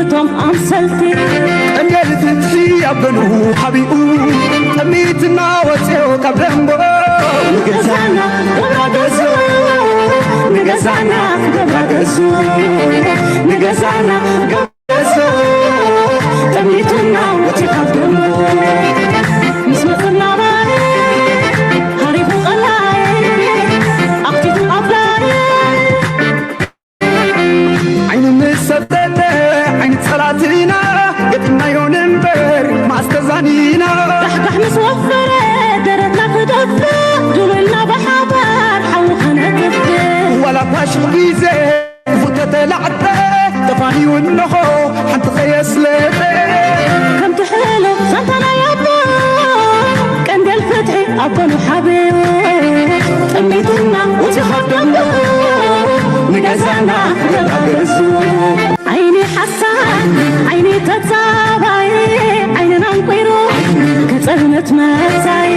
እቶም ኣምሰልቲ ቀንዴል ፍትሒ ኣብ ገንኡ ሓቢኡ፣ ጥሚትና ወፅዮ ካብ ደንጎ ንገዛና ገብራ ገዝኡ፣ ንገዛና ገብራ ገዝኡ፣ ንገዛና ገብራ ገዝኡ፣ ጥሚትና ወፅዮ ካብ ደንጎ ምስ መፅና ማይ ሃሪፉ ቀላይ ኣኽቲቱ ኣፍላይ። ዓይኒ ምስ ሰብተተ ዓይኒ ጸላእትና ገጢምናዮ ንንበር መኣስ ተዛኒና። ዳሕዳሕ ምስ ወፈረ ደረትና ክደፍእ ድሉልና ብሓባር ሓዊ ከነጥፍእ። ዋላ ፋሽኽ ግዜ ክፉእ ተተላዕጠ ተፋንዩ እንሆ ሓንቲ ከየስለጠ። ከምቲ ሕሉፍ ዛንታ ናይ ኣቦ ቀንዴል ፍትሒ ኣብ ጎኑ ሓቢኡ ጥሚትና ወፂኡ ካብ ደንጎ ንገዛና ገዛ ገዝኡ። ዓይኒ ሓሳድ ዓይኒ ተጻባይ ዓይንና ኣንቂሩ ከጸልምት መጻይ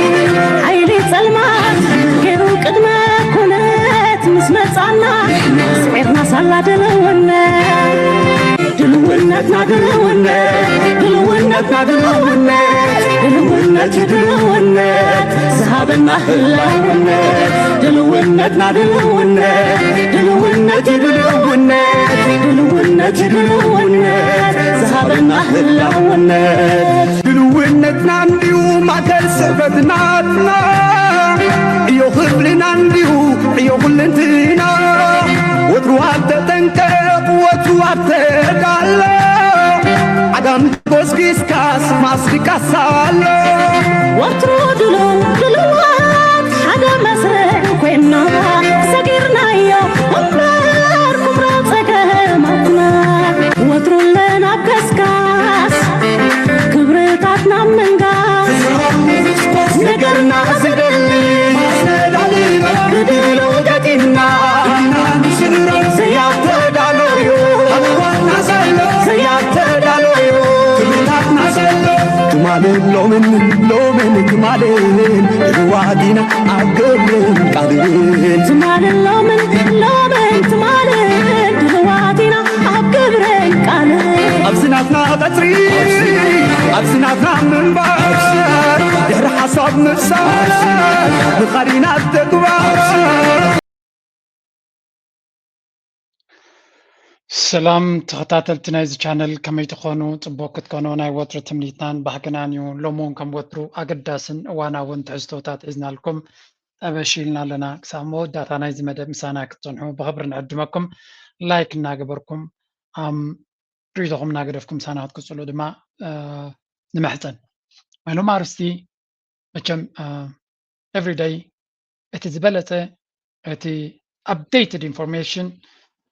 ሓይሊ ጸልማት ገይሩ ቅድመ ኩነት ምስ መጻና ስዒርና ሳላ ድልውነት። ድልውነትና ድልውነት፣ ድልውነትና ድልውነት፣ ድልውነት እዩ ድልውነት ዝሃበና ህላውነት። ድልውነትና ድልውነት፣ ድልውነት እዩ ድልውነት፣ ድልውነት እዩ ድልውነት ዝሃበና ህላውነት። ድልውነትና እንዲዩ ማእከል ስዕበት ናትና፣ ዕዮ ክፍልና እንዲዩ ዕዮ ኩልንትና። ወትሩ ኣብ ተጠንቀቕ፣ ወትሩ ኣብ ተዳሎ፣ ዓጋም ጎስጊስካስ ማስቲካስ ኣሎ። ወትሩ ድሉው ድሉዋት ሓደ መስርዕ ኮይና፣ ሰጊርናዮ እምበር ኩምራ ጸገማትና። ወትሩ ኣለና ኣብ ገስጋስ ክብርታትና ምንጋስ። ነገርና ዝደሊ ብድሎ ገጢምና ዘያተዳለዩ ዘያተዳለዩ ትማልን ሎምን ሎምን ትማልን ድልዋት ኢና ኣብ ግብርን ቃልን። ትማልን ሎምን ሎምን ትማልን ድልዋት ኢና ኣብ ግብርን ቃልን። ኣብዚ ናትና ቀጽሪ ኣብዚ ናትና ምንባር ድሕሪ ሓሳብ ምፍሳር ምኻድ ኢና ተግባር። ሰላም ተኸታተልቲ ናይዚ ቻነል፣ ከመይ ትኾኑ? ጽቡቕ ክትኮኑ ናይ ወትሩ ትምኒትናን ባህግናን እዩ። ሎሚ እውን ከም ወትሩ ኣገዳስን እዋናውን ትሕዝቶታት ሒዝናልኩም ጠበሽ ኢልና ኣለና። ክሳብ መወዳእታ ናይዚ መደብ ምሳና ክትጸንሑ ብኽብሪ ንዕድመኩም። ላይክ እናገበርኩም፣ ኣም፣ ርእይቶኹም እናገደፍኩም ምሳና ክትቅጽሉ ድማ፣ እ፣ ንምሕጸን። ናይ ሎም ኣርእስቲ መቸም፣ እ፣ ኤቭሪደይ እቲ ዝበለጸ፣ እቲ ኣፕዴትድ ኢንፎርሜሽን፣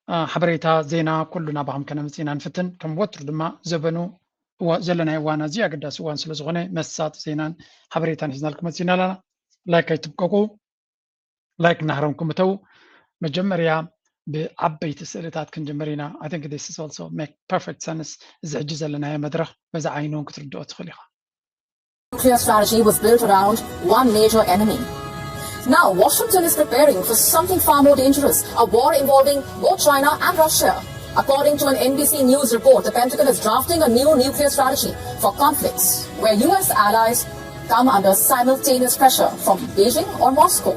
እ፣ ሓበሬታ፣ ዜና፣ ኩሉ ናባኹም ከነምጽእ ኢና ንፍትን። ከም ወትሩ ድማ ዘበኑ እዋ-፣ ዘለናዮ እዋን ኣዝዩ ኣገዳሲ እዋን ስለ ዝኾነ፣ መሳጢ ዜናን ሓበሬታን ሒዝናልኩም መጺእና ኣለና። ላይክ ኣይትብቀቁ። ላይክ እናሃረምኩም እተው። መጀመርያ ብዓበይቲ ስእልታት ክንጅምር ኢና። I think this is also make perfect sense። እዚ ሕጂ ዘለናዮ መድረኽ በዛ ዓይኒ እውን ክትርድኦ ትኽእል ኢኻ። Nuclear strategy was built around one major enemy. Now, Washington is preparing for something far more dangerous, a war involving both China and Russia. According to an N B C News report, the Pentagon is drafting a new nuclear strategy for conflicts where U S allies come under simultaneous pressure from Beijing or Moscow.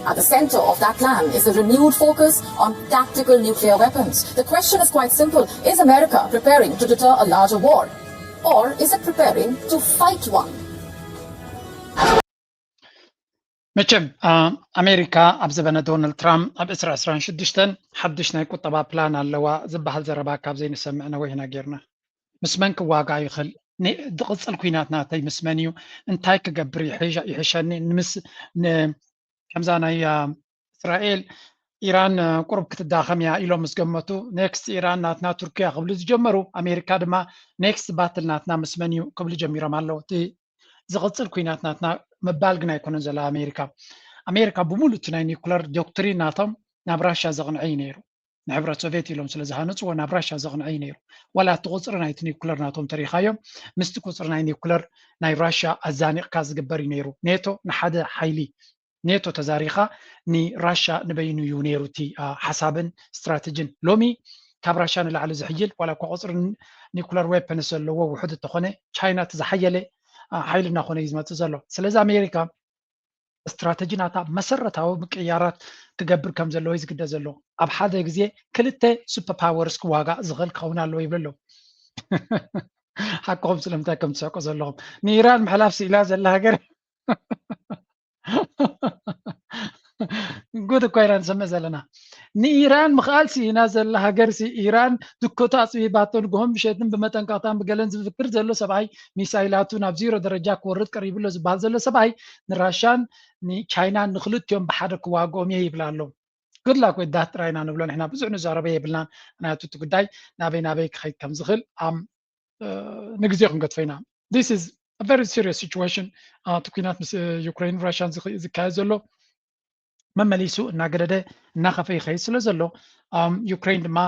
At the center of that plan is a renewed focus on tactical nuclear weapons. The question is quite simple. Is America preparing to deter a larger war? Or is it preparing to fight one? መቸም፣ አ፣ ኣሜሪካ ኣብ ዘበነ ዶናልድ ትራምፕ ኣብ ዕስራ ዕስራን ሽዱሽተን ሓድሽ ናይ ቁጠባ ፕላን ኣለዋ ዝበሃል ዘረባ ካብ ዘይንሰምዕ ነዊሕና ጌርና። ምስ መን ክዋጋእ ይኽእል? ን-፣ ዝቕጽል ኲናት ናተይ ምስ መን እዩ? እንታይ ክገብር ይሕሸ-፣ ይሕሸኒ? ንምስ-፣ ን-፣ ከምዛ ናይ፣ አ፣ እስራኤል፣ ኢራን፣ አ፣ ቁሩብ ክትዳኸም እያ ኢሎም ምስ ገመቱ፣ ኔክስት ኢራን ናትና ቱርክያ ክብሉ ዝጀመሩ፣ ኣሜሪካ ድማ ኔክስት ባትል ናትና ምስ መን እዩ ክብሉ ጀሚሮም ኣለዉ። እቲ ዝቕጽል ኲናት ናትና ምባል ግን ኣይኮነን ዘሎ ኣሜሪካ። ኣሜሪካ ብምሉእ እቲ ናይ ኒኩለር ዶክትሪን ናቶም ናብ ራሻ ዘቕንዐ እዩ ነይሩ። ንሕብረት ሶቭየት ኢሎም ስለ ዝሃነፅዎ ናብ ራሻ ዘቕንዐ እዩ ነይሩ። ዋላ እቲ ቁፅሪ ናይቲ ኒኩለር ናቶም ተሪኻዮም፣ ምስቲ ቁፅሪ ናይ ኒኩለር ናይ ራሻ ኣዛኒቕካ ዝግበር እዩ ነይሩ። ኔቶ ንሓደ ሓይሊ፣ ኔቶ ተዛሪኻ ንራሻ ንበይኑ እዩ ነይሩ እቲ፣ አ፣ ሓሳብን ስትራተጂን። ሎሚ ካብ ራሻ ንላዕሊ ዝሕይል ዋላ እኳ ቁፅሪ ኒኩለር ዌፐንስ ዘለዎ ውሑድ እንተኾነ ቻይና እቲ ዝሓየለ ሓይሊ እናኾነ እዩ ዝመፅእ ዘሎ። ስለዚ ኣሜሪካ ስትራተጂ ናታ መሰረታዊ ምቅያራት ክገብር ከም ዘለዎ እዩ ዝግደ ዘሎ። ኣብ ሓደ ግዜ ክልተ ሱፐር ፓወርስ ክዋጋእ ዝኽእል ክኸውን ኣለዎ ይብሉ ኣለዉ። ሓቅኹም ስለምንታይ ከም ትስሕቁ ዘለኹም። ንኢራን ምሕላፍ ስኢላ ዘላ ሃገር ጉድ እኳ ኢና ንሰምዕ ዘለና። ንኢራን ምኽኣል ስኢና ዘላ ሃገር ሲ ኢራን ድኮታ ኣፅቢባቶ ንግሆን ምሸትን ብመጠንቀቕታን ብገለን ዝፍክር ዘሎ ሰብኣይ ሚሳይላቱ ናብ ዚሮ ደረጃ ክወርድ ቀሪቡ ኣሎ ዝበሃል ዘሎ ሰብኣይ ንራሻን ንቻይናን ንክልቲኦም ብሓደ ክዋግኦም እየ ይብላ ኣለዉ። ጉድ ላክ ወይ ዳት ጥራይ ኢና ንብሎ ንሕና ብዙሕ ንዛረበ የብልናን። ምክንያቱ እቲ ጉዳይ ናበይ ናበይ ክኸይድ ከም ዝኽእል ኣም ንግዜ ክንገድፎ ኢና። This is a very serious situation። እቲ ኩናት ምስ ዩክሬን ራሽያን ዝካየድ ዘሎ መመሊሱ እናገደደ እናኸፈ ይኸይድ ስለ ዘሎ ዩክሬን ድማ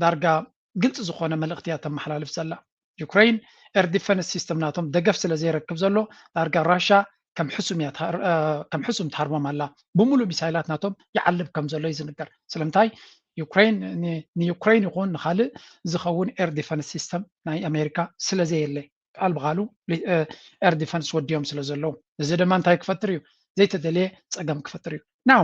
ዳርጋ ግልፂ ዝኾነ መልእኽቲ እያ ተመሓላልፍ ዘላ። ዩክሬን ኤር ዲፈንስ ሲስተም ናቶም ደገፍ ስለ ዘይረክብ ዘሎ ዳርጋ ራሻ ከም ሕሱም እያ ከም ሕሱም ትሃርሞም ኣላ። ብምሉእ ሚሳይላት ናቶም ይዓልብ ከም ዘሎ እዩ ዝንገር። ስለምንታይ ዩክሬን ንዩክሬን ይኹን ንካልእ ዝኸውን ኤር ዲፈንስ ሲስተም ናይ ኣሜሪካ ስለ ዘየለ ቃል ብቃሉ ኤር ዲፈንስ ወዲኦም ስለ ዘለዉ እዚ ድማ እንታይ ክፈጥር እዩ? ዘይተደልየ ፀገም ክፈጥር እዩ። Now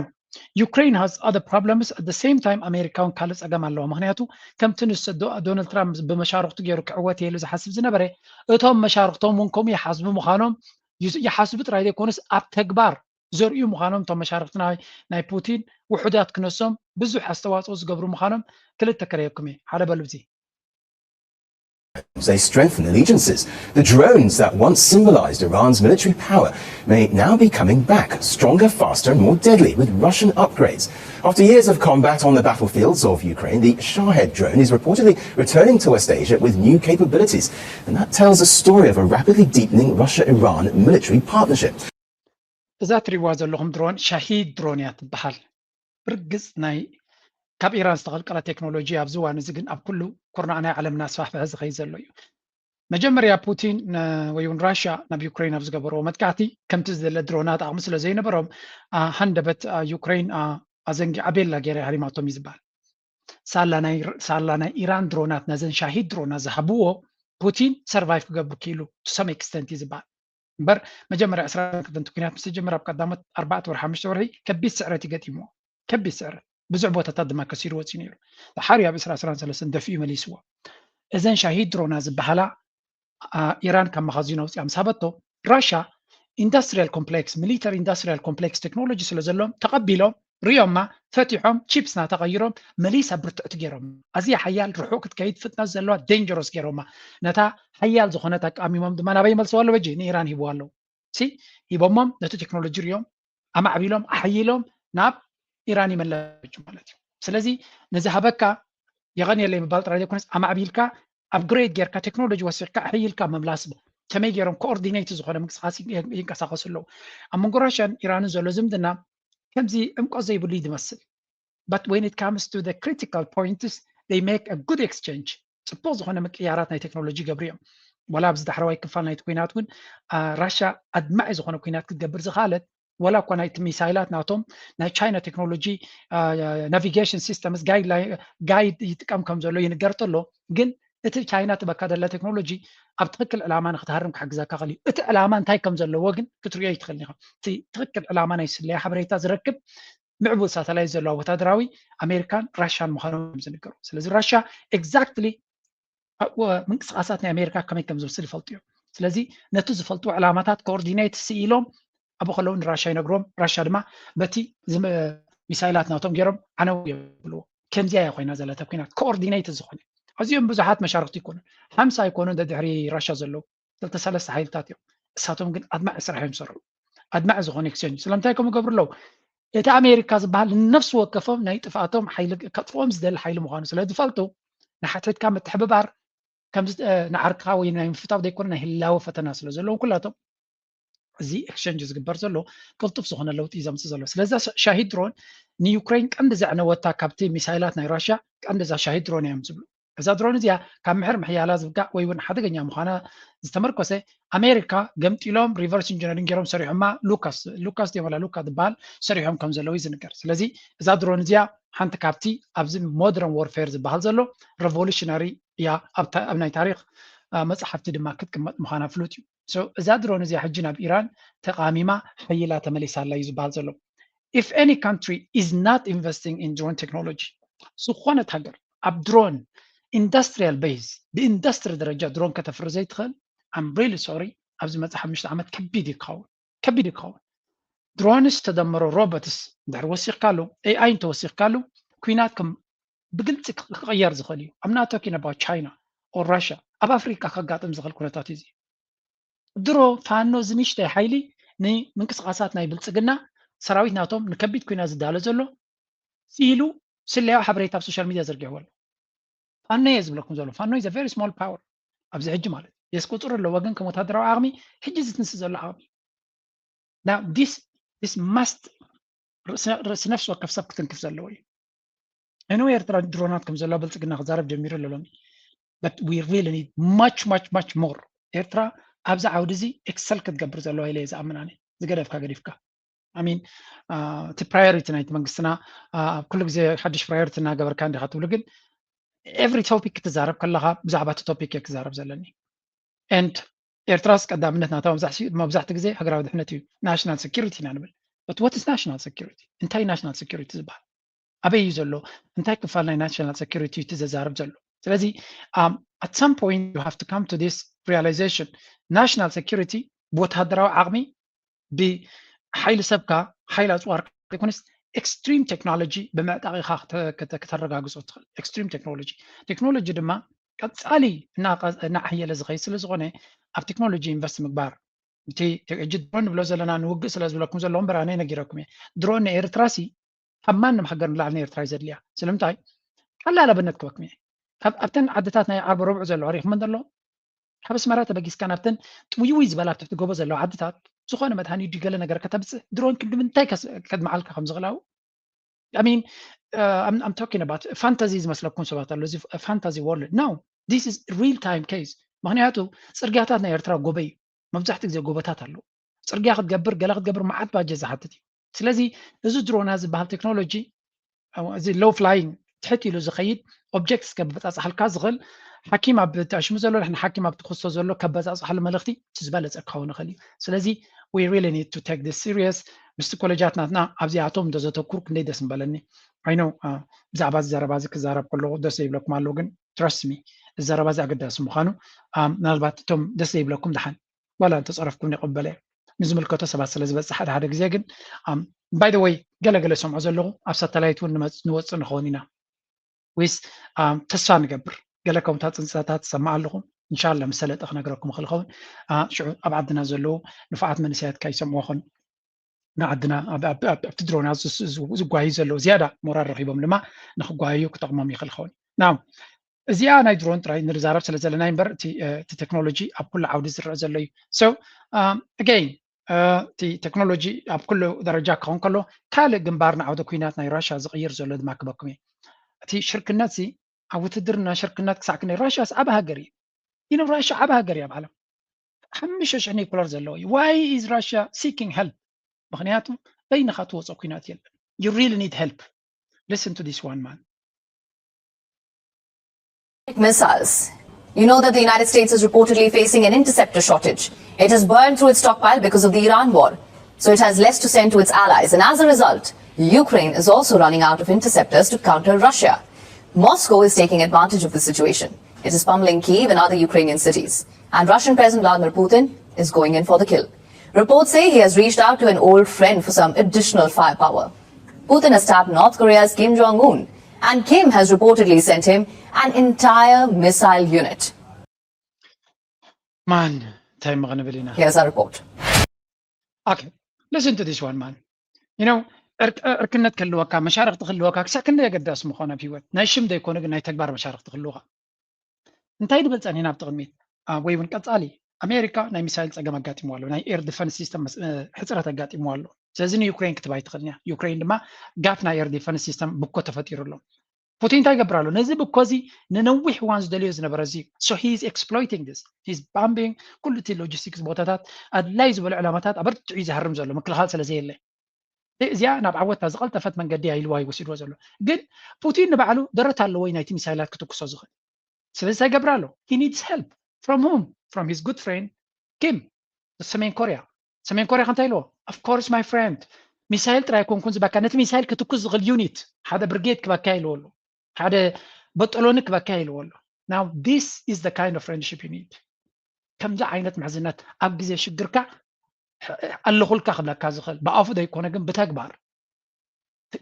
Ukraine has other problems at the same time ኣሜሪካ እውን ካልእ ፀገም ኣለዋ። ምክንያቱ ከምቲ ንስ ዶናልድ ትራምፕ ብመሻርክቱ ገይሩ ክዕወት የሉ ዝሓስብ ዝነበረ እቶም መሻርክቶም እውን ከምኡ ይሓስቡ ምዃኖም ይሓስቡ ጥራይ ዘይኮኑስ ኣብ ተግባር ዘርእዩ ምዃኖም እቶም መሻርክቲ ናይ ፑቲን ውሑዳት ክነሶም ብዙሕ ኣስተዋፅኦ ዝገብሩ ምዃኖም ክልተ ከረየኩም እየ። ሓደ በሉ እዚ They strengthen allegiances. The drones that once symbolized Iran's military power may now be coming back, stronger, faster, and more deadly, with Russian upgrades. After years of combat on the battlefields of Ukraine, the Shahed drone is reportedly returning to West Asia with new capabilities. And that tells a story of a rapidly deepening Russia Iran military partnership. እዛ ትሪዋ ዘለኹም ድሮን ሻሂድ ድሮን እያ ትበሃል። ብርግፅ ናይ ካብ ኢራን ዝተቐልቀለ ቴክኖሎጂ ኣብዚ እዋን እዚ ግን ኣብ ኩሉ ኩርናዕ ናይ ዓለምና ኣስፋሕፍሐ ዝኸይድ ዘሎ እዩ። መጀመርያ ፑቲን ወይ እውን ራሽያ ናብ ዩክሬን ኣብ ዝገበርዎ መጥቃዕቲ ከምቲ ዝደለ ድሮናት ዓቕሚ ስለ ዘይነበሮም ሃንደበት ዩክሬን ኣዘንጊዓ ቤላ ገይራ ሃሪማቶም እዩ ዝበሃል። ሳላ ናይ ኢራን ድሮናት ነዘን ሻሂድ ድሮናት ዝሃብዎ ፑቲን ሰርቫይቭ ክገብሩ ክኢሉ to some extent እዩ ዝበሃል። እምበር መጀመርያ ዕስራ ክልተ ኩናት ምስ ተጀመረ ኣብ ቀዳሞት ኣርባዕተ ወርሒ ሓሙሽተ ወርሒ ከቢድ ስዕረት እዩ ገጢምዎ። ከቢድ ስዕረት ብዙሕ ቦታታት ድማ ከሲሩ ወፂኡ ነይሩ። ድሓር ኣብ ዕስራ ዕስራን ሰለስተን ደፊኡ መሊስዎ። እዘን ሻሂድ ድሮና ዝበሃላ ኢራን ካብ መኻዚኖ ኣውፂኣ ምስ ሃበቶ ራሻ ኢንዳስትሪያል ኮምፕሌክስ ሚሊተሪ ኢንዳስትሪያል ኮምፕሌክስ ቴክኖሎጂ ስለ ዘለዎም ተቐቢሎም ሪኦማ ፈቲሖም ቺፕስ ናተቐይሮም መሊሳ ብርትዕቲ ገይሮም ኣዝያ ሓያል ርሑቕ ክትከይድ ፍጥነት ዘለዋ ዴንጀሮስ ገይሮማ ነታ ሓያል ዝኾነት ኣቃሚሞም ድማ ናበይ መልስዋ ኣለዎ ሕጂ ንኢራን ሂብዋ ኣለዉ ሲ ሂቦሞም ነቲ ቴክኖሎጂ ሪኦም ኣማዕቢሎም ኣሕይሎም ናብ ኢራን ይመለሱ ማለት እዩ ስለዚ ንዝሃበካ የቐንየለይ ምባል ጥራይ ዘይኮነስ ኣማዕቢልካ ኣፕግሬድ ጌርካ ቴክኖሎጂ ወሲኽካ ኣሕይልካ ምምላስ ከመይ ገይሮም ኮኦርዲኔት ዝኾነ ምንቅስቃስ ይንቀሳቀሱ ኣለዉ ኣብ መንጎ ራሽያን ኢራንን ዘሎ ዝምድና ከምዚ ዕምቆ ዘይብሉ እዩ ዝመስል but when it comes to the critical points they make a good exchange ፅቡቅ ዝኾነ ምቅያራት ናይ ቴክኖሎጂ ይገብሩ እዮም ዋላ ኣብዚ ዳሕረዋይ ክፋል ናይቲ ኩናት እውን ራሽያ ኣድማዒ ዝኾነ ኩናት ክትገብር ዝኽኣለት ዋላ እኳ ናይቲ ሚሳይላት ናቶም ናይ ቻይና ቴክኖሎጂ ናቪጌሽን ሲስተምስ ጋይድ ይጥቀም ከም ዘሎ ይንገር ተሎ ግን እቲ ቻይና ትበካ ደላ ቴክኖሎጂ ኣብ ትክክል ዕላማ ንክትሃርም ክሕግዘካ ክእል እዩ እቲ ዕላማ እንታይ ከም ዘለዎ ግን ክትሪኦ ይትክእል ኢኻ እቲ ትክክል ዕላማ ናይ ስለያ ሓበሬታ ዝረክብ ምዕቡል ሳተላይት ዘለዋ ወታደራዊ ኣሜሪካን ራሽያን ምዃኖም ዝንገሩ ስለዚ ራሽያ ኤግዛክትሊ ምንቅስቃሳት ናይ ኣሜሪካ ከመይ ከም ዝመስል ይፈልጡ እዮም ስለዚ ነቲ ዝፈልጥዎ ዕላማታት ኮኦርዲኔት ስኢሎም ኣብኡ ከለዉ ንራሻ ይነግሮም ራሻ ድማ በቲ ሚሳይላት ናቶም ገይሮም ዓነው የብልዎ ከምዚያ እያ ኮይና ዘለተ ኩናት ኮኦርዲኔት ዝኾነ ኣዚኦም ብዙሓት መሻርክቲ ይኮኑ ሓምሳ ይኮኑ እንደ ድሕሪ ራሻ ዘለዉ ክልተ ሰለስተ ሓይልታት እዮም እሳቶም ግን ኣድማዒ ስራሕ እዮም ዝሰርሑ ኣድማዒ ዝኾነ ኤክስቸንጅ ስለምንታይ ከም ይገብሩ ኣለዉ እቲ ኣሜሪካ ዝበሃል ንነፍሲ ወከፎም ናይ ጥፍኣቶም ሓይሊ ከጥፍኦም ዝደሊ ሓይሊ ምዃኑ ስለ ዝፈልጡ ንሓትሕትካ ምትሕብባር ከምዚ ንዓርክኻ ወይ ናይ ምፍታው ዘይኮነ ናይ ህላወ ፈተና ስለ ዘለዎም ኩላቶም እዚ ኤክስቸንጅ ዝግበር ዘሎ ቅልጡፍ ዝኾነ ለውጢ እዩ ዘምፅእ ዘሎ ስለዚ ሻሂድ ድሮን ንዩክሬን ቀንዲ ዘዕነወታ ካብቲ ሚሳይላት ናይ ራሽያ ቀንዲ እዛ ሻሂድ ድሮን እዮም ዝብሉ እዛ ድሮን እዚኣ ካብ ምሕር ምሕያላ ዝብጋእ ወይ እውን ሓደገኛ ምዃና ዝተመርኮሰ ኣሜሪካ ገምጢሎም ሪቨርስ ኢንጂነሪንግ ገይሮም ሰሪሖማ ሉካስ ሉካስ ዲሞላ ሉካ ዝበሃል ሰሪሖም ከም ዘለዉ እዩ ዝንገር ስለዚ እዛ ድሮን እዚኣ ሓንቲ ካብቲ ኣብዚ modern warfare ዝበሃል ዘሎ revolutionary እያ ኣብ ናይ ታሪክ መፅሓፍቲ ድማ ክትቅመጥ ምዃና ፍሉጥ እዩ። እዛ ድሮን እዚኣ ሕጂ ናብ ኢራን ተቃሚማ ሓይላ ተመሊሳ ኣላ እዩ ዝበሃል ዘሎ። If any country is not investing in drone technology ዝኾነት ሃገር ኣብ ድሮን industrial base ብኢንዱስትሪ ደረጃ ድሮን ከተፍሪ ዘይትኽእል I'm really sorry ኣብዚ መፅእ ሓሙሽተ ዓመት ከቢድ ይኸውን ከቢድ ይኸውን። ድሮንስ ተደመሮ ሮቦትስ እንድሕር ወሲኽካሉ AI እንተወሲኽካሉ ኩናት ከም ብግልፂ ክቕየር ዝኽእል እዩ። I'm not talking about China or Russia ኣብ ኣፍሪካ ከጋጥም ዝኽእል ኩነታት እዩ። ድሮ ፋኖ እዚ ንሽተይ ሓይሊ ንምንቅስቃሳት ናይ ብልፅግና ሰራዊት ናቶም ንከቢድ ኩናት ዝዳሎ ዘሎ ሲኢሉ ስለያዊ ሓበሬታ ኣብ social media ዘርጊሕዎ ኣሎ። ፋኖ እየ ዝብለኩም ዘሎ ፋኖ is a very small power ኣብዚ ሕጂ ማለት የስ ቁፅሩ ኣለዎ ግን ከም ወታደራዊ ዓቕሚ ሕጂ ዝትንስ ዘሎ ዓቕሚ this must ርእሲ ነፍሲ ወከፍ ሰብ ክትንክፍ ዘለዎ እዩ። እነው ኤርትራ ድሮናት ከም ዘለዋ ብልፅግና ክዛረብ ጀሚሩ ኣሎ ሎሚ but we really need much much much more ኤርትራ ኣብዚ ዓውዲ እዚ excel ክትገብር ዘለዋ ኢለ ዝኣምን ኣነ ዝገደፍካ ገዲፍካ I mean እቲ priority ናይቲ መንግስትና ኩሉ ግዜ ሓድሽ priority እናገበርካ እንዲካ ትብሉ ግን every topic ክትዛረብ ከለካ ብዛዕባ እቲ topic እየ ክዛረብ ዘለኒ and ኤርትራስ ቀዳምነት ናታ መብዛሕትኡ ግዜ ሃገራዊ ድሕነት እዩ national security ኢና ንብል but what is national security እንታይ national security ዝበሃል ኣበይ እዩ ዘሎ እንታይ ክፋል ናይ national security እቲ ዘዛርብ ዘሎ ስለዚ at some point you have to come to this realization national security ብወታደራዊ ዓቕሚ ብሓይሊ ሰብካ ሓይሊ ኣፅዋር ዘይኮነስ extreme technology ብምዕጣቕ ኢኻ ክተረጋግፆ ትኽእል extreme technology technology ድማ ቀፃሊ እናዓየለ ዝኸይድ ስለ ዝኾነ ኣብ technology invest ምግባር እቲ ሕጂ ድሮን ንብሎ ዘለና ንውግእ ስለ ዝብለኩም ዘለዎ እምበር ኣነ ነጊረኩም እየ ድሮን ንኤርትራ ሲ ካብ ማንም ሃገር ንላዕሊ ንኤርትራ እዩ ዘድልያ ስለምንታይ ቀላል ኣብነት ክበኩም እየ ኣብተን ዓድታት ናይ ዓርቢ ረብዑ ዘለዋ ሪኢኹመን ዘሎ ካብ ኣስመራ ተበጊስካ ናብተን ጥውይውይ ዝበላ ኣብ ትሕቲ ጎቦ ዘለዋ ዓድታት ዝኾነ መድሃኒት ድዩ ገለ ነገር ከተምፅእ ድሮን ክንዲ ምንታይ ከድምዓልካ ከም ዝኽእል ኣብኡ I mean I'm talking about fantasy ዝመስለኩም ሰባት ኣሎ እዚ fantasy world no this is real time case ምክንያቱ ፅርግያታት ናይ ኤርትራ ጎበ እዩ መብዛሕትኡ ግዜ ጎቦታት ኣለዉ ፅርግያ ክትገብር ገለ ክትገብር መዓት ባጀት ዝሓትት እዩ ስለዚ እዚ ድሮና ዝበሃል ቴክኖሎጂ እዚ low flying ትሕት ኢሉ ዝኸይድ objects ከበፃፅሓልካ ዝኽእል ሓኪም ኣብ ተኣሽሙ ዘሎ ንሕና ሓኪም ኣብ ትክስቶ ዘሎ ከበፃፅሓሉ መልእኽቲ እቲ ዝበለፀ ክኸውን ይኽእል እዩ ስለዚ we really need to take this serious ምስቲ ኮሌጃት ናትና ኣብዚኣቶም እንተዘተኩር ክንደይ ደስ ምበለኒ I know ብዛዕባ እዚ ዘረባ እዚ ክዛረብ ከለኹ ደስ ዘይብለኩም ኣለዉ ግን trust me እዚ ዘረባ እዚ ኣገዳሲ ምዃኑ ምናልባት እቶም ደስ ዘይብለኩም ድሓን ዋላ እንተፀረፍኩም ይቕበለ ንዝምልከቶ ሰባት ስለ ዝበፅሕ ሓደ ሓደ ግዜ ግን by the way ገለገለ ሰምዖ ዘለኹ ኣብ ሳተላይት እውን ንወፅእ ንኸውን ኢና ወይስ ተስፋ ንገብር ገለ ከምታ ፅንፅታት ዝሰማዕ ኣለኹ እንሻላ ምስ ሰለጠ ክነግረኩም ክእል ኸውን ሽዑ ኣብ ዓድና ዘለዉ ንፉዓት መንእሰያት ከይሰምዑ ኾን ንዓድና ኣብቲ ድሮና ዝጓዩ ዘለዉ ዝያዳ ሞራል ረኺቦም ድማ ንክጓዩ ክጠቕሞም ይኽእል ኸውን ና እዚኣ ናይ ድሮን ጥራይ ንዛረብ ስለ ዘለና እምበር እቲ ቴክኖሎጂ ኣብ ኩሉ ዓውዲ ዝረአ ዘሎ እዩ so again እቲ ቴክኖሎጂ ኣብ ኩሉ ደረጃ ክኸውን ከሎ ካልእ ግንባር ንዓውደ ኩናት ናይ ራሽያ ዝቕይር ዘሎ ድማ ክበኩም እየ እቲ ሽርክነት ሲ ኣብ ውትድርና ሽርክነት ክሳዕ ክንደይ ራሽያስ ዓብ ሃገር እዩ you know ራሽያ ዓብ ሃገር እያ ኣብ ዓለም ሓሙሽተ ሽሕ ኒኩለር ዘለዎ እዩ why is Russia seeking help ምክንያቱ በይንኻ ትወፅኦ ኩናት የለን you really need help listen to this one man missiles. You know that the United States is reportedly facing an interceptor shortage. It has burned through its stockpile because of the Iran war. So it has less to send to its allies. And as a result, Ukraine is also running out of interceptors to counter Russia. Moscow is taking advantage of the situation. It is pummeling Kyiv and other Ukrainian cities. And Russian President Vladimir Putin is going in for the kill. Reports say he has reached out to an old friend for some additional firepower. Putin has tapped North Korea's Kim Jong un, and Kim has reportedly sent him an entire missile unit. ማን እንታይ ምኽንብል ኢና Here's our report. Okay, listen to this one man. You know, እርክነት ክህልወካ መሻርክቲ ክህልወካ ክሳዕ ክንደይ ኣገዳሲ ምኾነ ኣብ ህይወት ናይ ሽም ዘይኮነ ግን ናይ ተግባር መሻርክቲ ክህልወካ እንታይ ንብል ፀኒሕና ኣብቲ ቅድሚት ወይ እውን ቀፃሊ ኣሜሪካ ናይ ሚሳይል ፀገም ኣጋጢምዋ ኣሎ ናይ air defense system ሕፅረት ኣጋጢምዋ ኣሎ ስለዚ ንዩክሬን ክትባ ኣይትኽእልን እያ ዩክሬን ድማ ጋፍ ናይ air defense system ብኮ ተፈጢሩ ኣሎ ፑቲን እንታይ ይገብር ኣሎ ነዚ ብኮ እዚ ንነዊሕ እዋን ዝደልዮ ዝነበረ እዚ so he is exploiting this he is bombing ኩሉ እቲ logistics ቦታታት ኣድላይ ዝበሉ ዕላማታት ኣበርቲዑ እዩ ዝሃርም ዘሎ ምክልኻል ስለ ዘየለ እዚኣ ናብ ዓወታ ዝቐልጠፈት መንገዲ እያ ኢልዋ እዩ ወሲድዎ ዘሎ። ግን ፑቲን ንባዕሉ ደረት ኣለዎ እዩ ናይቲ ሚሳይላት ክትኩሶ ዝኽእል። ስለዚ እንታይ ይገብር ኣሎ? He needs help. From whom? From his good friend Kim, ሰሜን ኮርያ። ሰሜን ኮርያ ከምታይ ኢልዎ? Of course my friend, ሚሳይል ጥራይ ኣይኮንኩን ዝበካ፣ ነቲ ሚሳይል ክትኩስ ዝኽእል ዩኒት ሓደ ብርጌድ ክበካ ኢልዎ ኣሎ። ሓደ በጠሎኒ ክበካ ኢልዎ ኣሎ። Now this is the kind of friendship you need. ከምዚ ዓይነት ምሕዝነት ኣብ ግዜ ሽግርካ ኣለኹልካ ክብለካ ዝኽእል ብኣፉ ዘይኮነ ግን ብተግባር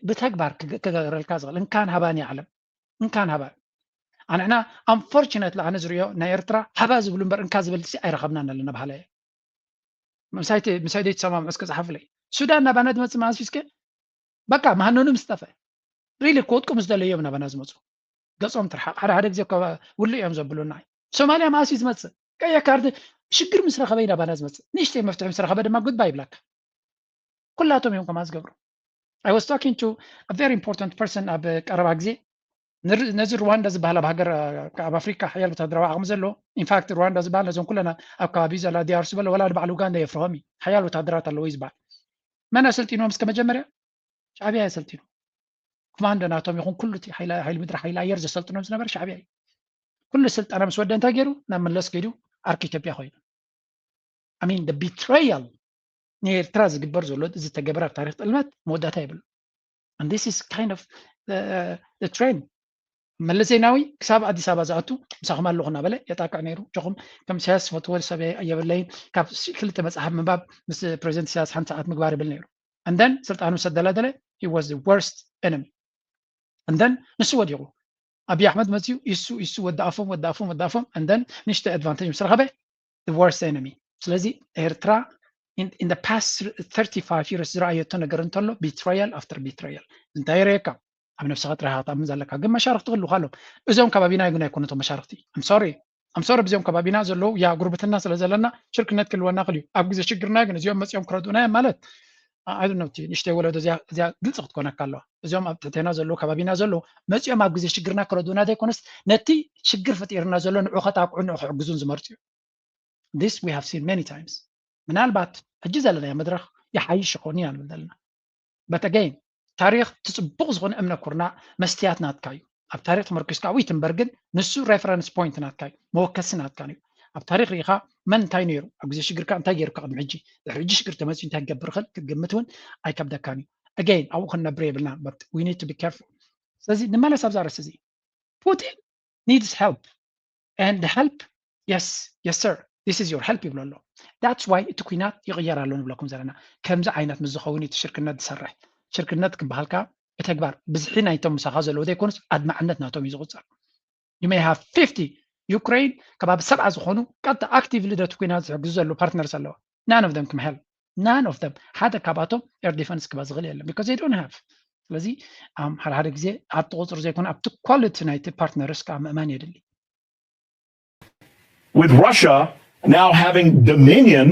ብተግባር ክገረልካ ዝኽእል እንካን ሃባን እያ ዓለም። እንካን ሃባን ኣንሕና unfortunately ኣነ ዝሪኦ ናይ ኤርትራ ሃባ ዝብሉ እምበር እንካ ዝብል ሲ ኣይረኸብናን ኣለና በሃላይ እየ። ምሳይ ዘይተሰማምዑ እስከ ጸሓፉለይ። ሱዳን ናባና ዝመጽእ መኣስ እስከ በቃ መሃነኑ ምስ ጠፍአ really ክወድቁ ምስ ደለዮም ናባና ዝመጹ ገጾም ትርሓቕ። ሓደ ሓደ ግዜ ውልእ እዮም ዘብሉና። ሶማልያ መኣስ እዩ ዝመጽእ? ቀይሕ ካርድ ሽግር ምስ ረኸበ እዩ ናባና ዝመጽእ። ንእሽተይ መፍትሒ ምስ ረኸበ ድማ ጉድባይ ይብለካ። ኩላቶም እዮም ከምኣ ዝገብሩ። I was talking to a very important person ኣብ ቀረባ ግዜ። ነዚ ሩዋንዳ ዝበሃል ኣብ ሃገር ኣብ ኣፍሪካ ሓያል ወታደራዊ ዓቕሚ ዘለዎ፣ ኢንፋክት ሩዋንዳ ዝበሃል ነዞም ኩለና ኣብ ከባቢ ዘላ ዲኣርሱ በለ ወላ ንባዕሉ ኡጋንዳ የፍርሆም እዩ። ሓያል ወታደራት ኣለዎ እዩ ዝበሃል። መን ኣሰልጢኖም እስከ መጀመርያ? ሻዕብያ ኣሰልጢኑ። ኮማንዶ ናቶም ይኹን ኩሉ እቲ ሓይሊ ምድሪ ሓይሊ ኣየር ዘሰልጥኖም ዝነበረ ሻዕብያ እዩ። ኩሉ ስልጠና ምስ ወደ እንታይ ገይሩ? ናብ መለስ ከይዱ ኣርክ ኢትዮጵያ ኮይኑ። I mean the betrayal ንኤርትራ ዝግበር ዘሎ ዝተገበረ ኣብ ታሪክ ጥልመት መወዳእታ የብሉ። And this is kind of the trend. መለስ ዜናዊ ክሳብ ኣዲስ ኣበባ ዝኣቱ ምሳኹም ኣለኹ እናበለ የጣቅዕ ነይሩ። ጆኹም ከም ኢሳያስ ዝፈትዎ ሰብ የብለይን። ካብ ክልተ መፅሓፍ ምንባብ ምስ ፕሬዚደንት ኢሳያስ ሓንቲ ሰዓት ምግባር ይብል ነይሩ። And then ስልጣኑ ምስ ኣደላደለ he was the worst enemy. And then ንሱ ወዲቑ ኣብይ ኣሕመድ መፅኡ ኢሱ ኢሱ ወዲ ኣፎም ወዲ ኣፎም ወዲ ኣፎም and then ንሽተ advantage ምስ ረኸበ the worst enemy። ስለዚ ኤርትራ in the past thirty-five years ዝረኣየቶ ነገር እንተሎ betrayal after betrayal። እንታይ ይረየካ? ኣብ ነብስኻ ጥራይ ክትኣምን ዘለካ። ግን መሻርክቲ ክህልውኻ ኣለዎም። እዞም ከባቢና ግን ኣይኮነቶም መሻርክቲ። I'm sorry I'm sorry ብዚኦም ከባቢና ዘለዉ ያ ጉርብትና ስለ ዘለና ሽርክነት ክህልወና ክእል እዩ። ኣብ ግዜ ሽግርና ግን እዚኦም መፂኦም ክረድኡና እዮም ማለት I don't know እቲ ንእሽተይ ወለዶ እዚኣ ግልፂ ክትኮነካ ኣለዋ። እዚኦም ኣብ ትሕቴና ዘለዉ ከባቢና ዘለዉ መፂኦም ኣብ ግዜ ሽግርና ክረድኡና ዘይኮነስ ነቲ ሽግር ፈጢርና ዘሎ ንዑ ከጣቅዑ ንዑ ክሕግዙን ዝመርፁ እዩ። This we have seen many times። ምናልባት ሕጂ ዘለናዮ መድረኽ ይሓይሽ ይኸውን ኢና ንብል ዘለና። But again ታሪኽ እቲ ፅቡቕ ዝኾነ እምነ ኩርናዕ መስትያት ናትካ እዩ። ኣብ ታሪኽ ተመርኪስካ ኣብኡ ይትንበር ግን ንሱ reference point ናትካ እዩ፣ መወከሲ ናትካ እዩ። ኣብ ታሪኽ ርኢኻ መን እንታይ ነይሩ ኣብ ግዜ ሽግርካ እንታይ ገይሩካ ቅድሚ ሕጂ ድሕሪ ሕጂ ሽግር ተመፅኡ እንታይ ክገብር ይኽእል ክትግምት እውን ኣይከብደካን እዩ። Again ኣብኡ ክንነብር የብልና but we need to be careful። ስለዚ ንመለስ ኣብዛ ርእሲ እዚ Putin needs help and help yes yes sir this is your help ይብሎ ኣሎ። That's why እቲ ኩናት ይቕየር ኣሎ ንብለኩም ዘለና። ከምዚ ዓይነት ምስ ዝኸውን እቲ ሽርክነት ዝሰርሕ። ሽርክነት ክበሃል ከኣ ብተግባር ብዝሒ ናይቶም ምሳኻ ዘለዉ ዘይኮኑስ ኣድማዕነት ናቶም እዩ ዝቑጸር። You may have fifty Ukraine ከባቢ ሰብዓ ዝኾኑ ቀጥታ actively ነቲ ኩናት ዝሕግዙ ዘለዉ partners ኣለዋ። None of them can help. None of them ሓደ ካብኣቶም air defense ክባ ዝኽእል የለን because they don't have። ስለዚ ሓደ ሓደ ግዜ ኣብቲ ቁፅሪ ዘይኮነ ኣብቲ quality ናይቲ partners ከዓ ምእማን የድሊ። With Russia now having dominion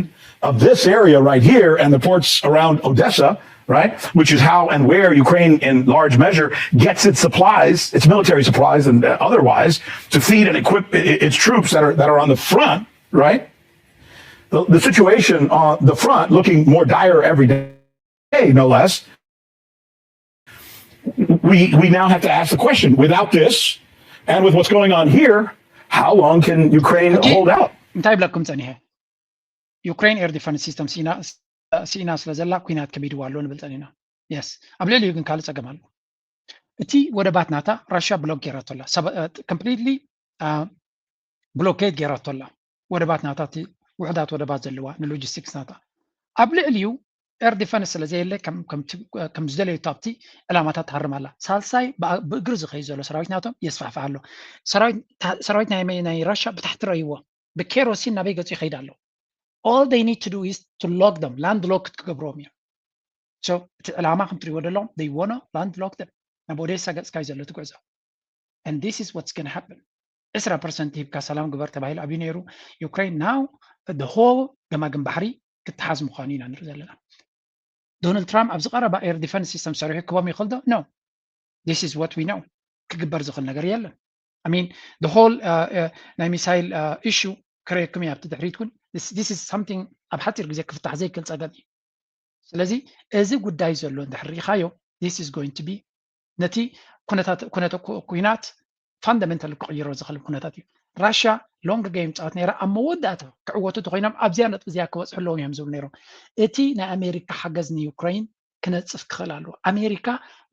of this area right here and the ports around Odessa, right, which is how and where Ukraine in large measure gets its supplies, its military supplies and otherwise, to feed and equip its troops that are that are on the front, right? The, the situation on the front looking more dire every day, no less. We we now have to ask the question: without this, and with what's going on here, how long can Ukraine hold out? እንታይ ብለኩም ጸኒሐ? Ukraine air defense system ሲና ስኢና ስለ ዘላ ኩናት ከቢድዋ ኣሎ ንብል ጸኒና። Yes ኣብ ልዕሊኡ ግን ካልእ ጸገም ኣሎ። እቲ ወደባት ናታ ራሽያ ብሎክ ገይራቶ ኣላ። Completely blockade ገይራቶ ኣላ። ወደባት ናታ እቲ ውሕዳት ወደባት ዘለዋ ን logistics ናታ ኣብ ልዕሊኡ air defense ስለ ዘየለ ከም ዝደለየቶ ኣብቲ ዕላማታት ትሃርም ኣላ። ሳልሳይ ብእግሪ ዝኸይድ ዘሎ ሰራዊት ናቶም የስፋሕፍሕ ኣሎ። ሰራዊት ናይ ራሽያ ብታሕቲ ረይዎ ብኬሮሲን ናበይ ገጹ ይኸይድ ኣሎ። All they need to do is to lock them, land lock ክትገብርዎም እዮም። So እቲ ዕላማ ከም ትሪእዎ ዘለኹም they wanna land lock them። ናብ ኦዴሳ ገጽካ እዩ ዘሎ እቲ ጉዕዞ። And this is what's gonna happen። ዕስራ percent ሂብካ ሰላም ግበር ተባሂሉ ኣብዩ ነይሩ። Ukraine now the whole ገማግም ባሕሪ ክትሓዝ ምዃኑ ኢና ንርኢ ዘለና። ዶናልድ ትራምፕ ኣብዚ ቀረባ air defense system ሰሪሑ ክቦም ይኽእል ዶ? No. This is what we know። ክግበር ዝኽእል ነገር የለን። I mean the whole ናይ ሚሳይል issue ክረየኩም እየ ኣብቲ ድሕሪት እውን this is something ኣብ ሓፂር ግዜ ክፍታሕ ዘይክእል ፀገም እዩ። ስለዚ እዚ ጉዳይ ዘሎ እንድሕር ርኢኻዮ this is going to be ነቲ ኩነታት ኩነተ ኩ- ኩናት fundamental ክቕይሮ ዝኽእል ኩነታት እዩ። ራሽያ long game ፃወት ነይራ ኣብ መወዳእታ ክዕወቱ ተኮይኖም ኣብዚያ ነጥቢ እዚኣ ክበፅሑ ኣለዎም እዮም ዝብሉ ነይሮም። እቲ ናይ ኣሜሪካ ሓገዝ ንዩክሬን ክነፅፍ ክኽእል ኣለዎ። ኣሜሪካ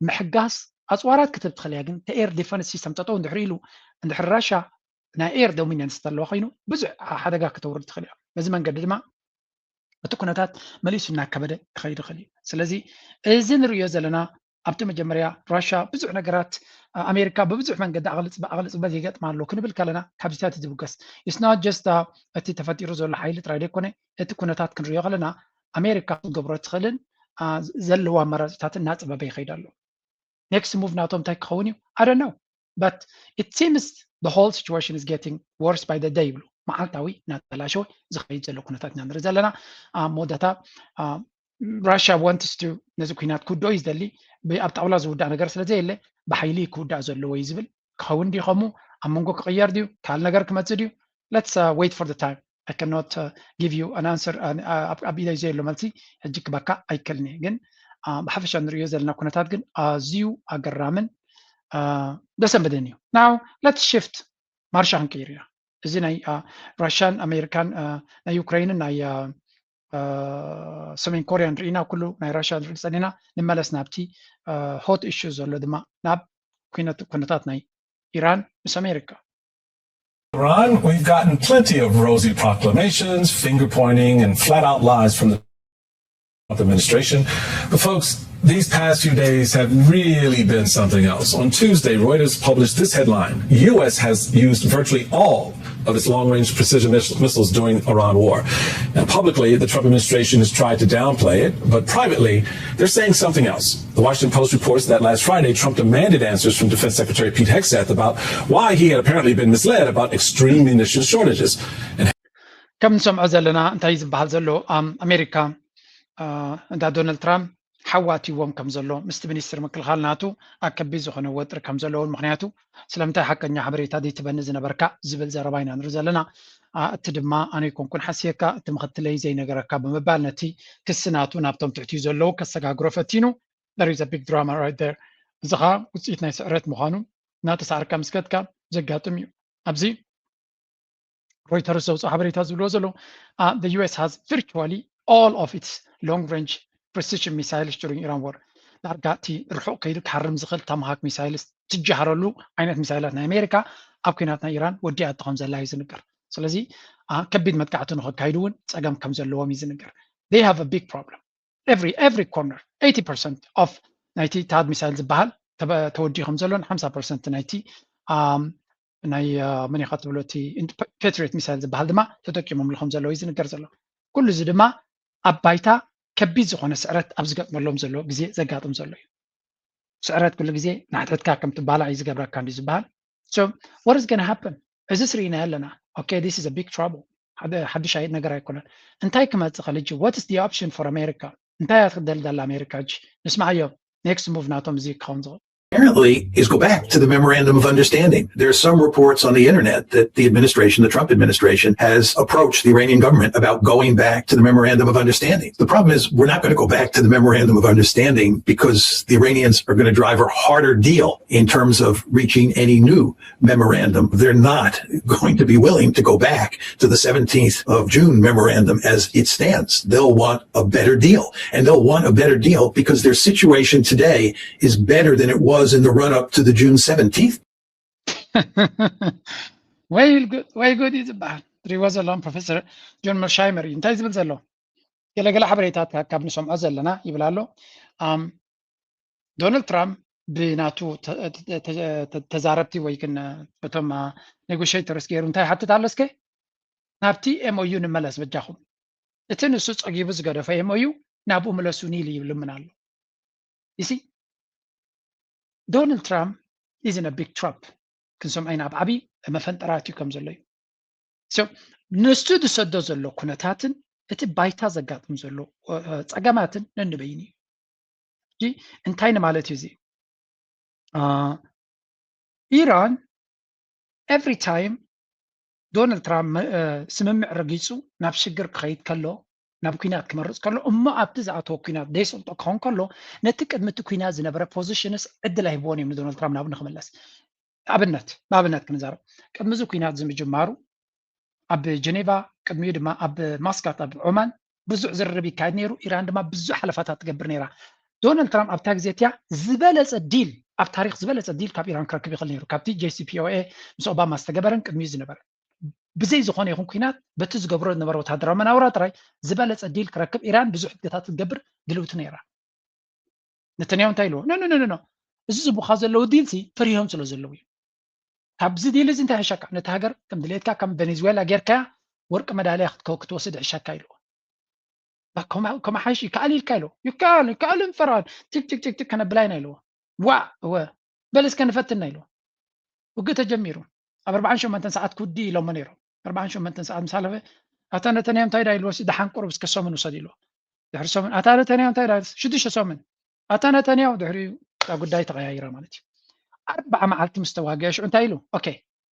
ምሕጋዝ ኣፅዋራት ክትህብ ትኽእል እያ፣ ግን እቲ air defense system ጠጠው እንድሕር ኢሉ እንድሕር ራሽያ ናይ air dominance ተለዋ ኮይኑ ብዙሕ ሓደጋ ክተውርድ ትኽእል እያ። በዚ መንገዲ ድማ እቲ ኩነታት መሊሱ እናከበደ ክኸይድ ይኽእል እዩ። ስለዚ እዚ ንርእዮ ዘለና ኣብቲ መጀመርያ ራሽያ ብዙሕ ነገራት ኣሜሪካ ብብዙሕ መንገዲ ኣቕልፅበት ይገጥማ ኣሎ ክንብል ከለና ካብዚታት ዝብገስ it's not just እቲ ተፈጢሩ ዘሎ ሓይሊ ጥራይ ዘይኮነ እቲ ኩነታት ክንሪኦ ከለና ኣሜሪካ ክትገብሮ ትኽእልን ዘለዋ ኣማራፅታት እናፀበበ ይኸይድ ኣሎ። next move ናቶም እንታይ ክኸውን እዩ? I don't know, but it seems the whole situation is getting worse by the day ይብሉ። መዓልታዊ እናተበላሸወ ዝኸይድ ዘሎ ኩነታት ኢና ንርኢ ዘለና። ኣብ መወዳእታ ራሽያ wants to ነዚ ኩናት ክውድኦ እዩ ዝደሊ። ኣብ ጣውላ ዝውዳእ ነገር ስለ ዘየለ ብሓይሊ ክውዳእ ዘለዎ እዩ ዝብል ክኸውን ድዩ ከምኡ ኣብ መንጎ ክቕየር ድዩ ካልእ ነገር ክመፅእ ድዩ? Let's wait for the time. I cannot give you an answer. ኣብ ኢደይ ዘየሎ መልሲ ሕጂ ክበካ ኣይክእልን እየ። ግን ብሓፈሻ ንርእዮ ዘለና ኩነታት ግን ኣዝዩ ኣገራምን ደሰንብድን እዩ። Now let's shift. ማርሻ ክንቀይር ኢና። እዚ ናይ ራሽያን ኣሜሪካን ናይ ዩክሬንን ናይ ሰሜን ኮርያን ርኢና ኩሉ ናይ ራሽያ ንርኢ ጸኒና ንመለስ ናብቲ hot issue ዘሎ ድማ ናብ ኩነታት ናይ ኢራን ምስ ኣሜሪካ። Iran, we've gotten plenty of rosy proclamations, finger pointing, and flat out lies from the Trump administration. But folks, these past few days have really been something else. On Tuesday, Reuters published this headline: U S has used virtually all of its long-range precision missiles during Iran war. Now, publicly, the Trump administration has tried to downplay it, but privately, they're saying something else. The Washington Post reports that last Friday, Trump demanded answers from Defense Secretary Pete Hegseth about why he had apparently been misled about extreme munitions shortages. ከም ንሰምዖ ዘለና እንታይ ዝበሃል ዘሎ ኣሜሪካ እንዳ ዶናልድ ትራምፕ ሓዋቲዎም ከም ዘሎ ምስቲ ሚኒስትር ምክልኻል ናቱ ኣብ ከቢድ ዝኾነ ወጥሪ ከም ዘለውን ምክንያቱ ስለምንታይ ሓቀኛ ሓበሬታ ዘይትበኒ ዝነበርካ ዝብል ዘረባ ኢና ንርኢ ዘለና። እቲ ድማ ኣነ ይኮንኩን ሓስየካ እቲ ምክትለይ ዘይነገረካ ብምባል ነቲ ክሲ ናቱ ናብቶም ትሕቲኡ ዘለዉ ከሰጋግሮ ፈቲኑ። There is a big drama right there. እዚ ከዓ ውፅኢት ናይ ስዕረት ምዃኑ እናተሳዕርካ ምስ ከድካ ዘጋጥም እዩ። ኣብዚ ሮይተርስ ዘውፅኦ ሓበሬታ ዝብልዎ ዘለዉ the U S has virtually all of its long range precision missiles during Iran war. ዳርጋ እቲ ርሑቕ ከይዱ ክሃርም ዝኽእል ታማሃክ ሚሳይልስ ትጀሃረሉ ዓይነት ሚሳይላት ናይ ኣሜሪካ ኣብ ኩናት ናይ ኢራን ወዲኣቶ ከም ዘላ እዩ ዝንገር። ስለዚ ከቢድ መጥቃዕቲ ንኸካይዱ እውን ፀገም ከም ዘለዎም እዩ ዝንገር። They have a big problem. Every every corner eighty percent of ናይቲ ታድ ሚሳይል ዝበሃል ተወዲኡ ከም ዘሎን ሓምሳ ፐርሰንት ናይቲ ናይ መን ኢኻ ትብሎ እቲ ፓትሪዮት ሚሳይል ዝበሃል ድማ ተጠቂሞምሉ ከም ዘለዉ እዩ ዝንገር ዘሎ። ኩሉ እዚ ድማ ኣብ ባይታ ከቢድ ዝኾነ ስዕረት ኣብ ዝገጥመሎም ዘሎ ግዜ ዘጋጥም ዘሎ እዩ። ስዕረት ኩሉ ግዜ ናሕትሕትካ ከም ትባላዕ እዩ ዝገብረካ እንዲ ዝበሃል። So what is gonna happen? እዚ ስርኢና ኣለና። Okay, this is a big trouble. ሓደ ሓድሽ ኣይ ነገር ኣይኮነን። እንታይ ክመጽእ ኸል ሕጂ? What is the option for America? እንታይ እያ ትኽደል ዘላ ኣሜሪካ ሕጂ? ንስማዓዮ። Next move ናቶም እዚ ክኸውን ዝኽእል apparently is go back to the memorandum of understanding. There are some reports on the internet that the administration, the Trump administration, has approached the Iranian government about going back to the memorandum of understanding. The problem is we're not going to go back to the memorandum of understanding because the Iranians are going to drive a harder deal in terms of reaching any new memorandum. They're not going to be willing to go back to the seventeenth of June memorandum as it stands. They'll want a better deal, and they'll want a better deal because their situation today is better than it was in the run up to the June seventeenth. Way good, way good is bad. There was a long professor John Mersheimer. እንታይ ዝብል ዘሎ ገለገለ ሓበሬታት ካብ ንሰምዖ ዘለና ይብል ኣሎ። ዶናልድ ትራምፕ ብናቱ ተዛረብቲ ወይ ግን በቶም ኔጎሽተርስ ገይሩ እንታይ ሓትት ኣሎ እስከ ናብቲ M O U ንመለስ በጃኹም። እቲ ንሱ ጸጊቡ ዝገደፈ M O U ናብኡ ምለሱኒ ኢሉ ይልምን ኣሎ። You see? Donald Trump is in a big trap. ክንሰምዖ ኢና ኣብ ዓብዪ መፈንጠራት እዩ ከም ዘሎ እዩ። So ንሱ ዝሰዶ ዘሎ ኩነታትን እቲ ባይታ ዘጋጥም ዘሎ ጸገማትን ነንበይኑ እዩ። ሕጂ እንታይ ንማለት እዩ እዚ? ኢራን every time ዶናልድ ትራምፕ ስምምዕ ረጊፁ ናብ ሽግር ክኸይድ ከሎ ናብ ኲናት ክመርፅ ከሎ እሞ ኣብቲ ዝኣተወ ኲናት ዘይሰልጦ ክኸውን ከሎ ነቲ ቅድሚ እቲ ኲናት ዝነበረ positions ዕድል ኣይህብዎን እዮም ንዶናልድ ትራምፕ ናብ ንክምለስ። ኣብነት ንኣብነት ክንዛረብ ቅድሚ እዚ ኲናት ዝምጅማሩ ኣብ ጀኔቫ ቅድሚኡ ድማ ኣብ ማስካት ኣብ ዖማን ብዙሕ ዝርርብ ይካየድ ነይሩ። ኢራን ድማ ብዙሕ ሓለፋታት ትገብር ነይራ። ዶናልድ ትራምፕ ኣብታ ግዜ እቲያ ዝበለፀ ዲል ኣብ ታሪክ ዝበለፀ ዲል ካብ ኢራን ክረክብ ይኽእል ነይሩ ካብቲ JCPOA ምስ ኦባማ ዝተገበረን ቅድሚኡ ዝነበረ ብዘይ ዝኾነ ይኹን ኲናት በቲ ዝገብሮ ዝነበረ ወታደራዊ መናውራ ጥራይ ዝበለፀ ዲል ክረክብ ኢራን ብዙሕ ሕግታት ክትገብር ድልውቲ ነይራ። ነተንያሁ እንታይ ኢልዎ? ኖ ኖ ኖ ኖ እዚ ዝቡኻ ዘለዉ ዲልሲ ፈሪሆም ስለ ዘለዉ እዩ። ካብዚ ዲል እዚ እንታይ ሕሸካ? ነቲ ሃገር ከም ድሌትካ ከም ቬኔዙዌላ ጌርካያ ወርቂ መዳልያ ክትከው ክትወስድ ሕሸካ ኢልዎ። ከመሓይሽ ይከኣል ኢልካ ኢልዎ። ይከኣል ይከኣል እንፈራን ቲክ ቲክ ቲክ ቲክ ከነብላ ኢና ኢልዎ። ዋ እወ በል እስከ ንፈትና ኢልዎ። ውግእ ተጀሚሩ ኣብ ኣርባዓን ሸሞንተን ሰዓት ክውዲ ኢሎሞ ነይሮም። ኣርባዓን ሸሞንተን ሰዓት ምስ ሓለፈ ኣታ ነተንያሁ እንታይ ዳ ኢልዎ? ደሓን ቁሩብ እስከ ሰሙን ውሰድ ኢልዎ። ድሕሪ ሰሙን ኣታ ነተንያሁ እንታይ ዳ ሽዱሽተ ሰሙን ኣታ ነተንያሁ ድሕሪኡ እታ ጉዳይ ተቐያይራ ማለት እዩ። ኣርባዓ መዓልቲ ምስ ተዋገአ ሽዑ እንታይ ኢሉ? ኦኬ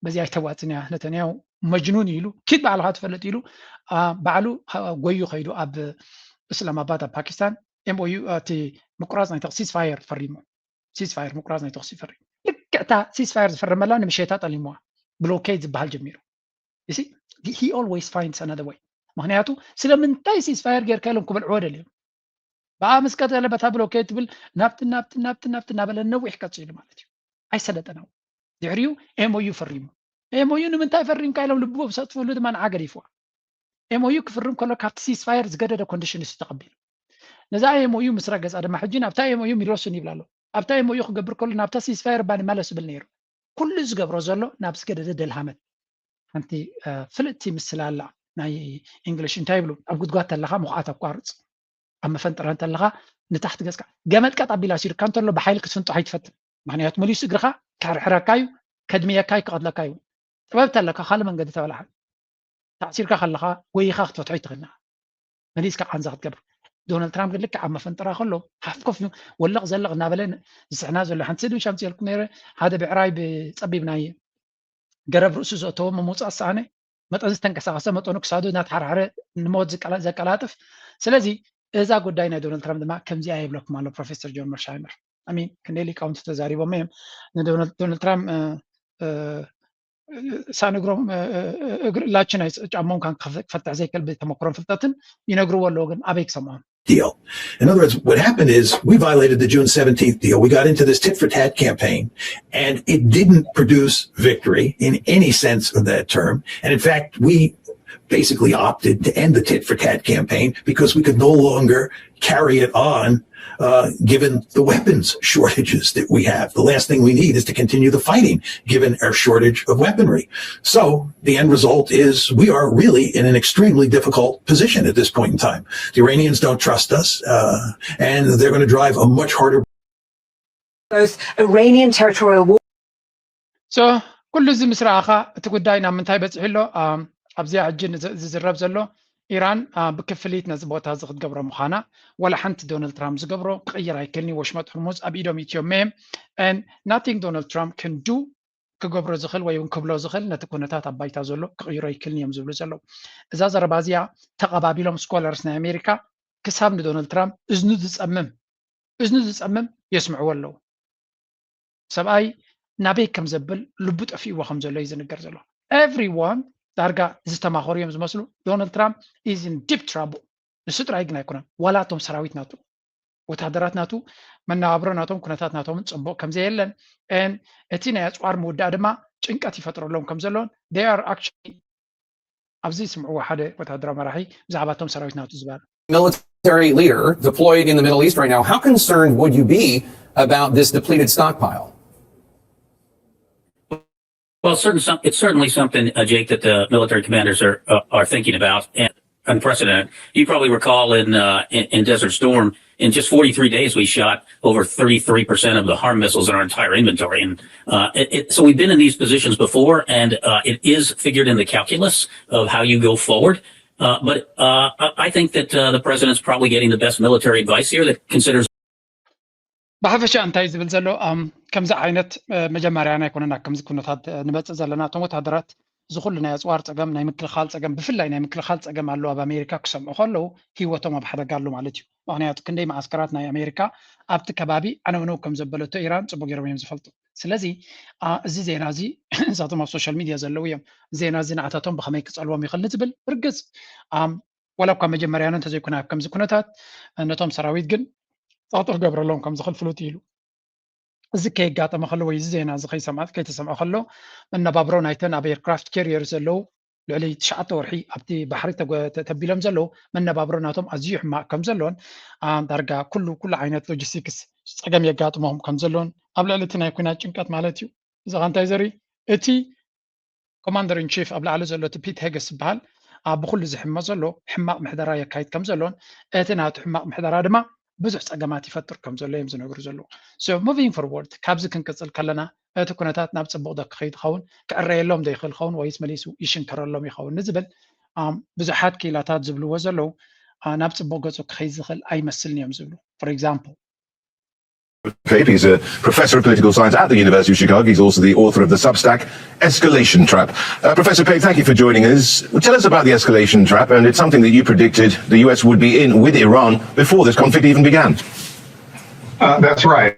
በዚ ኣይተዋፅን እያ ነተንያሁ መጅኑን ኢሉ ኪድ ባዕልኻ ትፈልጥ ኢሉ ባዕሉ ጎዩ ከይዱ ኣብ እስላማባድ ኣብ ፓኪስታን MOU እቲ ምቁራፅ ናይ ተቕሲስ ፋየር ፈሪሙ ሲስፋየር ምቁራፅ ናይ ተኽሲ ፈሪሙ ልክዕታ ሲስፋየር ዝፈረመላ ንምሸታ ጠሊምዋ ብሎኬድ ዝበሃል ጀሚሩ he always finds another way ምክንያቱ ስለምንታይ ሲስፋየር ጌርካ ኢሎም ክበልዕዎ ደልዮም ብኣ ምስ ቀተለ በታ ብሎኬድ ትብል ናብቲ ናብቲ ናብቲ ናብቲ እናበለ ነዊሕ ቀፂሉ ማለት እዩ ኣይሰለጠናው ድሕሪኡ MOU ፈሪሙ MOU ንምንታይ ፈሪምካ ኢሎም ልቡ ሰጥፍሉ ድማ ንዓ ገዲፍዋ MOU ክፍርም ከሎ ካብቲ ሲስፋየር ዝገደደ ኮንዲሽን እዩ ተቐቢሉ ነዛ MOU ምስ ረገፃ ድማ ሕጂ ናብታ MOU ሚሮስን ይብላ ኣሎ ኣብታ MOU ክገብር ከሎ ናብታ ሲስፋየር ባን ይመለስ ይብል ነይሩ ኩሉ ዝገብሮ ዘሎ ናብ ዝገደደ ደልሃመት ሓንቲ ፍልጥቲ ምስላ ኣላ ናይ እንግሊሽ እንታይ ይብሉ ኣብ ጉድጓድ ተለኻ ምኹዓት ኣቋርፅ ኣብ መፈንጠራ እንተለኻ ንታሕቲ ገፅካ ገመድ ቀጥ ኣቢላ ሲርካ እንተሎ ብሓይሊ ክትፍንጦ ኣይትፈትን ምክንያቱ መሊሱ እግርኻ ክሕርሕረካ እዩ ከድምየካ እዩ ክቐትለካ እዩ ጥበብ ተለካ ካልእ መንገዲ ተበላሓ ተኣሲርካ ከለኻ ጎይኻ ክትፈትሖ ይትኽእል መሊስካ ቃንዛ ክትገብር ዶናልድ ትራምፕ ግን ልክዕ ኣብ መፈንጠራ ከሎ ሃፍኮፍ እዩ ወለቕ ዘለቕ እናበለ ዝስሕና ዘሎ ሓንቲ ስእሊ ሻምፅልኩም ነይረ ሓደ ብዕራይ ብፀቢብ ናይ ገረብ ርእሱ ዘእተዎ ምውፃእ ዝሰኣነ መጠን ዝተንቀሳቐሰ መጠኑ ክሳዱ እናተሓርሓረ ንሞት ዘቀላጥፍ ስለዚ እዛ ጉዳይ ናይ ዶናልድ ትራምፕ ድማ ከምዚኣ ይብለኩም ኣሎ ፕሮፌሰር ጆን መርሻይመር ኣሚን ክንደይ ሊቃውንቲ ተዛሪቦም እዮም ንዶናልድ ትራምፕ ሳን እግሮም እግሪ ላችን ጫሞም ክፈትሕ ዘይክእል ብተመክሮን ፍልጠትን ይነግርዎ ኣለዎ ግን ኣበይ ክሰምዖም deal. In other words, what happened is we violated the June seventeenth deal. We got into this tit for tat campaign, and it didn't produce victory in any sense of that term. And in fact, we basically opted to end the tit for tat campaign because we could no longer carry it on uh, given the weapons shortages that we have. The last thing we need is to continue the fighting given our shortage of weaponry. So the end result is we are really in an extremely difficult position at this point in time. The Iranians don't trust us, uh, and they're going to drive a much harder. Both Iranian territorial war. So ኩሉ እዚ ምስ ረኣኻ እቲ ጉዳይ ናብ ምንታይ በፂሑ ኣሎ ኣብዚኣ ሕጂ ዝዝረብ ዘሎ ኢራን ብክፍሊት ነዚ ቦታ እዚ ክትገብሮ ምዃና ዋላ ሓንቲ ዶናልድ ትራምፕ ዝገብሮ ክቕይር ኣይክእልን እዩ ወሽመጥ ሕርሙዝ ኣብ ኢዶም ኢትዮ ሜም nothing ዶናልድ ትራምፕ can do ክገብሮ ዝኽእል ወይ እውን ክብሎ ዝኽእል ነቲ ኩነታት ኣብ ባይታ ዘሎ ክቕይሮ ኣይክእልን እዮም ዝብሉ ዘለዉ እዛ ዘረባ እዚኣ ተቐባቢሎም ስኮለርስ ናይ ኣሜሪካ ክሳብ ንዶናልድ ትራምፕ እዝኑ ዝፀምም እዝኑ ዝፀምም የስምዕዎ ኣለዉ ሰብኣይ ናበይ ከም ዘብል ልቡ ጠፊእዎ ከም ዘሎ እዩ ዝንገር ዘሎ everyone ዳርጋ ዝተማኸሩ እዮም ዝመስሉ ዶናልድ ትራምፕ is in deep trouble ንሱ ጥራይ ግን ኣይኮነን ዋላ እቶም ሰራዊት ናቱ ወታደራት ናቱ መነባብሮ ናቶም ኩነታት ናቶምን ፅቡቅ ከም ዘየለን እቲ ናይ ኣፅዋር ምውዳእ ድማ ጭንቀት ይፈጥረሎም ከም ዘለውን they are actually ኣብዚ ስምዕዎ ሓደ ወታደራዊ መራሒ ብዛዕባ እቶም ሰራዊት ናቱ ዝበሃል military leader deployed in the Middle East right now, how concerned would you be about this depleted stockpile? Well, certain, some, it's certainly something, uh, Jake, that the military commanders are uh, are thinking about, and unprecedented. You probably recall in, uh, in in Desert Storm, in just forty-three days, we shot over thirty-three percent of the harm missiles in our entire inventory, and uh, it, it, so we've been in these positions before, and uh, it is figured in the calculus of how you go forward. Uh, but uh, I think that uh, the president's probably getting the best military advice here that considers. ብሓፈሻ እንታይ ዝብል ዘሎ ከምዚ ዓይነት መጀመርያ ናይ ኮነና ከምዚ ኩነታት ንመፅእ ዘለና እቶም ወታደራት እዚ ኩሉ ናይ ኣፅዋር ፀገም፣ ናይ ምክልኻል ፀገም፣ ብፍላይ ናይ ምክልኻል ፀገም ኣሎ ኣብ ኣሜሪካ ክሰምዑ ከለዉ ህይወቶም ኣብ ሓደጋ ኣሎ ማለት እዩ። ምክንያቱ ክንደይ መዓስከራት ናይ ኣሜሪካ ኣብቲ ከባቢ ዓነውነው ከም ዘበለቶ ኢራን ፅቡቅ ገይሮም እዮም ዝፈልጡ። ስለዚ እዚ ዜና እዚ እሳቶም ኣብ ሶሻል ሚድያ ዘለዉ እዮም። ዜና እዚ ንዓታቶም ብከመይ ክፀልዎም ይኽእል ንዝብል ብርግፅ ዋላ እኳ መጀመርያና እንተዘይኮነ ኣብ ከምዚ ኩነታት ነቶም ሰራዊት ግን ፀቕጢ ክገብረሎም ከም ዝኽእል ፍሉጥ ኢሉ። እዚ ከየጋጠመ ከሎ ወይ እዚ ዜና እዚ ከይሰምዐ ከይተሰምዐ ከሎ መነባብሮ ናይተን ኣብ ኤርክራፍት ካሪየር ዘለዉ ልዕሊ ትሽዓተ ወርሒ ኣብቲ ባሕሪ ተቢሎም ዘለዉ መነባብሮ ናቶም ኣዝዩ ሕማቕ ከም ዘሎን ዳርጋ ኩሉ ኩሉ ዓይነት ሎጂስቲክስ ፀገም የጋጥሞም ከም ዘሎን ኣብ ልዕሊ እቲ ናይ ኩናት ጭንቀት ማለት እዩ። እዚ ኸ እንታይ ዘርኢ እቲ ኮማንደር ኢን ቺፍ ኣብ ላዕሊ ዘሎ እቲ ፒት ሄገስ ዝበሃል ኣብ ብኩሉ ዝሕመ ዘሎ ሕማቕ ምሕደራ የካይድ ከም ዘሎን እቲ ናቱ ሕማቕ ምሕደራ ድማ ብዙሕ ፀገማት ይፈጥር ከም ዘሎ እዮም ዝነግሩ ዘለዉ። So moving forward ካብዚ ክንቅፅል ከለና እቲ ኩነታት ናብ ፅቡቕ ዶ ክኸይድ ይኸውን፣ ክዕረየሎም ዶ ይኽእል ይኸውን ወይስ መሊሱ ይሽንከረሎም ይኸውን ንዝብል ብዙሓት ክኢላታት ዝብልዎ ዘለዉ ናብ ፅቡቕ ገፁ ክኸይድ ዝኽእል ኣይመስልን እዮም ዝብሉ። For example Pape. He's a professor of political science at the University of Chicago. He's also the author of the Substack Escalation Trap. Uh, Professor Pape, thank you for joining us. Tell us about the escalation trap, and it's something that you predicted the U S would be in with Iran before this conflict even began. Uh, that's right.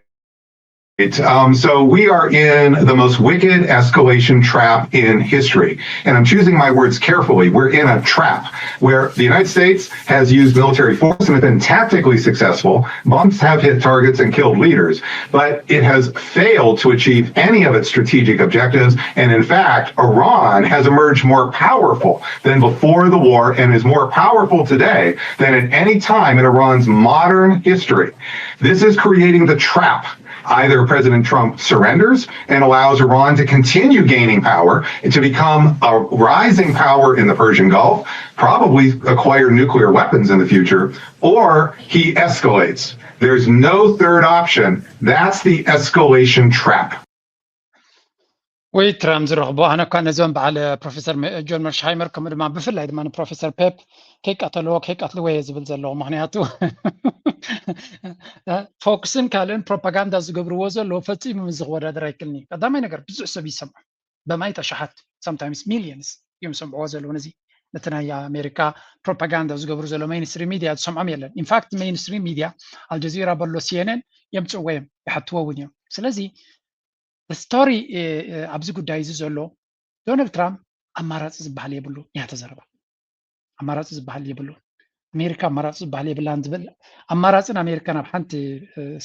Um, so we are in the most wicked escalation trap in history. And I'm choosing my words carefully. We're in a trap where the United States has used military force and has been tactically successful. Bombs have hit targets and killed leaders, but it has failed to achieve any of its strategic objectives. And in fact, Iran has emerged more powerful than before the war and is more powerful today than at any time in Iran's modern history. This is creating the trap. Either President Trump surrenders and allows Iran to continue gaining power and to become a rising power in the Persian Gulf, probably acquire nuclear weapons in the future, or he escalates. There's no third option. That's the escalation trap. ወይ ትራም ዝረኽቦ ኣነ እኳ ነዞም በዓል ፕሮፌሰር ጆን መርሽሃይመር ከምኡ ድማ ብፍላይ ድማ ንፕሮፌሰር ፔፕ ከይቀተልዎ ከይቀትልዎ እየ ዝብል ዘለኹ። ምክንያቱ ፎክስን ካልእን ፕሮፓጋንዳ ዝገብርዎ ዘለዉ ፈፂሙ ምስ ዝወዳደር ኣይክልኒ። ቀዳማይ ነገር ብዙሕ ሰብ ይሰምዖ፣ በማይት ኣሽሓት sometimes ሚሊየንስ እዮም ዝሰምዕዎ ዘለዉ። ነዚ ነቲ ናይ ኣሜሪካ ፕሮፓጋንዳ ዝገብሩ ዘሎ ሜይንስትሪም ሚድያ ዝሰምዖም የለን። ኢንፋክት ሜይንስትሪም ሚድያ ኣልጀዚራ በሎ ሲኤንኤን የምፅእዎ እዮም፣ ይሓትዎ እውን እዮም። ስለዚ ስቶሪ ኣብዚ ጉዳይ እዚ ዘሎ ዶናልድ ትራምፕ ኣማራፂ ዝበሃል የብሉ እያ ተዘረባ። ኣማራፂ ዝበሃል የብሉ። ኣሜሪካ ኣማራፂ ዝበሃል የብላን ዝብል ኣማራፅን ኣሜሪካን ኣብ ሓንቲ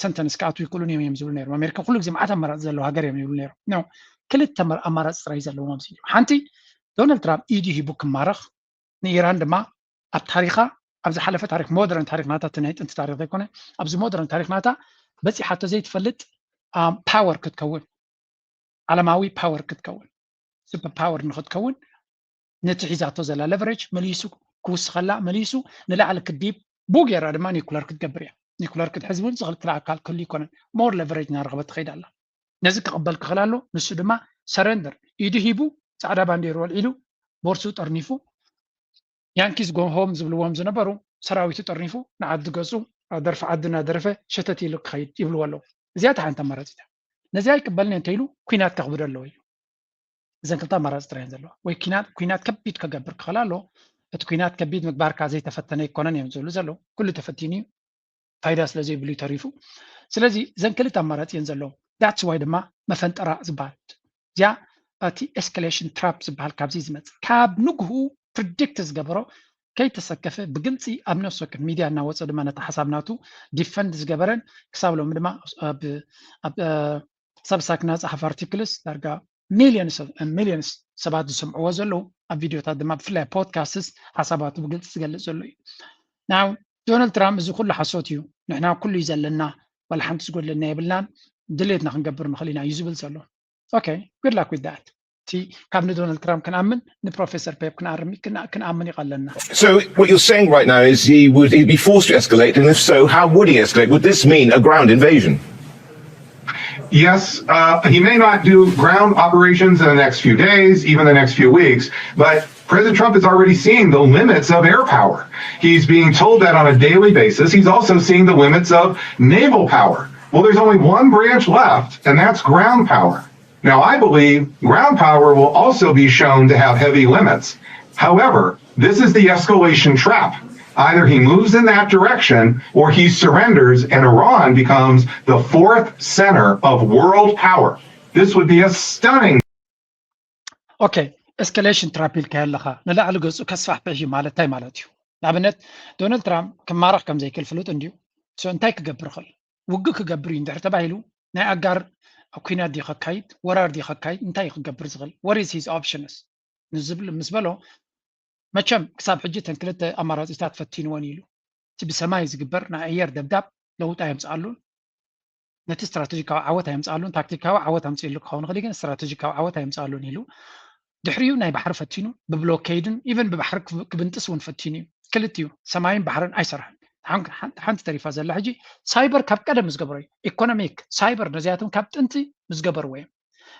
ሰንተንስ ክኣትዉ ይክእሉን እዮም እዮም ዝብሉ ነይሮም። ኣሜሪካ ኩሉ ግዜ መዓት ኣማራፂ ዘለዎ ሃገር እዮም ይብሉ ነይሮም። ኖ፣ ክልተ ኣማራፂ ጥራይ ዘለዎም ኣብዚ። ሓንቲ ዶናልድ ትራምፕ ኢዱ ሂቡ ክማረኽ ንኢራን ድማ ኣብ ታሪኻ ኣብ ዝሓለፈ ታሪክ ሞደርን ታሪክ ናታ እቲ ናይ ጥንቲ ታሪክ ዘይኮነ ኣብዚ ሞደርን ታሪክ ናታ በፂሓቶ ዘይትፈልጥ ፓወር ክትከውን ዓለማዊ ፓወር ክትከውን ሱፐር ፓወር ንክትከውን ነቲ ሒዛቶ ዘላ ለቨሬጅ መሊሱ ክውስኸላ መሊሱ ንላዕሊ ክዲብ ቡ ገይራ ድማ ኒኩለር ክትገብር እያ። ኒኩለር ክትሕዝ እውን ዝኽልክላ ኣካል ክህሉ ይኮነን። ሞር ለቨሬጅ እናረኸበት ትኸይድ ኣላ። ነዚ ክቕበል ክኽእል ኣሎ። ንሱ ድማ ሰረንደር ኢዱ ሂቡ ፃዕዳ ባንዴሩ ወልዒሉ ቦርሱ ጠርኒፉ ያንኪስ ጎሆም ዝብልዎም ዝነበሩ ሰራዊቱ ጠርኒፉ ንዓዲ ገፁ ደርፊ ዓዲ እናደረፈ ሸተት ኢሉ ክኸይድ ይብልዎ ኣለዉ። እዚኣ እታ ሓንቲ ኣማራፂ እያ። ነዚኣ ኣይቅበልን እየ እንተኢሉ ኩናት ከኽብዶ ኣለዎ እዩ። እዘን ክልተ ኣማራፂ ጥራይ እየን ዘለዋ። ወይ ኩናት ኩናት ከቢድ ከገብር ክኽእል ኣሎ። እቲ ኩናት ከቢድ ምግባርካ ዘይተፈተነ ኣይኮነን እዮም ዝብሉ ዘለዉ። ኩሉ ተፈቲኑ እዩ። ፋይዳ ስለ ዘይብሉ እዩ ተሪፉ። ስለዚ እዘን ክልተ ኣማራፂ እየን ዘለዉ። ዳትስ ዋይ ድማ መፈንጠራ ዝበሃል እዚኣ እቲ ኤስካሌሽን ትራፕ ዝበሃል ካብዚ ዝመፅእ ካብ ንግሁ ፕሪዲክት ዝገበሮ ከይተሰከፈ ብግልፂ ኣብ ነፍሲ ወከፍ ሚድያ እናወፀ ድማ ነቲ ሓሳብ ናቱ ዲፈንድ ዝገበረን ክሳብ ሎሚ ድማ ኣብ ሳብሳክ ናፅሓፍ ኣርቲክልስ ዳርጋ ሚሊዮንስ ሰባት ዝሰምዕዎ ዘለዉ ኣብ ቪድዮታት ድማ ብፍላይ ፖድካስትስ ሓሳባቱ ብግልፂ ዝገልፅ ዘሎ እዩ። ናው ዶናልድ ትራምፕ እዚ ኩሉ ሓሶት እዩ፣ ንሕና ኩሉ እዩ ዘለና፣ ዋላ ሓንቲ ዝጎድለና የብልናን፣ ድሌትና ክንገብር ንኽእል ኢና እዩ ዝብል ዘሎ። ኦኬ፣ ጉድ ላክ ዊዝ ዳት። እቲ ካብ ንዶናልድ ትራምፕ ክንኣምን ንፕሮፌሰር ፔፕ ክንኣምን ይቐለና። So what you're saying right now is he would he'd be forced to escalate, and if so, how would he escalate? Would this mean a ground invasion? Yes, uh, he may not do ground operations in the next few days, even the next few weeks, but President Trump is already seeing the limits of air power. He's being told that on a daily basis. He's also seeing the limits of naval power. Well, there's only one branch left, and that's ground power. Now, I believe ground power will also be shown to have heavy limits. However, this is the escalation trap. Either he moves in that direction or he surrenders and Iran becomes the fourth center of world power. This would be a stunning okay, escalation trap ኢልካ ኣለኻ ንላዕሊ ገጹ ከስፋሕፍሕ እዩ ማለት እንታይ ማለት እዩ? ንኣብነት ዶናልድ ትራምፕ ክማረኽ ከም ዘይክእል ፍሉጥ እንድዩ። So እንታይ ክገብር ይኽእል? ውግእ ክገብር እዩ እንድሕር ተባሂሉ ናይ ኣጋር ኩናት ድዩ ከካይድ፣ ወራር ድዩ ከካይድ፣ እንታይ እዩ ክገብር ዝኽእል? What is his options ንዝብል ምስ በሎ መቸም ክሳብ ሕጂ እተን ክልተ ኣማራፂታት ፈቲንወን ኢሉ። እቲ ብሰማይ ዝግበር ናይ ኣየር ደብዳብ ለውጢ ኣየምፅኣሉን ነቲ ስትራቴጂካዊ ዓወት ኣየምፅኣሉን። ታክቲካዊ ዓወት ኣምፅእሉ ክኸውን ይኽእል ግን ስትራቴጂካዊ ዓወት ኣየምፅኣሉን ኢሉ ድሕሪኡ ናይ ባሕሪ ፈቲኑ ብብሎኬድን ኢቨን ብባሕሪ ክብንጥስ እውን ፈቲኑ እዩ። ክልቲኡ ሰማይን ባሕርን ኣይሰርሐን። ሓንቲ ተሪፋ ዘላ ሕጂ ሳይበር ካብ ቀደም ዝገበሮ እዩ። ኢኮኖሚክ ሳይበር ነዚኣቶም ካብ ጥንቲ ዝገበርዎ እዮም።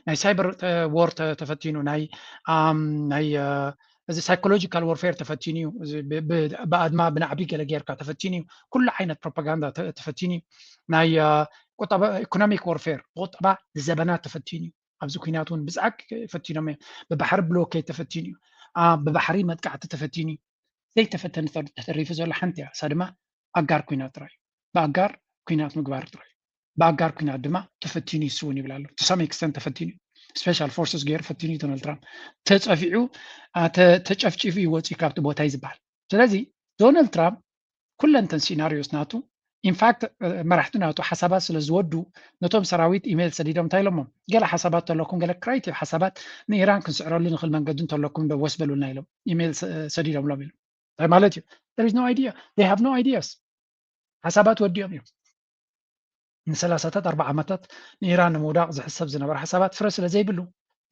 ናይ ሳይበር ዎር ተፈቲኑ ናይ ናይ እዚ ሳይኮሎጂካል ወርፌር ተፈቲኑ እዩ። ብኣድማ ብናዕቢ ገለ ጌርካ ተፈቲኑ እዩ። ኩሉ ዓይነት ፕሮፓጋንዳ ተፈቲኑ እዩ። ናይ ቁጠባ ኢኮኖሚክ ወርፌር ብቁጠባ ንዘበናት ተፈቲኑ እዩ። ኣብዚ ኩናት እውን ብዛዕቂ ፈቲኖም እዮም። ብባሕሪ ብሎኬድ ተፈቲኑ እዩ። ብባሕሪ መጥቃዕቲ ተፈቲኑ እዩ። ዘይተፈተነ ተሪፉ ዘሎ ሓንቲ እያ። እሳ ድማ ኣጋር ኩናት ጥራይ እዩ። ብኣጋር ኩናት ምግባር ጥራይ እዩ። ብኣጋር ኩናት ድማ ተፈቲኑ ይስውን ይብል ኣሎ። To some extent ተፈቲኑ እዩ። ስፔሻል ፎርስስ ገይሩ ፈቲኑ እዩ ዶናልድ ትራምፕ። ተጸፊዑ ተጨፍጪፉ እዩ ወፂኡ ካብቲ ቦታ እዩ ዝበሃል። ስለዚ ዶናልድ ትራምፕ ኩለንተን ሲናሪዮስ ናቱ ኢንፋክት መራሕቲ ናቱ ሓሳባት ስለ ዝወዱ ነቶም ሰራዊት ኢሜይል ሰዲዶም እንታይ ኢሎሞም? ገለ ሓሳባት ተለኩም ገለ ክራይቲቭ ሓሳባት ንኢራን ክንስዕረሉ ንኽእል መንገዲ እንተለኩም ዶ ወስ በሉልና ኢሎም ኢሜይል ሰዲዶምሎም ኢሎም። እንታይ ማለት እዩ? There is no idea. They have no ideas. ሓሳባት ወዲኦም እዮም። ንሰላሳታት ኣርባ ዓመታት ንኢራን ንምውዳቕ ዝሕሰብ ዝነበረ ሓሳባት ፍረ ስለ ዘይብሉ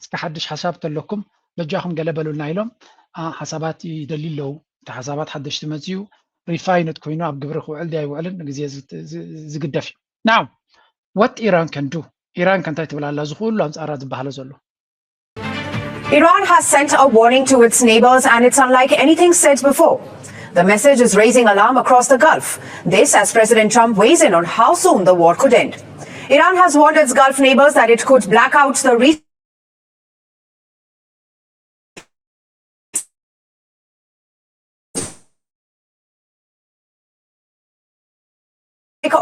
እስከ ሓድሽ ሓሳብ ተለኩም በጃኹም ገለ በሉልና ኢሎም ሓሳባት ይደልዩ ኣለዉ። እቲ ሓሳባት ሓደሽቲ መፅኡ ሪፋይንድ ኮይኑ ኣብ ግብሪ ክውዕል ድያ ኣይውዕልን ንግዜ ዝግደፍ እዩ። Now what Iran can do? ኢራን ከ እንታይ ትብል ኣላ? እዚ ኩሉ ኣንፃራ ዝበሃሎ ዘሎ Iran has sent a warning to its neighbors, and it's unlike anything sent before. The message is raising alarm across the Gulf. This as President Trump weighs in on how soon the war could end. Iran has warned its Gulf neighbors that it could black out the region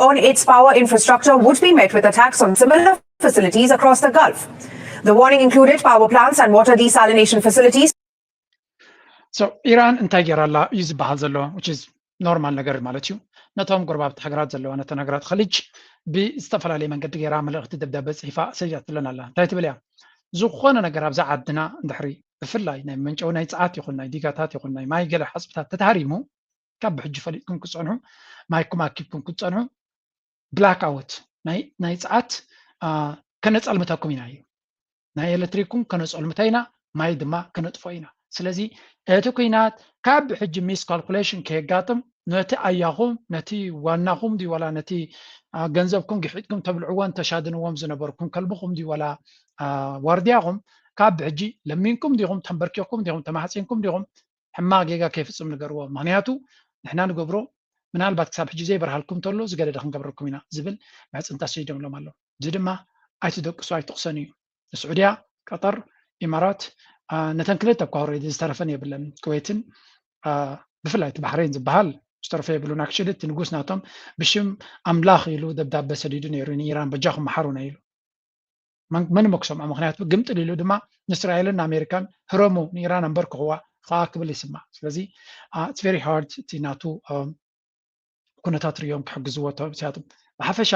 on its power infrastructure would be met with attacks on similar facilities across the Gulf. The warning included power plants and water desalination facilities. So ኢራን እንታይ ገይራ ኣላ እዩ ዝበሃል ዘሎ which is ኖርማል ነገር ማለት እዩ። ነቶም ጎረባብቲ ሃገራት ዘለዋ ነተን ሃገራት ኸሊጅ ብዝተፈላለየ መንገዲ ገይራ መልእኽቲ ደብዳበ ፅሒፋ ሰዲዳትለን ኣላ። እንታይ ትብል እያ? ዝኾነ ነገር ኣብዛ ዓድና እንድሕሪ ብፍላይ ናይ መንጨዊ ናይ ፀዓት ይኹን ናይ ዲጋታት ይኹን ናይ ማይ ገለ ሓፅብታት ተተሃሪሙ ካብ ብሕጂ ፈሊጥኩም ክትፀንሑ ማይኩም ኣኪብኩም ክትፀንሑ ብላክ ኣውት ናይ ፀዓት ከነፀልምተኩም ኢና እዩ ናይ ኤሌክትሪክኩም ከነፀልምቶ ኢና ማይ ድማ ከነጥፎ ኢና። ስለዚ እቲ ኩናት ካብ ብሕጂ ሚስ ካልኩሌሽን ከየጋጥም ነቲ ኣያኹም ነቲ ዋናኹም ድዩ ዋላ ነቲ ገንዘብኩም ግሒጥኩም ተብልዕዎን ተሻድንዎም ዝነበርኩም ከልብኹም ድዩ ዋላ ዋርድያኹም ካብ ብሕጂ ለሚንኩም ዲኹም ተንበርኪኹም ዲኹም ተማሕፂንኩም ዲኹም ሕማቕ ጌጋ ከይፍፅም ንገርዎ። ምክንያቱ ንሕና ንገብሮ ምናልባት ክሳብ ሕጂ ዘይበርሃልኩም ተሎ ዝገደደ ክንገብረኩም ኢና ዝብል ምሕፅንታ ሰዲዶምሎም ኣሎ። እዚ ድማ ኣይትደቅሱ ኣይትቕሰኑ እዩ። ስዑድያ፣ ቀጠር፣ ኢማራት ነተን ክልተ እኳ ኦልሬዲ ዝተረፈን የብለን። ኩዌትን ብፍላይ እቲ ባሕሬን ዝበሃል ዝተረፈ የብሉን። ኣክቹሊ እቲ ንጉስ ናቶም ብሽም ኣምላኽ ኢሉ ደብዳበ ሰዲዱ ነይሩ ንኢራን በጃኹም መሓሩና ኢሉ። መን እሞ ክሰምዖ? ምክንያቱ ግምጥል ኢሉ ድማ ንእስራኤልን ንኣሜሪካን ህረሙ ንኢራን ኣንበርክኽዋ ከዓ ክብል ይስማዕ። ስለዚ it's very hard እቲ ናቱ ኩነታት ርእዮም ክሕግዝዎ ተሲያትም። ብሓፈሻ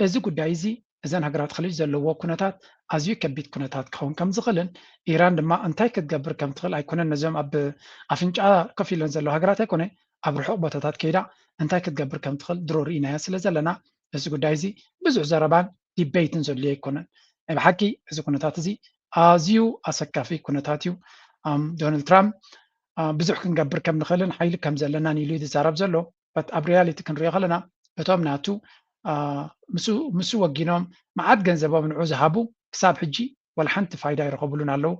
እዚ ጉዳይ እዚ እዘን ሃገራት ኸሊጅ ዘለዎ ኩነታት ኣዝዩ ከቢድ ኩነታት ክኸውን ከም ዝኽእልን ኢራን ድማ እንታይ ክትገብር ከም ትኽእል ኣይኮነን ነዚኦም ኣብ ኣፍንጫ ኮፍ ኢለን ዘለዋ ሃገራት ኣይኮነ ኣብ ርሑቕ ቦታታት ከይዳ እንታይ ክትገብር ከም ትኽእል ድሮ ርኢናያ ስለ ዘለና እዚ ጉዳይ እዚ ብዙሕ ዘረባን ዲበይትን ዘድልዮ ኣይኮነን። ናይ ብሓቂ እዚ ኩነታት እዚ ኣዝዩ ኣሰካፊ ኩነታት እዩ። ዶናልድ ትራምፕ ብዙሕ ክንገብር ከም ንኽእልን ሓይሊ ከም ዘለናን ኢሉ እዩ ዝዛረብ ዘሎ። በት ኣብ ሪያሊቲ ክንሪኦ ከለና እቶም ናቱ ምስ ወጊኖም መዓት ገንዘቦም ንዑ ዝሃቡ ክሳብ ሕጂ ወላ ሓንቲ ፋይዳ ይረኸብሉን ኣለዉ።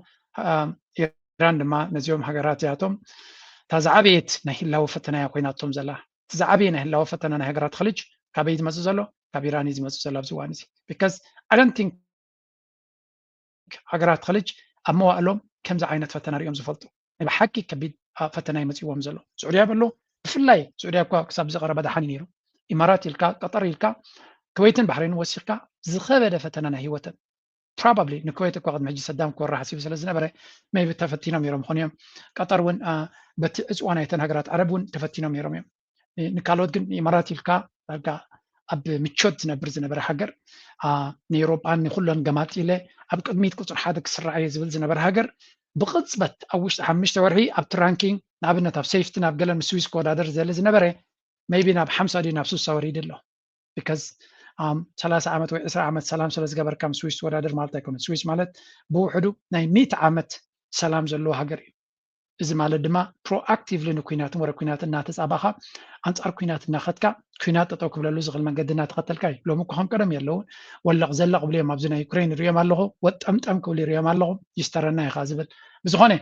ኢራን ድማ ነዚኦም ሃገራት እዚኣቶም እታ ዝዓበየት ናይ ህላወ ፈተና እያ ኮይናቶም ዘላ። እቲ ዝዓበየ ናይ ህላወ ፈተና ናይ ሃገራት ኸሊጅ ካበይ ዝመፅእ ዘሎ? ካብ ኢራን እዩ ዝመፅእ ዘሎ ኣብዚ እዋን እዚ። ቢካዝ ኣይ ዶንት ቲንክ ሃገራት ኸሊጅ ኣብ መዋእሎም ከምዚ ዓይነት ፈተና ሪኦም ዝፈልጡ። ናይ ብሓቂ ከቢድ ፈተና ይመፅዎም ዘሎ። ስዑድያ በሎ ብፍላይ ስዑድያ እኳ ክሳብ ዝቐረበ ደሓን ነይሩ። ኢማራት ኢልካ፣ ቀጠር ኢልካ፣ ክወይትን ባሕሬን ወሲኽካ ዝኸበደ ፈተና ናይ ህይወተን። ፕሮባብሊ ንክወይት እኳ ቅድሚ ሕጂ ሰዳም ክወራ ሓሲቡ ስለ ዝነበረ ሜቢ ተፈቲኖም ነይሮም ይኾኑ እዮም። ቀጠር እውን በቲ ዕፅዋ ናይተን ሃገራት ዓረብ እውን ተፈቲኖም ነይሮም እዮም። ንካልኦት ግን ኢማራት ኢልካ ዳርጋ ኣብ ምቾት ዝነብር ዝነበረ ሃገር፣ ንኤውሮጳን ንኩለን ገማጢለ ኣብ ቅድሚት ቁፅሪ ሓደ ክስራዕ እየ ዝብል ዝነበረ ሃገር ብቕፅበት ኣብ ውሽጢ ሓሙሽተ ወርሒ ኣብቲ ራንኪንግ ንኣብነት ኣብ ሴፍቲ ናብ ገለን ምስ ስዊስ ክወዳደር ዘለ ዝነበረ ሜቢ ናብ ሓምሳ ድዩ ናብ ስሳ ወሪዱ ኣሎ። ቢካዝ ሰላሳ ዓመት ወይ ዕስራ ዓመት ሰላም ስለ ዝገበርካ ምስ ስዊስ ትወዳደር ማለት ኣይኮነን። ስዊስ ማለት ብውሕዱ ናይ ሚእቲ ዓመት ሰላም ዘለዎ ሃገር እዩ። እዚ ማለት ድማ ፕሮኣክቲቭሊ ንኩናትን ወረ ኩናትን እናተፃባእኻ ኣንፃር ኩናት እናኸድካ ኩናት ጠጠው ክብለሉ ዝኽእል መንገዲ እናተኸተልካ እዩ። ሎሚ እኮ ከም ቀደም የለውን። ወለቕ ዘለቕ ብሉ እዮም። ኣብዚ ናይ ዩክሬን ንሪኦም ኣለኹ፣ ወጠምጠም ክብሉ ይሪኦም ኣለኹ። ይስተረና ኢኻ ዝብል ብዝኾነ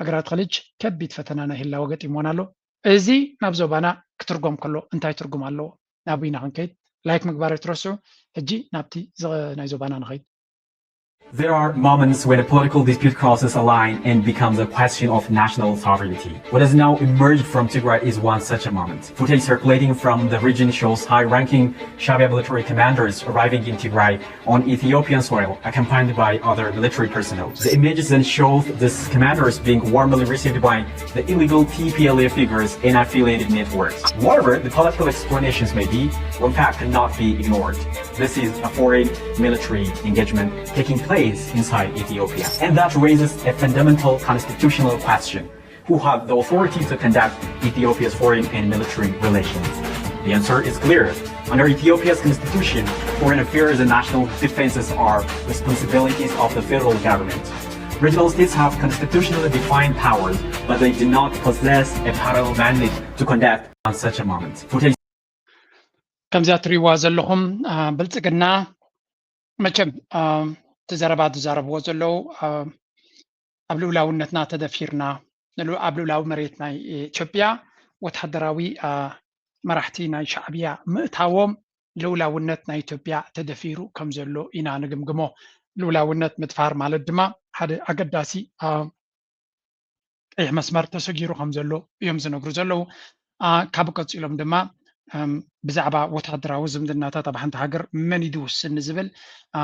ሃገራት ኸሊጅ ከቢድ ፈተና ናይ ህላወ ገጢምወን ኣሎ። እዚ ናብ ዞባና ክትርጎም ከሎ እንታይ ትርጉም ኣለዎ? ናብ ዊና ክንከይድ ላይክ ምግባር ኣይትረስዑ። ሕጂ ናብቲ ናይ ዞባና ንኸይድ። There are moments when a political dispute crosses a line and becomes a question of national sovereignty. What has now emerged from Tigray is one such a moment. Footage circulating from the region shows high-ranking Shabia military commanders arriving in Tigray on Ethiopian soil, accompanied by other military personnel. The images then show these commanders being warmly received by the illegal T P L F figures and affiliated networks. Whatever the political explanations may be, one fact cannot be ignored. This is a foreign military engagement taking place inside Ethiopia. And that raises a fundamental constitutional question. Who have the authority to conduct Ethiopia's foreign and military relations? The answer is clear. Under Ethiopia's constitution, foreign affairs and national defenses are responsibilities of the federal government. Regional states have constitutionally defined powers, but they do not possess a parallel mandate to conduct on such a moment. Footage ከምዚኣ ትሪእዋ ዘለኹም ብልፅግና መቸም እቲ ዘረባ ዝዛረብዎ ዘለዉ ኣብ ልኡላውነትና ተደፊርና ኣብ ልኡላዊ መሬት ናይ ኢትዮጵያ ወታደራዊ መራሕቲ ናይ ሻዕብያ ምእታዎም ልኡላውነት ናይ ኢትዮጵያ ተደፊሩ ከም ዘሎ ኢና ንግምግሞ። ልኡላውነት ምድፋር ማለት ድማ ሓደ ኣገዳሲ ቀይሕ መስመር ተሰጊሩ ከም ዘሎ እዮም ዝነግሩ ዘለዉ። ካብ ቀፂሎም ድማ ብዛዕባ ወታደራዊ ዝምድናታት ኣብ ሓንቲ ሃገር መን እዩ ዝውስን ንዝብል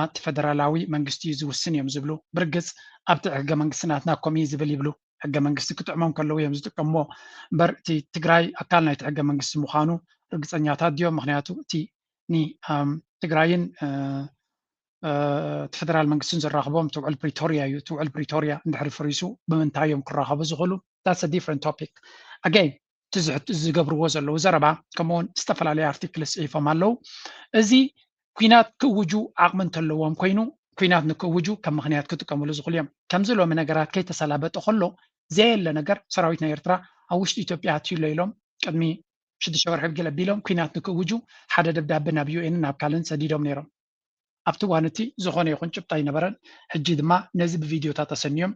እቲ ፈደራላዊ መንግስቲ እዩ ዝውስን እዮም ዝብሉ። ብርግፅ ኣብቲ ሕገ መንግስቲ ናትና ከምኡ እዩ ዝብል ይብሉ። ሕገ መንግስቲ ክጥዕሞም ከለዉ እዮም ዝጥቀምዎ እምበር እቲ ትግራይ ኣካል ናይቲ ሕገ መንግስቲ ምዃኑ ርግፀኛታት ድዮም? ምክንያቱ እቲ ትግራይን እቲ ፈደራል መንግስትን ዘራኽቦም እቲ ውዕል ፕሪቶርያ እዩ። እቲ ውዕል ፕሪቶርያ እንድሕሪ ፍሪሱ ብምንታይ እዮም ክራኸቡ ዝኽእሉ? That's a different topic. Again እቲ ዝገብርዎ ዘለዉ ዘረባ ከምኡውን ዝተፈላለዩ ኣርቲክልስ ፅሒፎም ኣለዉ። እዚ ኩናት ክእውጁ ዓቕሚ እንተለዎም ኮይኑ ኩናት ንክእውጁ ከም ምክንያት ክጥቀምሉ ዝኽእሉ እዮም። ከምዚ ሎሚ ነገራት ከይተሰላበጠ ከሎ ዘየለ ነገር ሰራዊት ናይ ኤርትራ ኣብ ውሽጢ ኢትዮጵያ ኣትዩ ኣሎ ኢሎም ቅድሚ ሽዱሽተ ወርሒ ገለ ቢሎም ኩናት ንክእውጁ ሓደ ደብዳቤ ናብ ዩኤን ናብ ካልእን ሰዲዶም ነይሮም። ኣብቲ እዋን እቲ ዝኾነ ይኹን ጭብጢ ኣይነበረን። ሕጂ ድማ ነዚ ብቪድዮታት ኣሰንዮም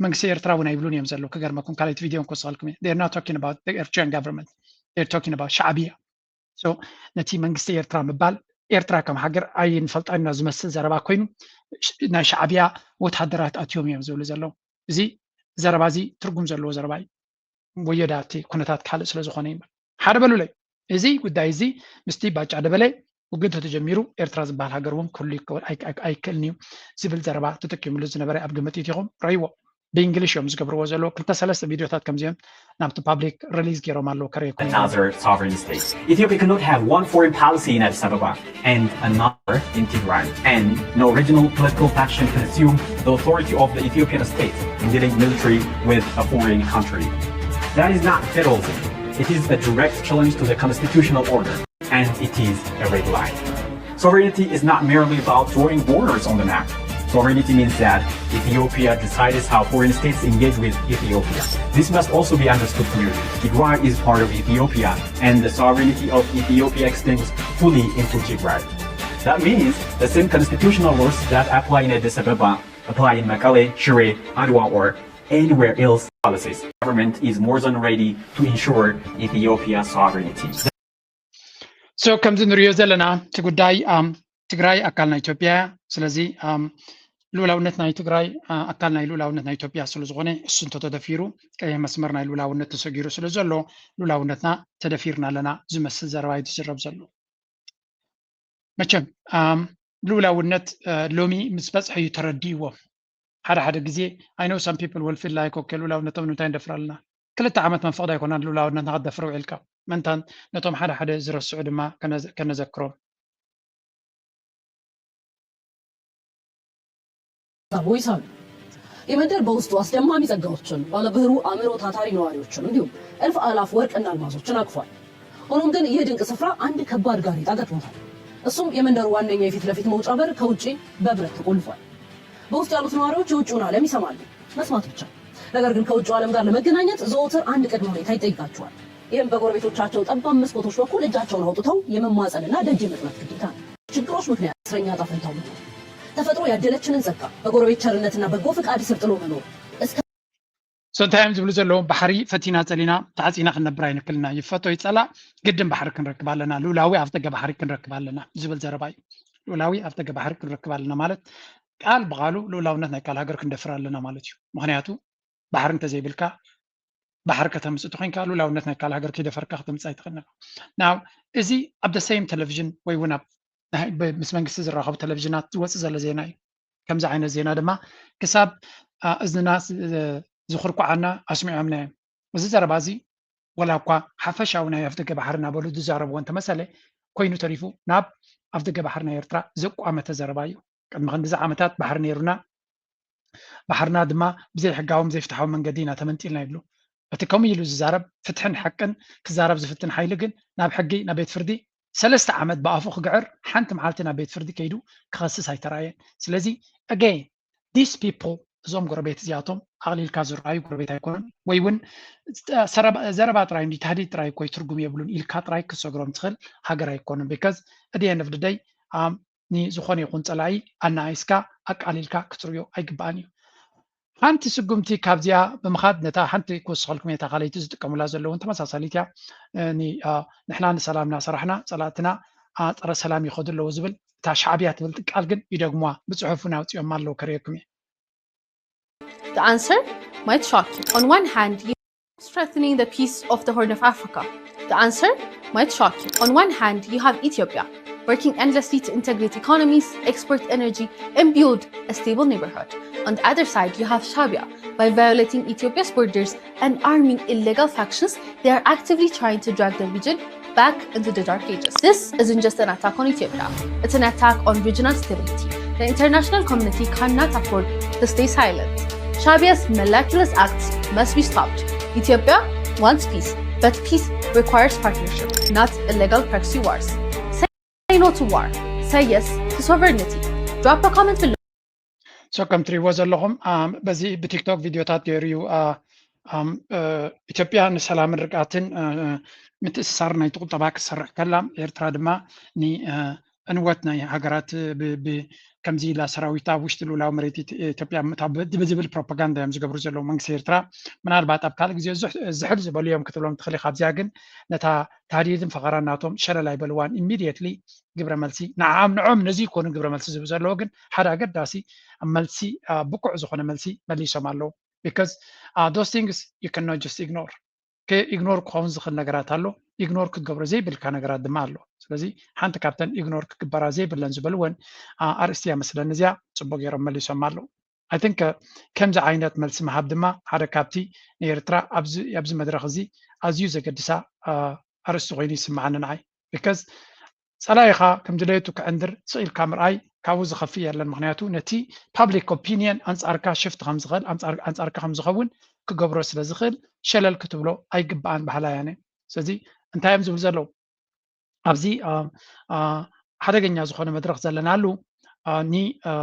መንግስቲ ኤርትራ እውን ኣይብሉን እዮም ዘለዉ። ክገርመኩም ካልኣይቲ ቪድዮ ክወስኸልኩም እየ። They're not talking about the Eritrean government. They're talking about ሻዕብያ። So ነቲ መንግስቲ ኤርትራ ምባል ኤርትራ ከም ሃገር ኣይንፈልጣን ኢና ዝመስል ዘረባ ኮይኑ ናይ ሻዕብያ ወታደራት ኣትዮም እዮም ዝብሉ ዘለዉ። እዚ ዘረባ እዚ ትርጉም ዘለዎ ዘረባ እዩ። ወዮ ዳ እቲ ኩነታት ካልእ ስለ ዝኾነ እዩ። ሓደ በሉለይ። እዚ ጉዳይ እዚ ምስቲ ባጫ ደበለ ውግእ እንተተጀሚሩ ኤርትራ ዝበሃል ሃገር እውን ክህሉ ኣይክእልን እዩ ዝብል ዘረባ ተጠቂምሉ ዝነበረ ኣብ ግምት ኢትኹም ረይዎ። ብእንግሊሽ እዮም ዝገብርዎ ዘለዉ። ክልተ ሰለስተ ቪድዮታት ከምዚኦም ናብቲ ፓብሊክ ሪሊዝ ገይሮም ኣለዉ። ከርእየኩም another sovereign state. Ethiopia cannot have one foreign policy in Addis Ababa and another in Tigray, and no regional political faction can assume the authority of the Ethiopian state in dealing military with a foreign country. That is not federalism. It is a direct challenge to the constitutional order, and it is a red line. Sovereignty is not merely about drawing borders on the map. Sovereignty means that Ethiopia decides how foreign states engage with Ethiopia. This must also be understood clearly. Tigray is part of Ethiopia, and the sovereignty of Ethiopia extends fully into Tigray. That means the same constitutional laws that apply in Addis Ababa apply in Mekelle, Shire, Adwa, or anywhere else. Policies. Government is more than ready to ensure Ethiopia sovereignty. So ከምዚ ንሪኦ ዘለና እቲ ጉዳይ ትግራይ ኣካል ናይ ኢትዮጵያ እያ። ስለዚ ኣም፣ ልኡላውነት ናይ ትግራይ ኣ፣ ኣካል ናይ ልኡላውነት ናይ ኢትዮጵያ ስለ ዝኾነ፣ እሱ እንተተደፊሩ፣ ቀይሕ መስመር ናይ ልኡላውነት ተሰጊሩ ስለ ዘሎ፣ ልኡላውነትና ተደፊርና ኣለና ዝመስል ዘረባ እዩ ዝዝረብ ዘሎ። መቸም ኣም፣ ልኡላውነት እ፣ ሎሚ ምስ በፅሐ እዩ ተረዲእዎ። ሓደ ሓደ ግዜ I know some people will feel like okay፣ ልኡላውነቶም ንምንታይ ንደፍር ኣለና? ክልተ ዓመት መፈቕድ ኣይኮናን ልኡላውነትና ክትደፍር ውዒልካ። መንታን ነቶም ሓደ ሓደ ዝረስዑ ድማ ከነዘ- ከነዘክሮም። ሀሳቡ ይሳሉ። ይህ መንደር በውስጡ አስደማሚ ጸጋዎችን፣ ባለብህሩ አእምሮ ታታሪ ነዋሪዎችን እንዲሁም እልፍ አላፍ ወርቅና አልማዞችን አቅፏል። ሆኖም ግን ይህ ድንቅ ስፍራ አንድ ከባድ ጋሬጣ ገጥሞታል። እሱም የመንደሩ ዋነኛ የፊት ለፊት መውጫ በር ከውጪ በብረት ተቆልፏል። በውስጡ ያሉት ነዋሪዎች የውጭውን ዓለም ይሰማሉ፣ መስማት ብቻ። ነገር ግን ከውጭው ዓለም ጋር ለመገናኘት ዘወትር አንድ ቅድመ ሁኔታ ይጠይቃቸዋል። ይህም በጎረቤቶቻቸው ጠባብ መስኮቶች በኩል እጃቸውን አውጥተው የመማጸንና ደጅ የመጥናት ግዴታ ነው። ችግሮች ምክንያት እስረኛ ዕጣ ፈንታው ምንድን ነው? ተፈጥሮ ያደለችንን ጸጋ በጎረቤት ቸርነትና በጎ ፈቃድ ስር ጥሎ መኖር እስከ So እንታይ እዮም ዝብሉ ዘለዉ? ባሕሪ ፈቲና ጸሊና ተዓጺና ክንነብር ኣይንክልና። ይፈቶ ይጸላእ ግድን ባሕሪ ክንረክብ ኣለና፣ ልኡላዊ ኣፍደገ ባሕሪ ክንረክብ ኣለና ዝብል ዘረባ እዩ። ልኡላዊ ኣፍደገ ባሕሪ ክንረክብ ኣለና ማለት ቃል ብቓሉ ልኡላውነት ናይ ካልእ ሃገር ክንደፍር ኣለና ማለት እዩ። ምኽንያቱ ባሕሪ እንተዘይብልካ፣ ባሕሪ ከተምጽእ ተኾይንካ፣ ልኡላውነት ናይ ካልእ ሃገር ከይደፈርካ ከተምጽእ ኣይትኽእልን ኢኻ። Now እዚ ኣብ the same television ወይ እውን ኣብ ናይ ብ- ምስ መንግስቲ ዝራኸቡ ቴሌቪዥናት ዝወጽእ ዘሎ ዜና እዩ። ከምዚ ዓይነት ዜና ድማ ክሳብ ኣ፣ እዝንና ዝ- ዝኹርኩዓና ኣስሚዖምና እዮም። እዚ ዘረባ እዚ ወላ እኳ ሓፈሻዊ ናይ ኣፍደገ ባሕሪ እናበሉ ዝዛረብዎ እንተመሰለ ኮይኑ ተሪፉ ናብ ኣፍደገ ባሕሪ ናይ ኤርትራ ዘቋመተ ዘረባ እዩ። ቅድሚ ክንዲዚ ዓመታት ባሕሪ ነይሩና፣ ባሕርና ድማ ብዘይሕጋውን ዘይፍትሓውን መንገዲ ኢና ተመንጢልና ይብሉ። እቲ ከምኡ ኢሉ ዝዛረብ ፍትሕን ሓቅን ክዛረብ ዝፍትን ሓይሊ ግን ናብ ሕጊ ናብ ቤት ፍርዲ ሰለስተ ዓመት ብኣፉ ክግዕር ሓንቲ መዓልቲ ናብ ቤት ፍርዲ ከይዱ ክኸስስ ኣይተራእየን። ስለዚ again these people እዞም ጎረቤት እዚኣቶም ኣቕሊልካ ዝረኣዩ ጎረቤት ኣይኮኑን፣ ወይ እውን ዘረባ ጥራይ እንዲ ታህዲድ ጥራይ እኮ ትርጉም የብሉን ኢልካ ጥራይ ክሰግሮም ትኽእል ሃገር ኣይኮኑን። Because at the end of the day ንዝኾነ ይኹን ጸላኢ ኣነኣኢስካ ኣቃሊልካ ክትርእዮ ኣይግባእን እዩ። ሓንቲ ስጉምቲ ካብዚኣ ብምኻድ ነታ ሓንቲ ክውስኸልኩም እየ፣ እታ ካልኣይቲ ዝጥቀሙላ ዘለውን ተመሳሳሊት እያ። እ፣ ኒ- አ፣ ንሕና ንሰላም እናሰራሕና ጸላእትና አ፣ ጸረ ሰላም ይኸዱ ኣለዉ ዝብል እታ ሻዕብያ ትብል ቃል ግን ይደግሙዋ፣ ብጽሑፍ እውን ኣውጺኦማ ኣለዉ፣ ከርእየኩም እየ። The answer might shock you. On one hand, you have threatening the peace of the Horn of Africa. The answer might shock you. On one hand, you have Ethiopia working endlessly to integrate economies, export energy, and build a stable neighborhood. On the other side, you have Shabia, by violating Ethiopia's borders and arming illegal factions, they are actively trying to drag the region back into the dark ages. This isn't just an attack on Ethiopia, it's an attack on regional stability. The international community cannot afford to stay silent. Shabia's miraculous acts must be stopped. Ethiopia wants peace, but peace requires partnership, not illegal proxy wars. Say no to war. Say yes to sovereignty. Drop a comment below. So ከም ትሪእዎ ዘለኹም አ፣ በዚ ብቲክቶክ ቪድዮታት ገይሩ እዩ አ፣ ኣም፣ እ፣ ኢትዮጵያ ንሰላምን ርግኣትን እ፣ ምትእስሳር ናይቲ ቁጠባ ክትሰርሕ ከላ፣ ኤርትራ ድማ ንዕንወት ናይ ሃገራት ብ- ብ- ከምዚ ኢላ ሰራዊት ኣብ ውሽጢ ልኡላዊ መሬት ኢት- ኢትዮጵያ ምእታው ብ- ብዝብል ፕሮፓጋንዳ እዮም ዝገብሩ ዘለዉ። መንግስቲ ኤርትራ ምናልባት ኣብ ካልእ ግዜ ዝሕ- ዝሕል ዝበሉ እዮም ክትብሎም ትኽእል ኢኻ። ኣብዚኣ ግን ነታ ታህዲድን ፈኸራን ናቶም ሸለል ኣይበልዋን። Immediately ግብረ መልሲ ንዓም ንዖም ነዚ ይኮኑ ግብረ መልሲ ዝህቡ ዘለዉ፣ ግን ሓደ ኣገዳሲ መልሲ አ፣ ብቁዕ ዝኾነ መልሲ መሊሶም ኣለዉ። Because those things you cannot just ignore። ኢግኖር ክኸውን ዝኽእል ነገራት ኣሎ፣ ኢግኖር ክትገብሮ ዘይብልካ ነገራት ድማ ኣሎ። ስለዚ ሓንቲ ካብተን ኢግኖር ክግበራ ዘይብለን ዝበልወን አ፣ ኣርእስቲ እያ መስለኒ እዚኣ። ጽቡቅ ገይሮም መሊሶም ኣለዉ። I think ከምዚ ዓይነት መልሲ ምሃብ ድማ ሓደ ካብቲ ንኤርትራ ኣብዚ ኣብዚ መድረኽ እዚ ኣዝዩ ዘገድሳ አ፣ ኣርእስቲ ኮይኑ ይስምዓኒ ንዓይ። Because ጸላኢኻ ከም ድሌቱ ክዕንድር ስቕ ኢልካ ምርኣይ ካብኡ ዝኸፍእ የለን። ምኽንያቱ ነቲ public opinion ኣንጻርካ ሽፍት ከም ዝኽእል ኣንጻር- ኣንጻርካ ከም ዝኸውን ክገብሮ ስለ ዝኽእል ሸለል ክትብሎ ኣይግባኣን በሃላይ ኣነ። ስለዚ እንታይ እዮም ዝብሉ ዘለዉ ኣብዚ አ፣ አ፣ ሓደገኛ ዝኾነ መድረኽ ዘለናሉ አ፣ ኒ አ፣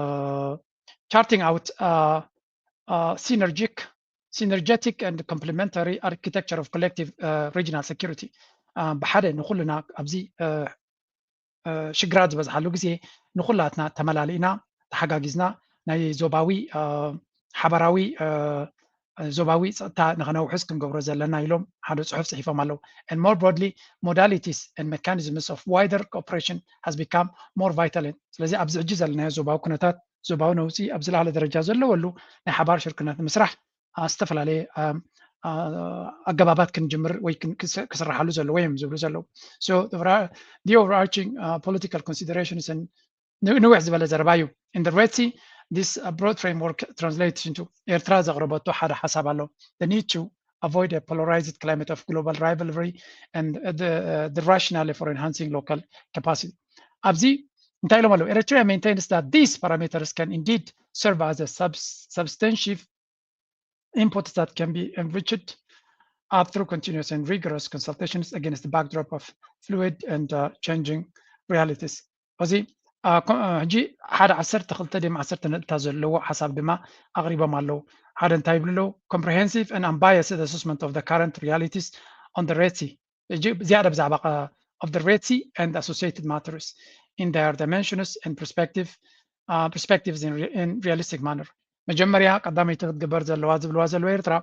charting out አ፣ አ፣ synergic synergetic and complementary architecture of collective አ፣ regional security አ፣ ብሓደ ንኹልና ኣብዚ አ፣ አ፣ ሽግራት ዝበዝሓሉ ግዜ ንኹላትና ተመላሊእና ተሓጋጊዝና ናይ ዞባዊ አ፣ ሓበራዊ አ፣ ዞባዊ ፀጥታ ንክነውሕስ ክንገብሮ ዘለና ኢሎም ሓደ ፅሑፍ ፅሒፎም ኣለዉ። And more broadly, modalities and mechanisms of wider cooperation has become more vital. ስለዚ ኣብዚ ሕጂ ዘለናዮ ዞባዊ ኩነታት፣ ዞባዊ ነውፂ ኣብ ዝለዓለ ደረጃ ዘለወሉ ናይ ሓባር ሽርክነት ንምስራሕ ዝተፈላለየ ኣገባባት ክንጅምር ወይ ክስራሓሉ ዘለዎ እዮም ዝብሉ ዘለዉ። So the overarching political considerations ንውሕ ዝበለ ዘረባ እዩ። In the Red Sea, this broad framework translates into ኤርትራ ዘቕረበቶ ሓደ ሓሳብ ኣሎ። The need to avoid a polarized climate of global rivalry and the, the rationale for enhancing local capacity. ኣብዚ እንታይ ኢሎም ኣለዉ? Eritrea maintains that these parameters can indeed serve as a substantive inputs that can be enriched up through continuous and rigorous consultations against the backdrop of fluid and uh, changing realities. እዚ ሕጂ ሓደ ዓሰርተ ክልተ ድም ዓሰርተ ነጥብታት ዘለዎ ሓሳብ ድማ ኣቕሪቦም ኣለዉ። ሓደ እንታይ ይብሉ ኣለዉ? Comprehensive and unbiased assessment of the current realities on the Red Sea. ዝያዳ ብዛዕባ of the Red Sea and associated matters in their dimensions and perspective uh, perspectives in, in realistic manner. መጀመርያ ቀዳመይቲ ክትግበር ዘለዋ ዝብልዋ ዘለዉ ኤርትራ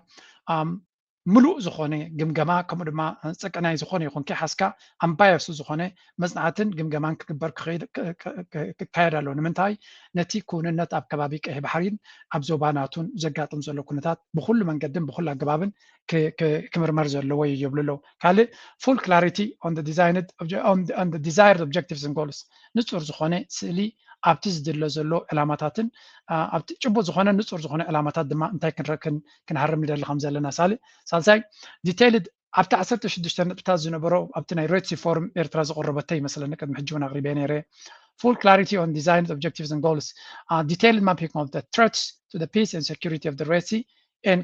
ምሉእ ዝኾነ ግምገማ ከምኡ ድማ ጸቀናይ ዝኾነ ይኹን ከይሓዝካ ኣምባየሱ ዝኾነ መጽናዕትን ግምገማን ክግበር ክካየድ ኣለዎ። ንምንታይ? ነቲ ክውንነት ኣብ ከባቢ ቀይሕ ባሕሪን ኣብ ዞባ ናቱን ዘጋጥም ዘሎ ኩነታት ብኩሉ መንገድን ብኩሉ ኣገባብን ክምርመር ዘለዎ እዩ ይብሉ ኣለዉ። ካልእ full clarity on the designed on the desired objectives and goals፣ ንጹር ዝኾነ ስእሊ ኣብቲ ዝድለ ዘሎ ዕላማታትን ኣብቲ ጭቡጥ ዝኾነ ንጹር ዝኾነ ዕላማታት ድማ እንታይ ክንረክን ክንሃርም ንደሊ ከም ዘለና ሳልእ ሳልሳይ detailed ኣብቲ ዓሰርተ ሽዱሽተ ነጥብታት ዝነበሮ ኣብቲ ናይ Red Sea Forum ኤርትራ ዘቕረበቶ ይመስለኒ ቅድሚ ሕጂ እውን ኣቕሪበ ነይረ። Full clarity on design objectives and goals, uh, detailed mapping of the threats to the peace and security of the Red Sea and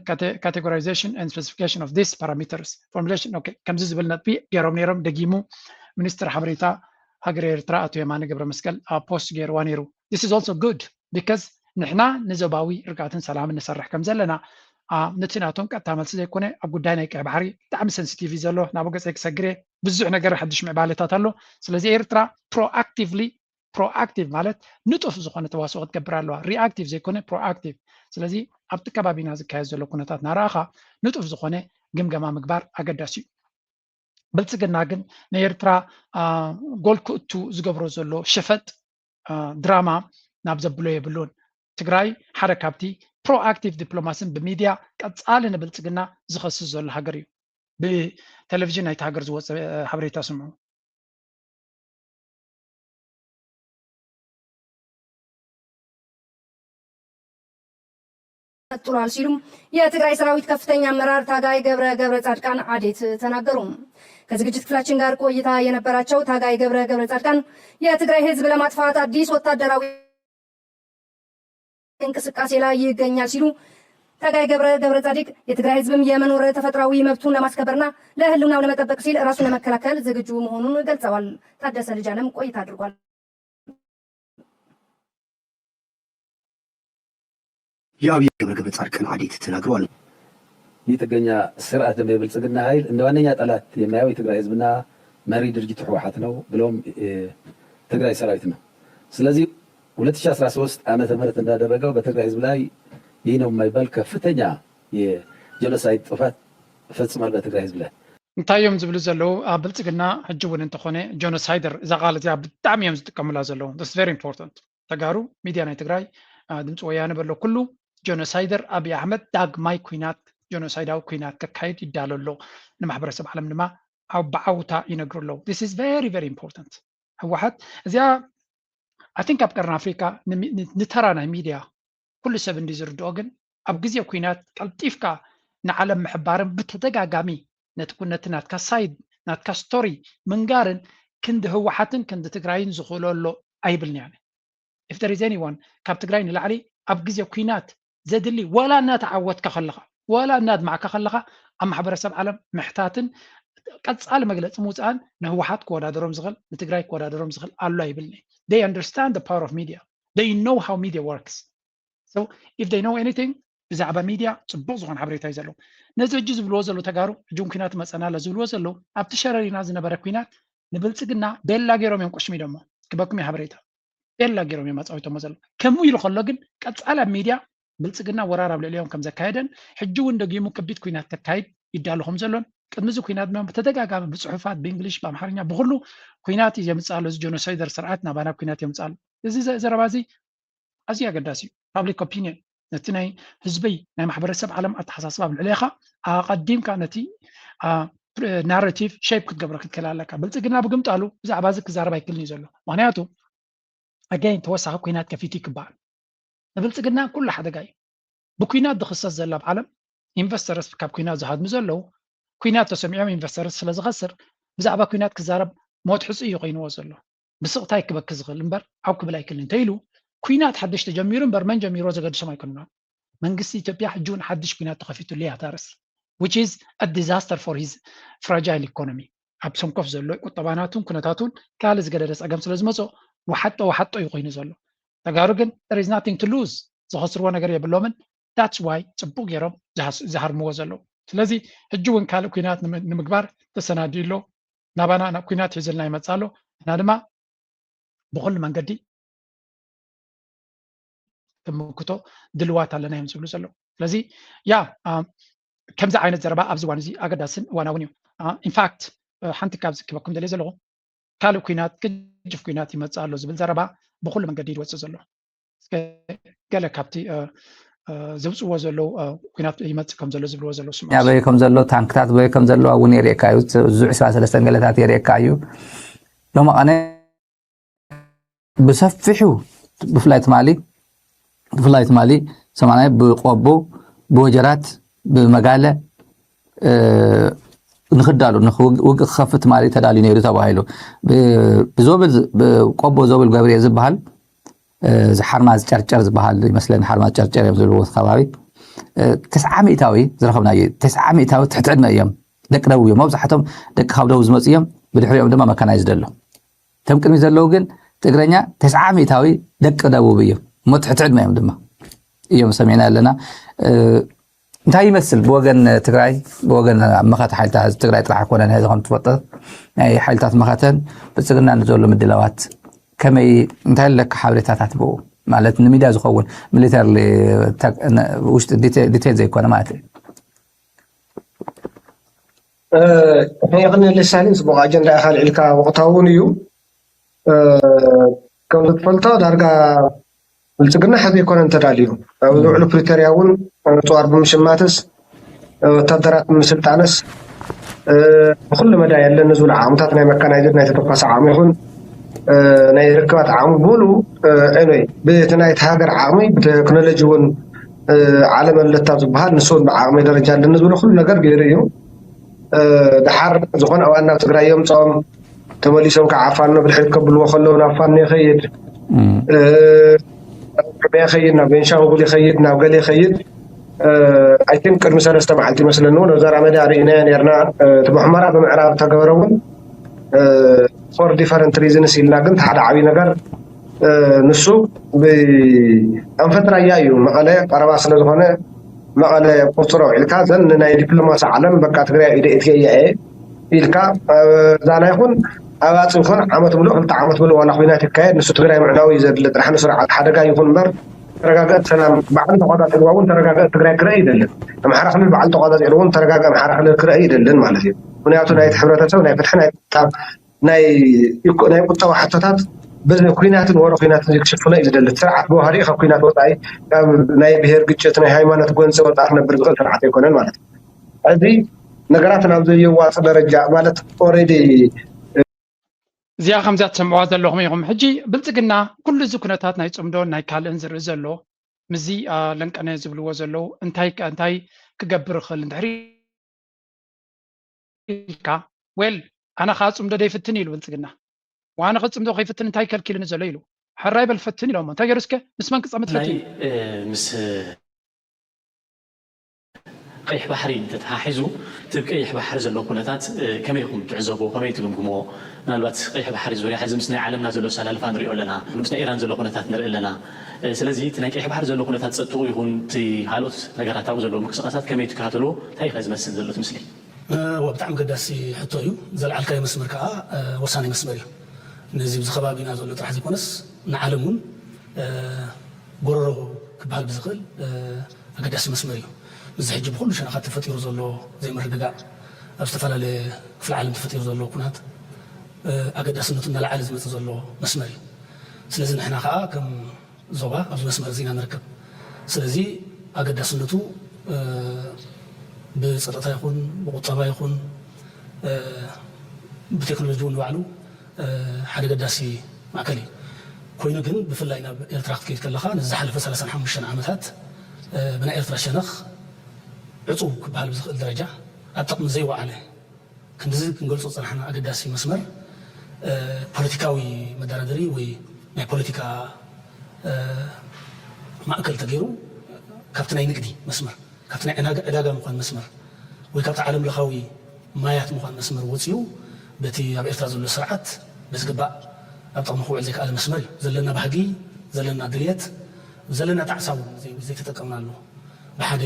categorization and specification of these parameters formulation. Okay, ከምዚ ዝብል ነጥቢ ገይሮም ነይሮም። ደጊሙ ሚኒስትር ሓበሬታ ሃገር ኤርትራ ኣቶ የማነ ገብረ መስቀል ኣብ ፖስት ገይርዋ ነይሩ። This is also good because ንሕና ንዞባዊ ርግኣትን ሰላምን ንሰርሕ ከም ዘለና ነቲ ናቶም ቀጥታ መልሲ ዘይኮነ ኣብ ጉዳይ ናይ ቀይ ባሕሪ ብጣዕሚ sensitive እዩ ዘሎ። ናብ ገፀይ ክሰግር እየ። ብዙሕ ነገር ሓድሽ ምዕባለታት ኣሎ። ስለዚ ኤርትራ proactively proactive ማለት ንጡፍ ዝኾነ ተዋስኦ ክትገብር ኣለዋ። Reactive ዘይኮነ proactive። ስለዚ ኣብቲ ከባቢና ዝካየድ ዘሎ ኩነታት እናረኣኻ ንጡፍ ዝኾነ ግምገማ ምግባር ኣገዳሲ እዩ። ብልፅግና ግን ንኤርትራ ጎል ክእቱ ዝገብሮ ዘሎ ሸፈጥ ድራማ ናብ ዘብሎ የብሉን። ትግራይ ሓደ ካብቲ proactive ዲፕሎማሲን ብሚድያ ቀፃሊ ንብልፅግና ዝኸስስ ዘሎ ሃገር እዩ። ብቴሌቪዥን ናይቲ ሃገር ዝወፀ ሓበሬታ ስምዑ። ቀጥሏል ሲሉ የትግራይ ሰራዊት ከፍተኛ አመራር ታጋይ ገብረ ገብረ ጻድቃን አዴት ተናገሩ። ከዝግጅት ክፍላችን ጋር ቆይታ የነበራቸው ታጋይ ገብረ ገብረ ጻድቃን የትግራይ ህዝብ ለማጥፋት አዲስ ወታደራዊ እንቅስቃሴ ላይ ይገኛል ሲሉ ታጋይ ገብረ ገብረ ጻድቅ የትግራይ ህዝብም የመኖር ተፈጥሯዊ መብቱን ለማስከበርና ለህልውናው ለመጠበቅ ሲል ራሱን ለመከላከል ዝግጁ መሆኑን ገልጸዋል። ታደሰ ልጅ አለም ቆይታ አድርጓል። የአብይ ገብረ ገብረ ጻድቃን አዴት ተናግረዋል። ይህ ጥገኛ ስርዓት ደግሞ የብልጽግና ኃይል እንደ ዋነኛ ጠላት የሚያየው የትግራይ ህዝብና መሪ ድርጅት ህወሓት ነው ብሎም ትግራይ ሰራዊት ነው። ስለዚህ ሁለት ሺህ አስራ ሶስት ዓመተ ምህረት እንዳደረገው በትግራይ ህዝብ ላይ ይህ ነው የማይባል ከፍተኛ የጀኖሳይድ ጥፋት ፈጽሟል በትግራይ ህዝብ ላይ። እንታይ እዮም ዝብሉ ዘለዉ? ኣብ ብልጽግና ሕጂ እውን እንተኾነ ጀኖሳይደር እዛ ቃል እዚኣ ብጣዕሚ እዮም ዝጥቀሙላ ዘለዉ። That's very important። ተጋሩ ሚድያ ናይ ትግራይ ድምፂ ወያነ በሎ ኩሉ ጀኖሳይደር ኣብይ ኣሕመድ ዳግማይ ኩናት ጀኖሳይዳዊ ኩናት ከካይድ ይዳሎ ኣሎ። ንማሕበረሰብ ዓለም ድማ ብዓውታ ይነግሩ ኣለዉ። This is very very important። ህወሓት እዚኣ I think ኣብ ቀርኒ ኣፍሪካ ንተራ ናይ ሚድያ ኩሉ ሰብ እንዲ ዝርድኦ ግን ኣብ ግዜ ኩናት ቀልጢፍካ ንዓለም ምሕባርን ብተደጋጋሚ ነቲ ኩነቲ ናትካ ሳይድ ናትካ ስቶሪ ምንጋርን ክንዲ ህወሓትን ክንዲ ትግራይን ዝኽእሎ ኣሎ ኣይብልንያ። If there is anyone ካብ ትግራይ ንላዕሊ ኣብ ግዜ ኩናት ዘድሊ ዋላ እናተዓወትካ ከለኻ ዋላ እናድማዕካ ከለኻ ኣብ ማሕበረሰብ ዓለም ምሕታትን ቀፃሊ መግለፂ ምውፃእን ንህወሓት ክወዳደሮም ዝኽእል ንትግራይ ክወዳደሮም ዝኽእል ኣሎ ኣይብልኒ። They understand the power of media. They know how media works. So if they know anything ብዛዕባ ሚድያ ፅቡቅ ዝኾነ ሓበሬታ እዩ ዘለዎም። ነዚ ሕጂ ዝብልዎ ዘለዉ ተጋሩ ሕጂ እውን ኩናት መፀና ኣሎ ዝብልዎ ዘለዉ ኣብቲ ሸረሪና ዝነበረ ኩናት ንብልፅግና ቤላ ገይሮም እዮም ቆሽሚዶሞ ክበኩም እዩ ሓበሬታ ቤላ ገይሮም እዮም ኣፃዊቶሞ ዘለዉ። ከምኡ ኢሉ ከሎ ግን ቀፃሊ ኣብ ሚድያ ብልፅግና ወራር ኣብ ልዕሊኦም ከም ዘካየደን ሕጂ እውን ደጊሙ ከቢድ ኩናት ከካይድ ይዳሎ ከም ዘሎን ቅድሚ እዚ ኩናት ድማ ብተደጋጋሚ ብፅሑፋት ብእንግሊሽ ብኣምሓርኛ ብኩሉ ኩናት እዩ ዘምፅእ ኣሎ እዚ ጀኖሳይደር ስርዓት ናባና ኩናት የምፅእ ኣሎ። እዚ ዘረባ እዚ ኣዝዩ ኣገዳሲ እዩ። ፓብሊክ ኦፒኒየን ነቲ ናይ ህዝቢ ናይ ማሕበረሰብ ዓለም ኣተሓሳስባ ኣብ ልዕሌኻ ኣቐዲምካ ነቲ ናራቲቭ ሸይፕ ክትገብሮ ክትክእል ኣለካ። ብልፅግና ብግምጣሉ ብዛዕባ እዚ ክዛረብ ኣይክልን እዩ ዘሎ። ምክንያቱ ኣገይን ተወሳኺ ኩናት ከፊቱ ይክበሃል። ንብልፅግና ኩሉ ሓደጋ እዩ። ብኩናት ዝኽሰስ ዘላ ኣብ ዓለም ኢንቨስተርስ ካብ ኩናት ዝሃድሙ ዘለዉ ኩናት ተሰሚዖም ኢንቨስተርስ ስለ ዝኸስር ብዛዕባ ኩናት ክዛረብ ሞት ሕፁ እዩ ኮይንዎ ዘሎ። ብስቕታይ ክበኪ ዝኽእል እምበር ኣብ ክብል ኣይክልን እንተኢሉ ኩናት ሓድሽ ተጀሚሩ እምበር መን ጀሚሮ ዘገድሶም ኣይኮኑን። መንግስቲ ኢትዮጵያ ሕጂ እውን ሓድሽ ኩናት ተኸፊቱሉ እያ ታርስ which is a disaster for his fragile economy። ኣብ ሰንኮፍ ዘሎ ቁጠባናቱን ኩነታቱን ካልእ ዝገደደ ፀገም ስለ ዝመፅኦ ወሓጦ ወሓጦ እዩ ኮይኑ ዘሎ። ተጋሩ ግን there is nothing to lose፣ ዝኸስርዎ ነገር የብሎምን። That's why ፅቡቅ ገይሮም ዝሃርምዎ ዘለዉ። ስለዚ ሕጂ እውን ካልእ ኩናት ንምግባር ተሰናዲኡ ኣሎ። ናባና ናብ ኩናት ሒዘልና ይመፅእ ኣሎ። ንሕና ድማ ብኩሉ መንገዲ ክምክቶ ድልዋት ኣለና እዮም ዝብሉ ዘለዉ። ስለዚ ያ ከምዚ ዓይነት ዘረባ ኣብዚ እዋን እዚ ኣገዳስን እዋናውን እዩ። ኢንፋክት ሓንቲ ካብ ዝክበኩም ደልየ ዘለኹ ካልእ ኩናት ቅጅፍ ኩናት ይመፅእ ኣሎ ዝብል ዘረባ ብኩሉ መንገዲ ይወፅእ ዘሎ። እስከ ገለ ካብቲ ዘውፅዎ ዘለዉ ኩናት ይመፅእ ከም ዘሎ ዝብልዎ ዘለዉ ስምዑ። በይ ከም ዘሎ ታንክታት በይ ከም ዘሎ እውን የርእየካ እዩ። እዚ ዕስራ ሰለስተን ገለታት የርእየካ እዩ። ሎማቐነ ብሰፊሑ ብፍላይ ትማሊ ብፍላይ ትማሊ ሰማናይ ብቆቦ ብወጀራት ብመጋለ ንክዳሉ ውግእ ክኸፍት ትማሊ ተዳልዩ ነይሩ ተባሂሉ። ብዞብል ቆቦ ዞብል ገብርኤ ዝበሃል እዚ ሓርማዝ ጨርጨር ዝበሃል ይመስለኒ ሓርማዝ ጨርጨር እዮም ዝብልዎ እቲ ከባቢ ተስዓ ሚእታዊ ዝረኸብናዮ ተስዓ ሚእታዊ ትሕቲ ዕድመ እዮም ደቂ ደቡብ እዮም መብዛሕቶም ደቂ ካብ ደቡብ ዝመፁ እዮም ብድሕሪኦም ድማ መካናይዝድ ኣሎ እቶም ቅድሚ ዘለዉ ግን ትግረኛ ተስዓ ሚእታዊ ደቂ ደቡብ እዮም እሞ ትሕቲ ዕድመ እዮም ድማ እዮም ሰሚዕና ኣለና እንታይ ይመስል ብወገን ትግራይ ብወገን ኣብ መኸተ ሓይልታት ትግራይ ጥራሕ ኣይኮነን ሕዚ ከም ትፈልጦ ናይ ሓይልታት መኸተን ብልፅግና ንዘሎ ምድላዋት ከመይ እንታይ ኣለካ ሓበሬታታት ብኡ ማለት ንሚድያ ዝኸውን ሚሊተር ውሽጢ ዲቴል ዘይኮነ ማለት እዩ ይቕኒ ልሳኒ ፅቡቕ ኣጀንዳ ኢኻ ልዒልካ ወቕታዊ እውን እዩ ከም ዝትፈልጦ ዳርጋ ብልፅግና ሕዚ ኣይኮነን ተዳልዩ ኣብ ዝውዕሉ ፕሪቶርያ እውን ፅዋር ብምሽማትስ ወታደራት ብምስልጣንስ ብኩሉ መዳይ ኣለኒ ዝብሉ ዓቕምታት ናይ መካናይዝድ ናይ ተተኳሲ ዓቕሚ ይኹን ናይ ርክባት ዓቕሚ ብምሉ ኤንወይ ብቲ ናይቲ ሃገር ዓቕሚ ብቴክኖሎጂ እውን ዓለም ኣለታ ዝበሃል ንሱ እውን ብዓቕሚ ደረጃ ኣለኒ ዝብሎ ኩሉ ነገር ገይሩ እዩ ድሓር ዝኾነ እዋን ናብ ትግራይ የምፅኦም ተመሊሶም ከዓ ፋኖ ብድሕሪት ከብልዎ ከለዉ ናብ ፋኖ ይኸይድ ኦሮሚያ ይኸይድ ናብ ቤንሻንጉል ይኸይድ ናብ ገለ ይኸይድ ኣይቲንክ ቅድሚ ሰለስተ መዓልቲ ይመስለኒ እውን ኣብዛ ራመዳ ርኢናዮ ነርና እቲ ብሑመራ ብምዕራብ ተገበረ እውን for different reasons ኢልና ግን ሓደ ዓብዪ ነገር ንሱ ብኣንፈት ራያ እዩ መቐለ ቀረባ ስለ ዝኾነ መቐለ ቁፅሮ ውዒልካ ዘን ናይ ዲፕሎማሲ ዓለም በቃ ትግራይ ኢደ ኢትየ እየ ኢልካ ዛና ይኹን ኣባፂ ይኹን ዓመት ምሉእ ክልተ ዓመት ምሉእ ዋላ ኩናት ይካየድ ንሱ ትግራይ ምዕናዊ እዩ ዘድሊ ጥራሕ ንስርዓት ሓደጋ ይኹን እምበር ተረጋገእት ሰላም በዓል ተቋፃፂርዋ እውን ተረጋገእት ትግራይ ክረአ ይደልን ኣምሓራ ክልል በዓል ተቋፃፂሩ እውን ተረጋገ ኣምሓራ ክልል ክረአ ይደልን ማለት እዩ ምክንያቱ ናይቲ ሕብረተሰብ ናይ ፍትሒ ናይ ናይ ናይ ቁጠባ ሕቶታት በዚ ኩናትን ወረ ኩናትን ክሽፍኖ እዩ ዝደሊ ስርዓት ብባህሪኡ ካብ ኩናት ወፃኢ ካብ ናይ ብሄር ግጭት ናይ ሃይማኖት ጎንፂ ወፃኢ ክነብር ዝኽእል ስርዓት ኣይኮነን ማለት እዩ እዚ ነገራት ናብ ዘየዋፅ ደረጃ ማለት ኦሬዲ እዚኣ ከምዚኣ ትሰምዕዋ ዘለኹም ኢኹም ሕጂ ብልፅግና ኩሉ እዚ ኩነታት ናይ ፅምዶን ናይ ካልእን ዝርኢ ዘሎ ምዚ ለንቀነ ዝብልዎ ዘለዉ እንታይ እንታይ ክገብር ይኽእል እንድሕሪ ኢልካ ዌል ኣነ ከዓ ፅምዶ ደይፍትን ኢሉ ብልፅግና ዋነ ክፅምዶ ከይፍትን እንታይ ከልኪልኒ ዘሎ ኢሉ ሕራይ በል ፈትን ኢሎሞ እንታይ ገይሩ እስከ ምስ መን ክፀምድ ፈትን ምስ ቀይሕ ባሕሪ እንተተሓሒዙ እቲ ቀይሕ ባሕሪ ዘሎ ኩነታት ከመይ ኢኹም ትዕዘቦ ከመይ ትግምግሞ ምናልባት ቀይሕ ባሕሪ ዙርያ ሕዚ ምስ ናይ ዓለምና ዘሎ ኣሰላልፋ ንሪኦ ኣለና ምስ ናይ ኢራን ዘሎ ኩነታት ንርኢ ኣለና ስለዚ እቲ ናይ ቀይሕ ባሕሪ ዘሎ ኩነታት ፀጥቑ ይኹን እቲ ካልኦት ነገራት ኣብኡ ዘለዎ ምንቅስቃሳት ከመይ ትከታተልዎ እንታይ ከ ዝመስል ዘሎ እቲ ምስሊ እወ ብጣዕሚ ገዳሲ ሕቶ እዩ ዘልዓልካዮ መስመር ከዓ ወሳኒ መስመር እዩ ነዚ ብዚ ከባቢና ዘሎ ጥራሕ ዘይኮነስ ንዓለም እውን ጎረሮ ክበሃል ብዝኽእል ኣገዳሲ መስመር እዩ። እዚ ሕጂ ብኩሉ ሸነኻት ተፈጢሩ ዘሎ ዘይምርግጋእ፣ ኣብ ዝተፈላለየ ክፍለ ዓለም ተፈጢሩ ዘሎ ኩናት ኣገዳስነቱ እናለዓለ ዝመፅእ ዘሎ መስመር እዩ። ስለዚ ንሕና ከዓ ከም ዞባ ኣብዚ መስመር እዚ ኢና ንርከብ። ስለዚ ኣገዳስነቱ ብፀጥታ ይኹን ብቁጠባ ይኹን ብቴክኖሎጂ እውን ባዕሉ ሓደ ኣገዳሲ ማእከል እዩ። ኮይኑ ግን ብፍላይ ናብ ኤርትራ ክትከይድ ከለኻ ንዝሓለፈ ሰላሳን ሓሙሽተን ዓመታት ብናይ ኤርትራ ሸነኽ ዕፁው ክበሃል ብዝኽእል ደረጃ ኣብ ጥቕሚ ዘይወዓለ ክንድዚ ክንገልፆ ዝፀናሕና ኣገዳሲ መስመር ፖለቲካዊ መደራደሪ ወይ ናይ ፖለቲካ ማእከል ተገይሩ ካብቲ ናይ ንግዲ መስመር ካብቲ ናይ ዕዳጋ ምዃን መስመር ወይ ካብቲ ዓለም ለኻዊ ማያት ምዃን መስመር ወፂኡ በቲ ኣብ ኤርትራ ዘሎ ስርዓት ብዝግባእ ኣብ ጥቕሚ ክውዕል ዘይከኣለ መስመር እዩ። ዘለና ባህጊ፣ ዘለና ድልየት፣ ዘለና ጣዕሳ እውን ዘይተጠቀምናሉ ብሓደ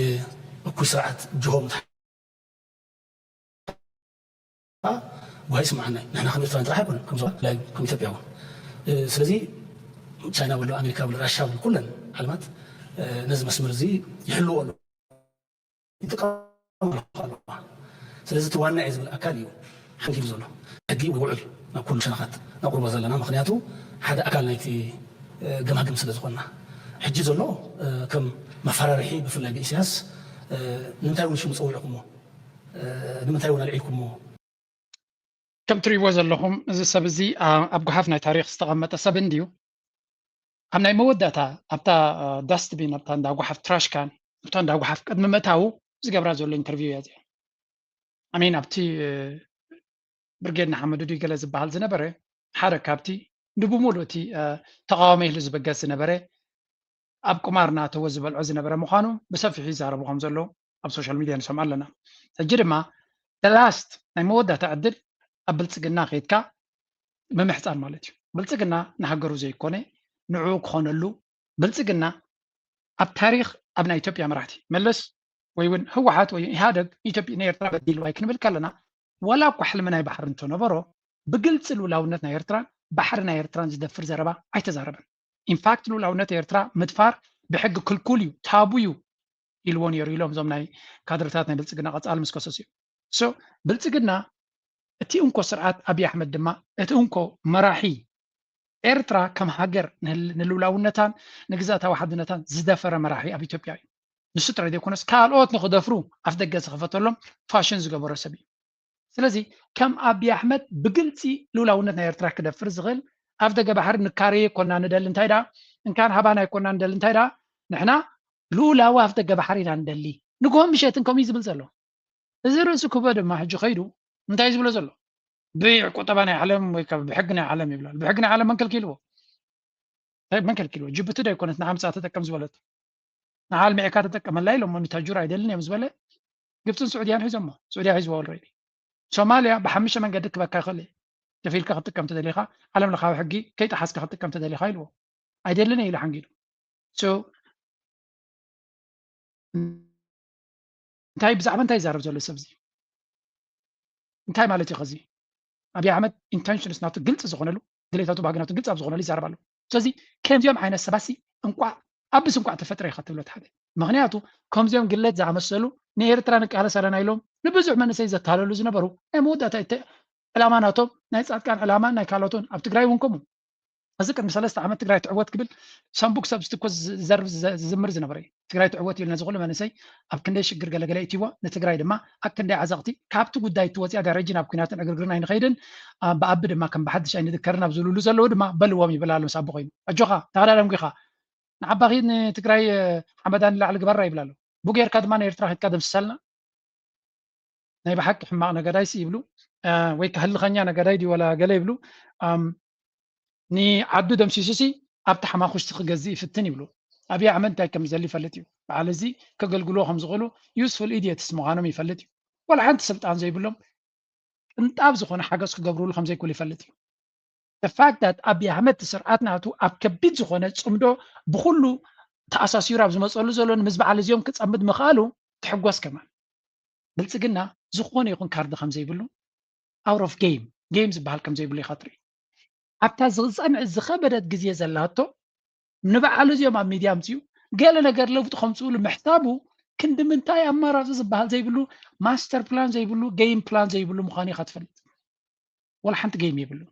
እኩይ ስርዓት ጅሆ ምትሓ ጓሂ ይስምዓና እዩ። ንሕና ከም ኤርትራውያን ጥራሕ ኣይኮነን፣ ከም ዞባ ከም ኢትዮጵያ እውን። ስለዚ ቻይና በሎ ኣሜሪካ በሎ ራሽያ በሎ ኩለን ዓለማት ነዚ መስመር እዚ ይሕልዎ ኣሎ ይጥቀምሉ ኣለዋ። ስለዚ እቲ ዋና እየ ዝብል ኣካል እዩ ሓንጊሉ ዘሎ ሕጊ ወይ ውዕል ናብ ኩሉ ሸነኻት ነቕርቦ ዘለና። ምክንያቱ ሓደ ኣካል ናይቲ ገማግም ስለ ዝኾንና ሕጂ ዘሎ ከም መፈራርሒ ብፍላይ ብኢሳያስ ንምንታይ እውን ሽሙ ፀዊዕኩሞ ንምንታይ እውን ኣልዒልኩሞ ከም ትሪእዎ ዘለኹም እዚ ሰብ እዚ ኣብ ጉሓፍ ናይ ታሪክ ዝተቐመጠ ሰብ እንድዩ። ኣብ ናይ መወዳእታ ኣብታ ዳስትቢን ኣብታ እንዳ ጉሓፍ ትራሽካን ኣብታ እንዳ ጉሓፍ ቅድሚ ምእታዉ ዝገብራ ዘሎ ኢንተርቪው እያ እዚኣ። ኣሜን ኣብቲ ብርጌድ ንሓመዱ ድዩ ገለ ዝበሃል ዝነበረ ሓደ ካብቲ ንብሙሉእ እቲ ተቃዋሚ ኢሉ ዝበገስ ዝነበረ ኣብ ቁማር እናተወ ዝበልዖ ዝነበረ ምዃኑ ብሰፊሑ ይዛረቡ ከም ዘለዉ ኣብ ሶሻል ሚድያ ንሰምዖ ኣለና። ሕጂ ድማ the last ናይ መወዳእታ ዕድል ኣብ ብልፅግና ከይድካ ምምሕፃን ማለት እዩ። ብልፅግና ንሃገሩ ዘይኮነ ንዕኡ ክኾነሉ ብልፅግና ኣብ ታሪክ ኣብ ናይ ኢትዮጵያ መራሕቲ መለስ ወይ እውን ህወሓት ወይ ኢህኣደግ ኢትዮጵያ ንኤርትራ በዲልዋ እዩ ክንብል ከለና ዋላ እኳ ሕልሚ ናይ ባሕሪ እንተነበሮ ብግልፂ ልኡላውነት ናይ ኤርትራን ባሕሪ ናይ ኤርትራን ዝደፍር ዘረባ ኣይተዛረበን። ኢንፋክት ልኡላውነት ኤርትራ ምድፋር ብሕጊ ክልኩል እዩ፣ ታቡ እዩ ኢልዎ ነይሩ ኢሎም እዞም ናይ ካድርታት ናይ ብልፅግና ቀፃሊ ምስ ከሰሱ እዮም። ብልፅግና እቲ እንኮ ስርዓት ኣብይ ኣሕመድ ድማ እቲ እንኮ መራሒ ኤርትራ ከም ሃገር ንልውላውነታን ንግዛእታዊ ሓድነታን ዝደፈረ መራሒ ኣብ ኢትዮጵያ እዩ። ንሱ ጥራይ ዘይኮነስ ካልኦት ንክደፍሩ ኣፍ ደገ ዝኸፈተሎም ፋሽን ዝገበሮ ሰብ እዩ። ስለዚ ከም ኣብይ ኣሕመድ ብግልፂ ልውላውነት ናይ ኤርትራ ክደፍር ዝኽእል ኣፍ ደገ ባሕሪ ንካረየ ኮና ንደሊ እንታይ ደኣ እንካን ሃባና ይኮና ንደሊ እንታይ ደኣ ንሕና ልኡላዊ ኣፍ ደገ ባሕሪ ኢና ንደሊ። ንግሆን ምሸትን ከምኡ እዩ ዝብል ዘሎ። እዚ ርእሲ ክቦ ድማ ሕጂ ከይዱ እንታይ እዩ ዝብሎ ዘሎ? ብቁጠባ ናይ ዓለም ወይ ከዓ ብሕጊ ናይ ዓለም ይብላል። ብሕጊ ናይ ዓለም መን ከልኪልዎ? መን ከልኪልዎ? ጅቡቲ ዶ ኣይኮነት ንዓምፃ ተጠቀም ዝበለት? ንዓ ኣልሚዕካ ተጠቀመላ ኢሎሞ ንታጁር ኣይደልን እዮም ዝበለ ግብፅን ስዑድያን ሒዞሞ። ስዑድያ ሒዝዋ ኦልሬዲ። ሶማልያ ብሓሙሽተ መንገዲ ክበካ ይኽእል እዩ። ከፊልካ ክትጥቀም ተደሊኻ ዓለም ለኻዊ ሕጊ ከይጠሓስካ ክትጥቀም ተደሊኻ ኢልዎ። ኣይደልን እየ ኢሉ ሓንጊዱ። እንታይ ብዛዕባ እንታይ ይዛረብ ዘሎ ሰብ እዚ እንታይ ማለት እዩ ከዚ ኣብይ ኣሕመድ ኢንተንሽንስ ናቱ ግልፂ ዝኾነሉ ድሌታቱ ባህግናቱ ግልፂ ኣብ ዝኾነሉ ይዛረብ ኣሎ ስለዚ ከምዚኦም ዓይነት ሰባሲ እንቋዕ ኣብስ እንቋዕ ተፈጥረ ኢኻ ትብሎ ሓደ ምክንያቱ ከምዚኦም ግለት ዝኣመሰሉ ንኤርትራ ንቃለስ ኣለና ኢሎም ንብዙሕ መንእሰይ ዘታለሉ ዝነበሩ ናይ መወዳእታ ዕላማ ናቶም ናይ ፃድቃን ዕላማ ናይ ካልኦትን ኣብ ትግራይ እውን ከምኡ እዚ ቅድሚ ሰለስተ ዓመት ትግራይ ትዕወት ክብል ሰንቡክ ሰብ ስትኮ ዝዝምር ዝነበረ እዩ ትግራይ ትዕወት ኢሉ ነዚ ኩሉ መንእሰይ ኣብ ክንደይ ሽግር ገለገለ እትዎ ንትግራይ ድማ ኣብ ክንደይ ዓዘቕቲ ካብቲ ጉዳይ እትወፅያ ዳረጂ ናብ ኩናትን ዕግርግርን ኣይንኸይድን ብኣቢ ድማ ከም ብሓድሽ ኣይንድከርን ኣብ ዝብልሉ ዘለዉ ድማ በልዎም ይብል ኣሎ ምስ ኣቦ ኮይኑ ኣጆኻ ተቐዳደም ጊኻ ንዓባኺ ንትግራይ ሓመዳ ንላዕሊ ግበራ ይብል ኣሎ ብጌርካ ድማ ንኤርትራ ኪድካ ደምስሰልና ናይ ብሓቂ ሕማቕ ነገዳይሲ ይብሉ ወይ ከህልኸኛ ነገዳይ ድዩ ወላ ገለ ይብሉ ንዓዱ ደምሲሱሲ ኣብቲ ሓማኹሽቲ ክገዝእ ይፍትን ይብሉ ኣብይ ኣሕመድ እንታይ ከም ዝደሊ ይፈልጥ እዩ በዓል እዚ ከገልግልዎ ከም ዝኽእሉ ዩስፉል ኢድየትስ ምዃኖም ይፈልጥ እዩ ወላ ሓንቲ ስልጣን ዘይብሎም ቅንጣብ ዝኾነ ሓገዝ ክገብርሉ ከም ዘይክእሉ ይፈልጥ እዩ the fact that ኣብይ ኣሕመድ እቲ ስርዓት ናቱ ኣብ ከቢድ ዝኾነ ፅምዶ ብኩሉ ተኣሳሲሩ ኣብ ዝመፀሉ ዘሎ ንምዝ በዓል እዚኦም ክፀምድ ምኽኣሉ ትሕጎስ ከማን ብልፅግና ዝኾነ ይኹን ካርድ ከም ዘይብሉ out of game game ዝበሃል ከም ዘይብሉ ኢኻ ትርኢ ኣብታ ዝፀንዕ ዝኸበደት ግዜ ዘላቶ ንበዓሉ እዚኦም ኣብ ሚድያ ኣምፅኡ ገለ ነገር ለውጢ ከምፅእሉ ምሕሳቡ ክንዲ ምንታይ ኣማራፂ ዝበሃል ዘይብሉ፣ ማስተር ፕላን ዘይብሉ፣ ጌም ፕላን ዘይብሉ ምዃኑ ኢኻ ትፈልጥ። ወላ ሓንቲ ጌም የብሉ።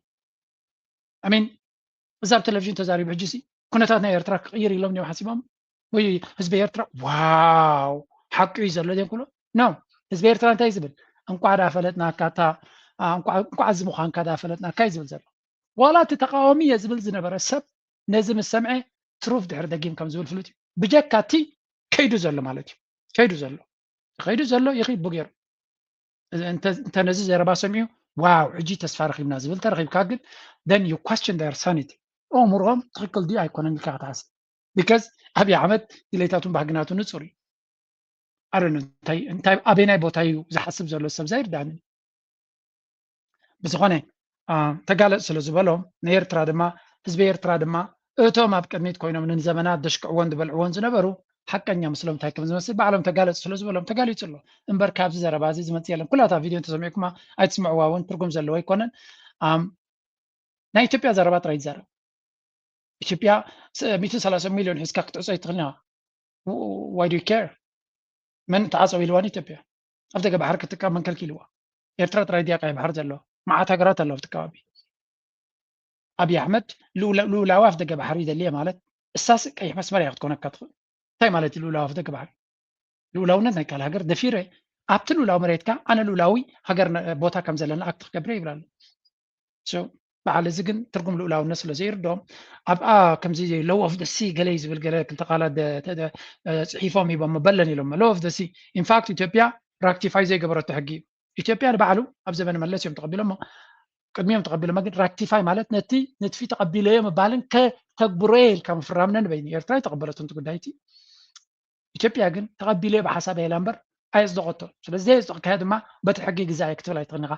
ኣሜን። እዛ ኣብ ቴሌቪዥን ተዛሪቡ ሕጂ ሲ ኩነታት ናይ ኤርትራ ክቕይር ኢሎም እዮም ሓሲቦም ወይ ህዝቢ ኤርትራ ዋው ሓቂ እዩ ዘሎ ዜም ክብሎ ኖ። ህዝቢ ኤርትራ እንታይ ዝብል? እንቋዕ ዳ ፈለጥናካ፣ እታ እንቋዕ እዚ ምዃንካ ዳ ፈለጥናካ እዩ ዝብል ዘሎ። ዋላ እቲ ተቃዋሚ እየ ዝብል ዝነበረ ሰብ ነዚ ምስ ሰምዐ ትሩፍ ድሕሪ ደጊም ከም ዝብል ፍሉጥ እዩ። ብጀካ እቲ ከይዱ ዘሎ ማለት እዩ። ከይዱ ዘሎ ከይዱ ዘሎ ይኺድ ብገይሩ እንተ ነዚ ዘረባ ሰሚዑ ዋው ሕጂ ተስፋ ረኺብና ዝብል ተረኺብካ ግን then you question their sanity። ኣእምሮኦም ትኽክል ድዩ ኣይኮነን ኢልካ ክትሓስብ። because ኣብይ ኣሕመድ ድሌታቱን ባህግናቱ ንፁር እዩ። ኣረ እንታይ እንታይ ኣበናይ ቦታ እዩ ዝሓስብ ዘሎ ሰብ ዘይርዳኒ። ብዝኾነ ተጋለፅ ስለ ዝበሎም ንኤርትራ ድማ ህዝቢ ኤርትራ ድማ እቶም ኣብ ቅድሚት ኮይኖም ንዘመናት ደሽክዕዎን ዝበልዕዎን ዝነበሩ ሓቀኛ ምስሎም እንታይ ከም ዝመስል ባዕሎም ተጋለፅ ስለ ዝበሎም ተጋሊፁ ኣሎ። እምበር ካብዚ ዘረባ እዚ ዝመፅእ የለን። ኩላታ ቪድዮ እንተሰሚዕኩማ ኣይትስምዕዋ እውን ትርጉም ዘለዎ ኣይኮነን። ናይ ኢትዮጵያ ዘረባ ጥራይ ይዛረብ። ኢትዮጵያ ሚእትን ሰላሳን ሚልዮን ሒዝካ ክትዕጾ ይትኽእል ኢና። Why do you care? መን ተዓጸው ኢልዋ ንኢትዮጵያ? ኣብ ደገ ባሕሪ ክትጥቀም መን ከልኪልዋ? ኤርትራ ጥራይ ድያ ቀይሕ ባሕሪ ዘለዋ? መዓት ሃገራት ኣለዋ ኣብቲ ከባቢ። ኣብይ ኣሕመድ ልኡላዊ ኣፍ ደገ ባሕሪ ይደሊ እየ ማለት እሳስ ቀይሕ መስመር እያ ክትኮነካ ትኽእል። እንታይ ማለት እዩ ልኡላዊ ኣፍ ደገ ባሕሪ? ልኡላውነት ናይ ካልእ ሃገር ደፊረ ኣብቲ ልኡላዊ መሬትካ ኣነ ልኡላዊ ሃገር ቦታ ከም ዘለና ኣክት ክገብር ይብል ኣሎ። በዓል እዚ ግን ትርጉም ልኡላውነት ስለ ዘይርድኦም ኣብኣ ከምዚ low of the sea ገለ እዩ ዝብል ገለ ክልተ ቃላት ጽሒፎም ሂቦም በለን ኢሎም low of the sea። In fact ኢትዮጵያ ራክቲፋይ ዘይገበረቶ ሕጊ እዩ። ኢትዮጵያ ንባዕሉ ኣብ ዘበነ መለስ እዮም ተቐቢሎሞ ቅድሚኦም ተቐቢሎሞ ግን ራክቲፋይ ማለት ነቲ ንጥፊ ተቐቢለዮ ምባልን ከተግብሮየ ኢልካ ምፍራም ነንበይኑ ኤርትራ ይተቐበለቶ ጉዳይ እቲ ኢትዮጵያ ግን ተቐቢለዮ ብሓሳብ ኢላ እምበር ኣየፅደቐቶ። ስለዚ ዘየፅደቕካዮ ድማ በቲ ሕጊ ግዛእ ክትብል ኣይትኽእልን ኢኻ።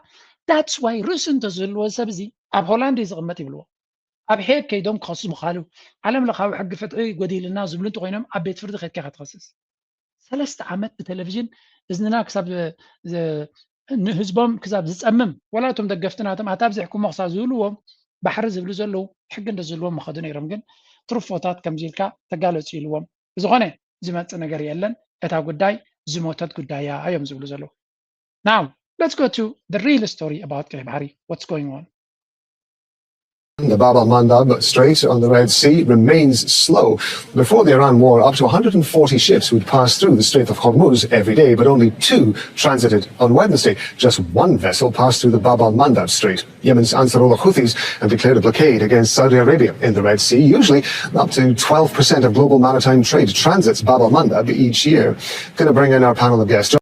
That's why ርእሲ እንተዝህልዎ ሰብ እዚ ኣብ ሆላንድ እዩ ዝቕመጥ ይብልዎ። ኣብ ሄግ ከይዶም ክኸሱ ምኻሉ ዓለም ለኻዊ ሕጊ ፍትሒ ጎዲልና ዝብሉ እንተኮይኖም ኣብ ቤት ፍርዲ ከድካ ኢኻ ትኸስስ። ሰለስተ ዓመት ብቴሌቪዥን እዝንና ክሳብ ንህዝቦም ክሳብ ዝፀምም ወላ እቶም ደገፍቲ ናቶም ኣታ ኣብዚሕኩሞ ክሳብ ዝብልዎም ባሕሪ ዝብሉ ዘለዉ ሕጊ እንተዝህልዎም ምኸዱ ነይሮም ግን ትሩፎታት ከምዚ ኢልካ ተጋለፁ ኢልዎም። ብዝኾነ ዝመፅእ ነገር የለን። እታ ጉዳይ ዝሞተት ጉዳይ እያ እዮም ዝብሉ ዘለዉ። Now let's go to the real story about ቀይ ባሕሪ what's going on. The Bab al Mandab Strait on the Red Sea remains slow. Before the Iran war, up to one hundred forty ships would pass through the Strait of Hormuz every day, but only two transited on Wednesday. Just one vessel passed through the Bab al Mandab Strait. Yemen's Ansarullah Houthis have declared a blockade against Saudi Arabia in the Red Sea. Usually, up to twelve percent of global maritime trade transits Bab al Mandab each year. Going to bring in our panel of guests.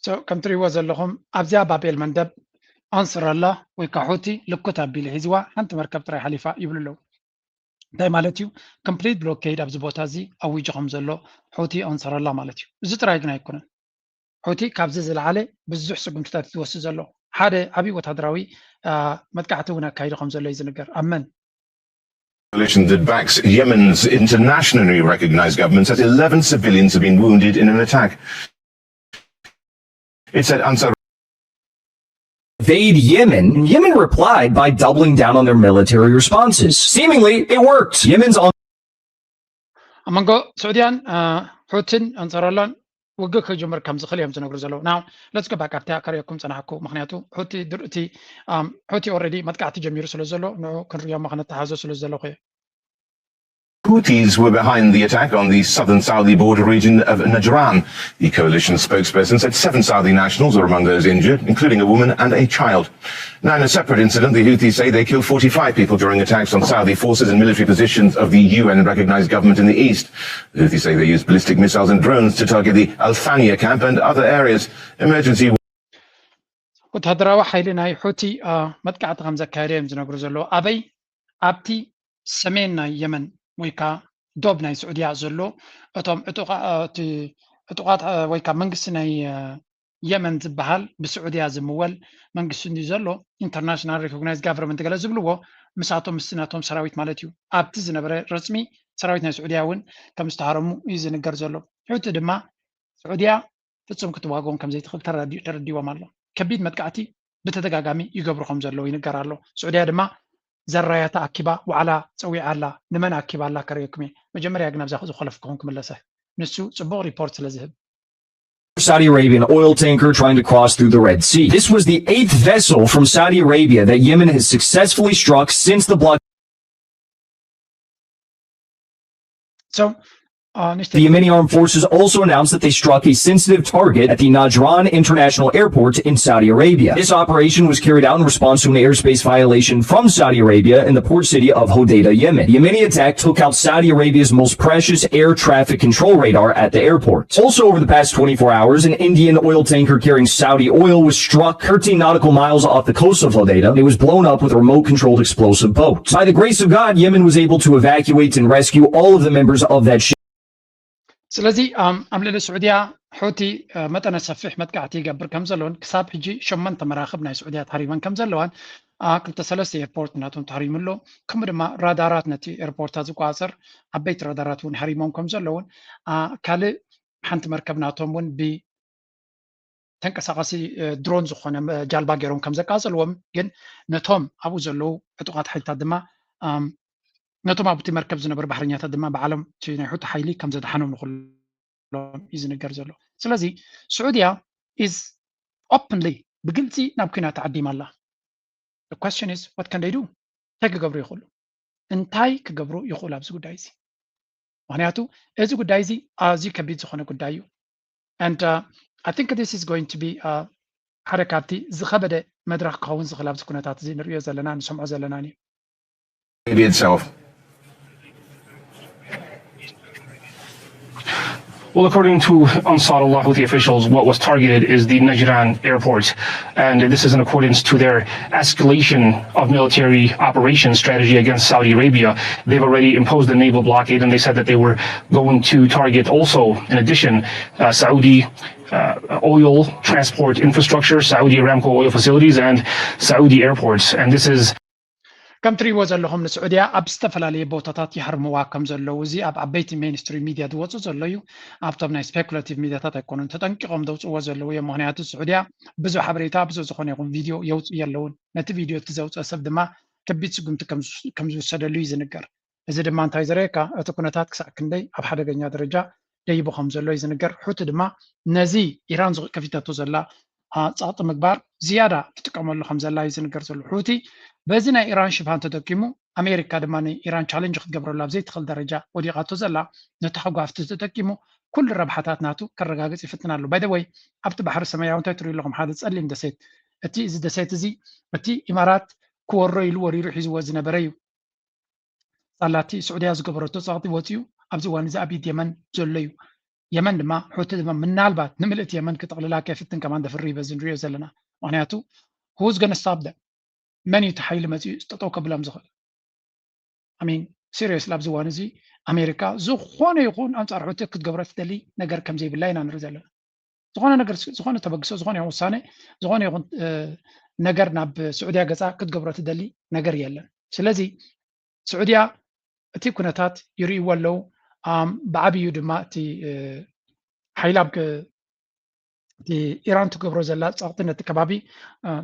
So ከም ትሪእዎ ዘለኹም ኣብዚኣ ባቤል መንደብ ኣንስረላ ወይ ከዓ ሑቲ ልኩት ኣቢሉ ሒዝዋ ሓንቲ መርከብ ጥራይ ሓሊፋ ይብሉ ኣለዉ። እንታይ ማለት እዩ? Complete blockade ኣብዚ ቦታ እዚ ኣዊጁ ከም ዘሎ ሑቲ ኣንስረላ ማለት እዩ። እዚ ጥራይ ግን ኣይኮነን። ሑቲ ካብዚ ዝለዓለ ብዙሕ ስጉምትታት ዝወስድ ዘሎ ሓደ ዓብዪ ወታደራዊ መጥቃዕቲ እውን ኣካይዱ ከም ዘሎ እዩ ዝንገር። ኣብ መን coalition that backs Yemen's internationally recognized government says eleven civilians have been wounded in an attack. It said Ansar invade Yemen, and Yemen replied by doubling down on their military responses. Seemingly, it worked. Yemen's on ኣብ መንጎ ስዑድያን ሑትን ኣንሳራላን ውግእ ክጅምር ከም ዝኽእል እዮም ዝነግሩ ዘለዉ። Now let's go back ኣብቲ ከርእየኩም ጸናሕኩ ምክንያቱ ሑቲ ድርእቲ ሑቲ already መጥቃዕቲ ጀሚሩ ስለ ዘሎ ንዑ ክንርእዮ እሞ ከነተሓዞ ስለ ዘለኹ እየ። Houthis were behind the attack on the southern Saudi border region of Najran. The coalition spokesperson said seven Saudi nationals were among those injured, including a woman and a child. Now, in a separate incident, the Houthis say they killed forty-five people during attacks on Saudi forces and military positions of the U N recognized government in the east. The Houthis say they used ballistic missiles and drones to target the Al Thaniya camp and other areas. Emergency ወታደራዊ ሓይሊ ናይ ሑቲ መጥቃዕቲ ከም ዘካየደ እዮም ዝነግሩ ዘለዉ። ኣበይ? ኣብቲ ሰሜን ናይ የመን ወይ ከዓ ዶብ ናይ ስዑድያ ዘሎ እቶም ዕጡቓት ወይ ከዓ መንግስቲ ናይ የመን ዝበሃል ብስዑድያ ዝምወል መንግስቲ እንድዩ ዘሎ international recognized government ገለ ዝብልዎ ምሳቶም ምስቲ ናቶም ሰራዊት ማለት እዩ ኣብቲ ዝነበረ ረፅሚ ሰራዊት ናይ ስዑድያ እውን ከም ዝተሃረሙ እዩ ዝንገር ዘሎ። ሑቲ ድማ ስዑድያ ፍጹም ክትዋግኦም ከም ዘይትኽእል ተረዲኡ ተረዲዎም ኣሎ። ከቢድ መጥቃዕቲ ብተደጋጋሚ ይገብሩ ከም ዘለዉ ይንገር ኣሎ። ስዑድያ ድማ ዘራያታ ኣኪባ ዋዕላ ፀዊዓ ኣላ። ንመን ኣኪባ ኣላ ከርእየኩም እየ። መጀመርያ ግን ኣብዛ ዝኮለፍኩም ክምለሰ፣ ንሱ ፅቡቕ ሪፖርት ስለ ዝህብ። Saudi Arabian oil tanker trying to cross through the Red Sea. This was the eighth vessel from Saudi Arabia that Yemen has successfully struck since the blockade. So, uh, The Yemeni armed forces also announced that they struck a sensitive target at the Najran International Airport in Saudi Arabia. This operation was carried out in response to an airspace violation from Saudi Arabia in the port city of Hodeidah, Yemen. The Yemeni attack took out Saudi Arabia's most precious air traffic control radar at the airport. Also, over the past twenty-four hours, an Indian oil tanker carrying Saudi oil was struck thirteen nautical miles off the coast of Hodeidah. It was blown up with a remote controlled explosive boat. By the grace of God, Yemen was able to evacuate and rescue all of the members of that ship. ስለዚ ኣብ ልዕሊ ስዑድያ ሑቲ መጠነ ሰፊሕ መጥቃዕቲ ይገብር ከም ዘለውን ክሳብ ሕጂ ሸመንተ መራኽብ ናይ ስዑድያ ተሃሪመን ከም ዘለዋን ክልተ ሰለስተ ኤርፖርት ናቶም ተሃሪሙ ኣሎ። ከምኡ ድማ ራዳራት ነቲ ኤርፖርታት ዝቆፃፀር ዓበይቲ ራዳራት እውን ሃሪሞም ከም ዘለውን ካልእ ሓንቲ መርከብ ናቶም እውን ብ ተንቀሳቃሲ ድሮን ዝኾነ ጃልባ ገይሮም ከም ዘቃጸልዎም ግን ነቶም ኣብኡ ዘለዉ ዕጡቓት ሓይልታት ድማ ነቶም ኣብቲ መርከብ ዝነበሩ ባሕረኛታት ድማ ባዕሎም እቲ ናይ ሑቲ ሓይሊ ከም ዘድሓኖም ንኩሎም እዩ ዝንገር ዘሎ። ስለዚ ስዑድያ is openly ብግልፂ ናብ ኲናት ተዓዲማ ኣላ። The question is what can they do? እንታይ ክገብሩ ይኽእሉ? እንታይ ክገብሩ ይኽእሉ ኣብዚ ጉዳይ እዚ? ምክንያቱ እዚ ጉዳይ እዚ ኣዝዩ ከቢድ ዝኾነ ጉዳይ እዩ። And uh, I think this is going to be uh, ሓደ ካብቲ ዝኸበደ መድረኽ ክኸውን ዝኽእል ኣብዚ ኩነታት እዚ ንሪኦ ዘለና ንሰምዖ ዘለናን እዩ። Libya itself. Well, according to Ansarullah Houthi officials, what was targeted is the Najran airport. And this is in accordance to their escalation of military operation strategy against Saudi Arabia. They've already imposed a naval blockade, and they said that they were going to target also, in addition, uh, Saudi uh, oil transport infrastructure, Saudi Aramco oil facilities, and Saudi airports. And this is ከም ትሪእዎ ዘለኹም ንስዑድያ ኣብ ዝተፈላለየ ቦታታት ይሃርምዋ ከም ዘለዉ እዚ ኣብ ዓበይቲ ሜንስትሪም ሚድያ ዝወፁ ዘሎ እዩ። ኣብቶም ናይ ስፔኩላቲቭ ሚድያታት ኣይኮኑን ተጠንቂቖም ዘውፅዎ ዘለዉ እዮም። ምክንያቱ ስዑድያ ብዙሕ ሓበሬታ ብዙሕ ዝኾነ ይኹን ቪድዮ የውፅኡ የለውን። ነቲ ቪድዮ እቲ ዘውፅአ ሰብ ድማ ከቢድ ስጉምቲ ከም ዝውሰደሉ እዩ ዝንገር። እዚ ድማ እንታይ ዘርእየካ እቲ ኩነታት ክሳዕ ክንደይ ኣብ ሓደገኛ ደረጃ ደይቡ ከም ዘሎ እዩ ዝንገር። ሑቲ ድማ ነዚ ኢራን ከፊታቶ ዘላ ጸቕጢ ምግባር ዝያዳ ትጥቀመሉ ከም ዘላ እዩ ዝንገር ዘሎ። ሑቲ በዚ ናይ ኢራን ሽፋን ተጠቂሙ ኣሜሪካ ድማ ንኢራን ቻለንጅ ክትገብረሉ ኣብ ዘይትኽእል ደረጃ ወዲቓቶ ዘላ ነቲ ሓጓፍቲ ተጠቂሙ ኩሉ ረብሓታት ናቱ ከረጋግጽ ይፍትን ኣሎ። ባይ ዘ ወይ ኣብቲ ባሕሪ ሰማያዊ እንታይ ትሪኡ ኣለኹም? ሓደ ጸሊም ደሴት። እቲ እዚ ደሴት እዚ እቲ ኢማራት ክወሮ ኢሉ ወሪሩ ሒዝዎ ዝነበረ እዩ። ሳላቲ ስዑድያ ዝገበረቶ ጸቕጢ ወጺኡ ኣብዚ እዋን እዚ ኣብ ኢድ የመን ዘሎ እዩ። የመን ድማ ሑቲ ድማ ምናልባት ንምልእቲ የመን ክጥቕልላ ከይፍትን ከማን ደፍሪ በዚ ንሪኦ ዘለና። ምክንያቱ who's gonna stop them? መን እዩ እቲ ሓይሊ መጺኡ ጠጠው ከብሎም ዝኽእል? I mean seriously ኣብዚ እዋን እዚ ኣሜሪካ ዝኾነ ይኹን ኣንጻር ሑቲ ክትገብሮ ትደሊ ነገር ከም ዘይብላ ኢና ንርኢ ዘለና። ዝኾነ ነገር ዝኾነ ተበግሶ ዝኾነ ይኹን ውሳነ ዝኾነ ይኹን ነገር ናብ ስዑድያ ገጻ ክትገብሮ ትደሊ ነገር የለን። ስለዚ ስዑድያ እቲ ኩነታት ይርእይዎ ኣለዉ። ብዓብዩ ድማ እቲ ሓይላ እቲ ኢራን ትገብሮ ዘላ ጸቕጢ ነቲ ከባቢ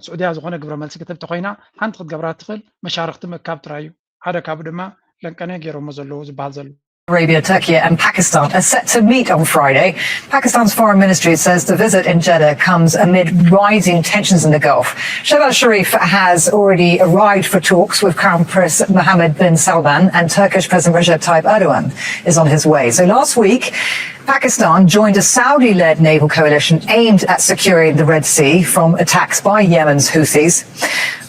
ስዑድያ ዝኾነ ግብረ መልሲ ክትህብ ተኾይና ሓንቲ ክትገብራ ትኽእል መሻርኽቲ ምእካብ ጥራይ እዩ። ሓደ ካብኡ ድማ ለንቀነ ገይሮሞ ዘለዉ ዝበሃል ዘሎ Arabia, Turkey, and Pakistan are set to meet on Friday. Pakistan's foreign ministry says the visit in Jeddah comes amid rising tensions in the Gulf. Shehbaz Sharif has already arrived for talks with Crown Prince Mohammed bin Salman, and Turkish President Recep Tayyip Erdogan is on his way. So last week, Pakistan joined a Saudi led naval coalition aimed at securing the Red Sea from attacks by Yemen's Houthis.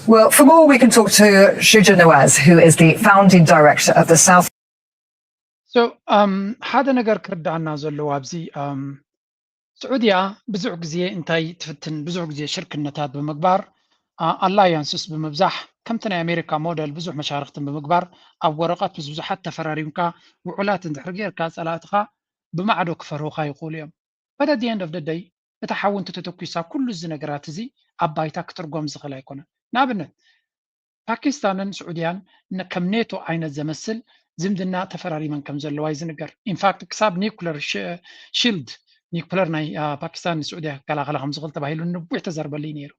Well, for more, we can talk to Shuja Nawaz, who is the founding director of the South. So, um, ሓደ ነገር ክርዳኣና ዘለዎ ኣብዚ um, ስዑድያ ብዙሕ ግዜ እንታይ ትፍትን ብዙሕ ግዜ ሽርክነታት ብምግባር ኣላያንስስ ብምብዛሕ ከምቲ ናይ ኣሜሪካ ሞደል ብዙሕ መሻርክትን ብምግባር ኣብ ወረቐት ምስ ብዙሓት ተፈራሪምካ ውዑላት እንድሕር ጌርካ ጸላእትኻ ብማዕዶ ክፈርሁኻ ይኽእሉ እዮም። But at the end of the day እታ ሓዊ እንተተተኲሳ ኩሉ እዚ ነገራት እዚ ኣብ ባይታ ክትርጎም ዝኽእል ኣይኮነን። ንኣብነት ፓኪስታንን ስዑድያን ከም ኔቶ ዓይነት ዘመስል ዝምድና ተፈራሪመን ከም ዘለዋ እዩ ዝንገር። ኢንፋክት ክሳብ ኒኩለር ሽልድ ኒኩለር ናይ ፓኪስታን ንስዑድያ ክከላኸላ ከም ዝኽእል ተባሂሉ ንቡሕ ተዘርበሉ እዩ ነይሩ።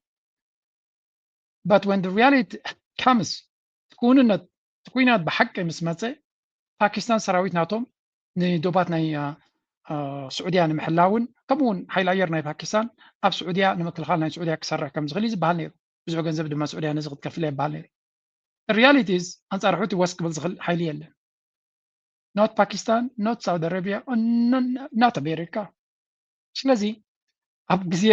But when the reality comes ክውንነት እቲ ኩናት ብሓቂ ምስ መፀ ፓኪስታን ሰራዊት ናቶም ንዶባት ናይ ስዑድያ ንምሕላውን ከምኡውን ሓይሊ ኣየር ናይ ፓኪስታን ኣብ ስዑድያ ንምክልኻል ናይ ስዑድያ ክሰርሕ ከም ዝኽእል እዩ ዝበሃል ነይሩ። ብዙሕ ገንዘብ ድማ ስዑድያ ነዚ ክትከፍለ ይበሃል ነይሩ። ሪያሊቲስ ኣንፃር ሑቲ ወስ ክብል ዝኽእል ሓይሊ የለን። ኖት ፓኪስታን፣ ኖት ሳውዲ ኣረቢያ፣ ኖት ኣሜሪካ። ስለዚ ኣብ ግዜ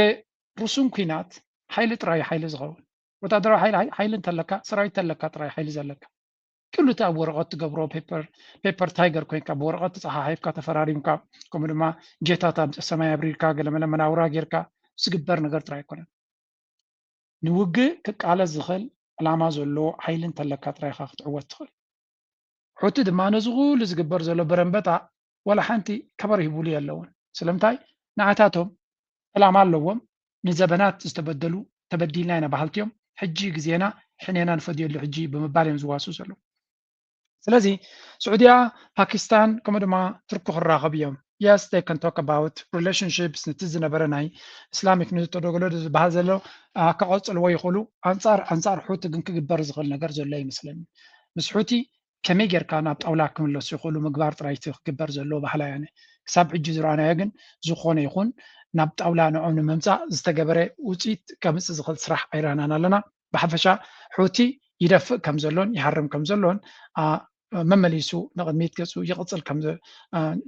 ርሱን ኩናት ሓይሊ ጥራይ ሓይሊ ዝኸውን ወታደራዊ ሓይሊ ሓይሊ እንተለካ ሰራዊት ተለካ ጥራይ ሓይሊ ዘለካ ኩሉ እቲ ኣብ ወረቐት ትገብሮ ፔፐር ታይገር ኮይንካ ብወረቐት ተፀሓሒፍካ ተፈራሪምካ ከምኡ ድማ ጀታት ኣብ ሰማይ ኣብሪርካ ገለመለ መናውራ ጌርካ ዝግበር ነገር ጥራይ ኣይኮነን። ንውግእ ክቃለስ ዝኽእል ዕላማ ዘለዎ ሓይሊ እንተለካ ጥራይ ኢኻ ክትዕወት ትኽእል። ሑቲ ድማ ነዚ ኩሉ ዝግበር ዘሎ በረንበጣ ወላ ሓንቲ ከበር ሂቡሉ የለውን። ስለምንታይ ንዓታቶም ዕላማ ኣለዎም። ንዘበናት ዝተበደሉ ተበዲልና ኢና በሃልቲ እዮም። ሕጂ ግዜና ሕኔና ንፈድየሉ ሕጂ ብምባል እዮም ዝዋስኡ ዘለዉ። ስለዚ ስዑድያ፣ ፓኪስታን ከምኡ ድማ ቱርኪ ክራኸቡ እዮም። Yes, they can talk about relationships፣ ነቲ ዝነበረ ናይ እስላሚክ ንዝተደገሎ ዝበሃል ዘሎ ክቐፅልዎ ይኽእሉ። ኣንፃር ኣንፃር ሑቲ ግን ክግበር ዝኽእል ነገር ዘሎ ይመስለኒ። ምስ ሑቲ ከመይ ጌርካ ናብ ጣውላ ክምለሱ ይኽእሉ ምግባር ጥራይ እቲ ክግበር ዘለዎ ባህላ ያነ። ክሳብ ሕጂ ዝረኣናዮ ግን ዝኾነ ይኹን ናብ ጣውላ ንዖም ንምምፃእ ዝተገበረ ውፅኢት ከምፅእ ዝኽእል ስራሕ ኣይረኣናን ኣለና። ብሓፈሻ ሑቲ ይደፍእ ከም ዘሎን ይሃርም ከም ዘሎን መመሊሱ ንቕድሚት ገፁ ይቕፅል ከም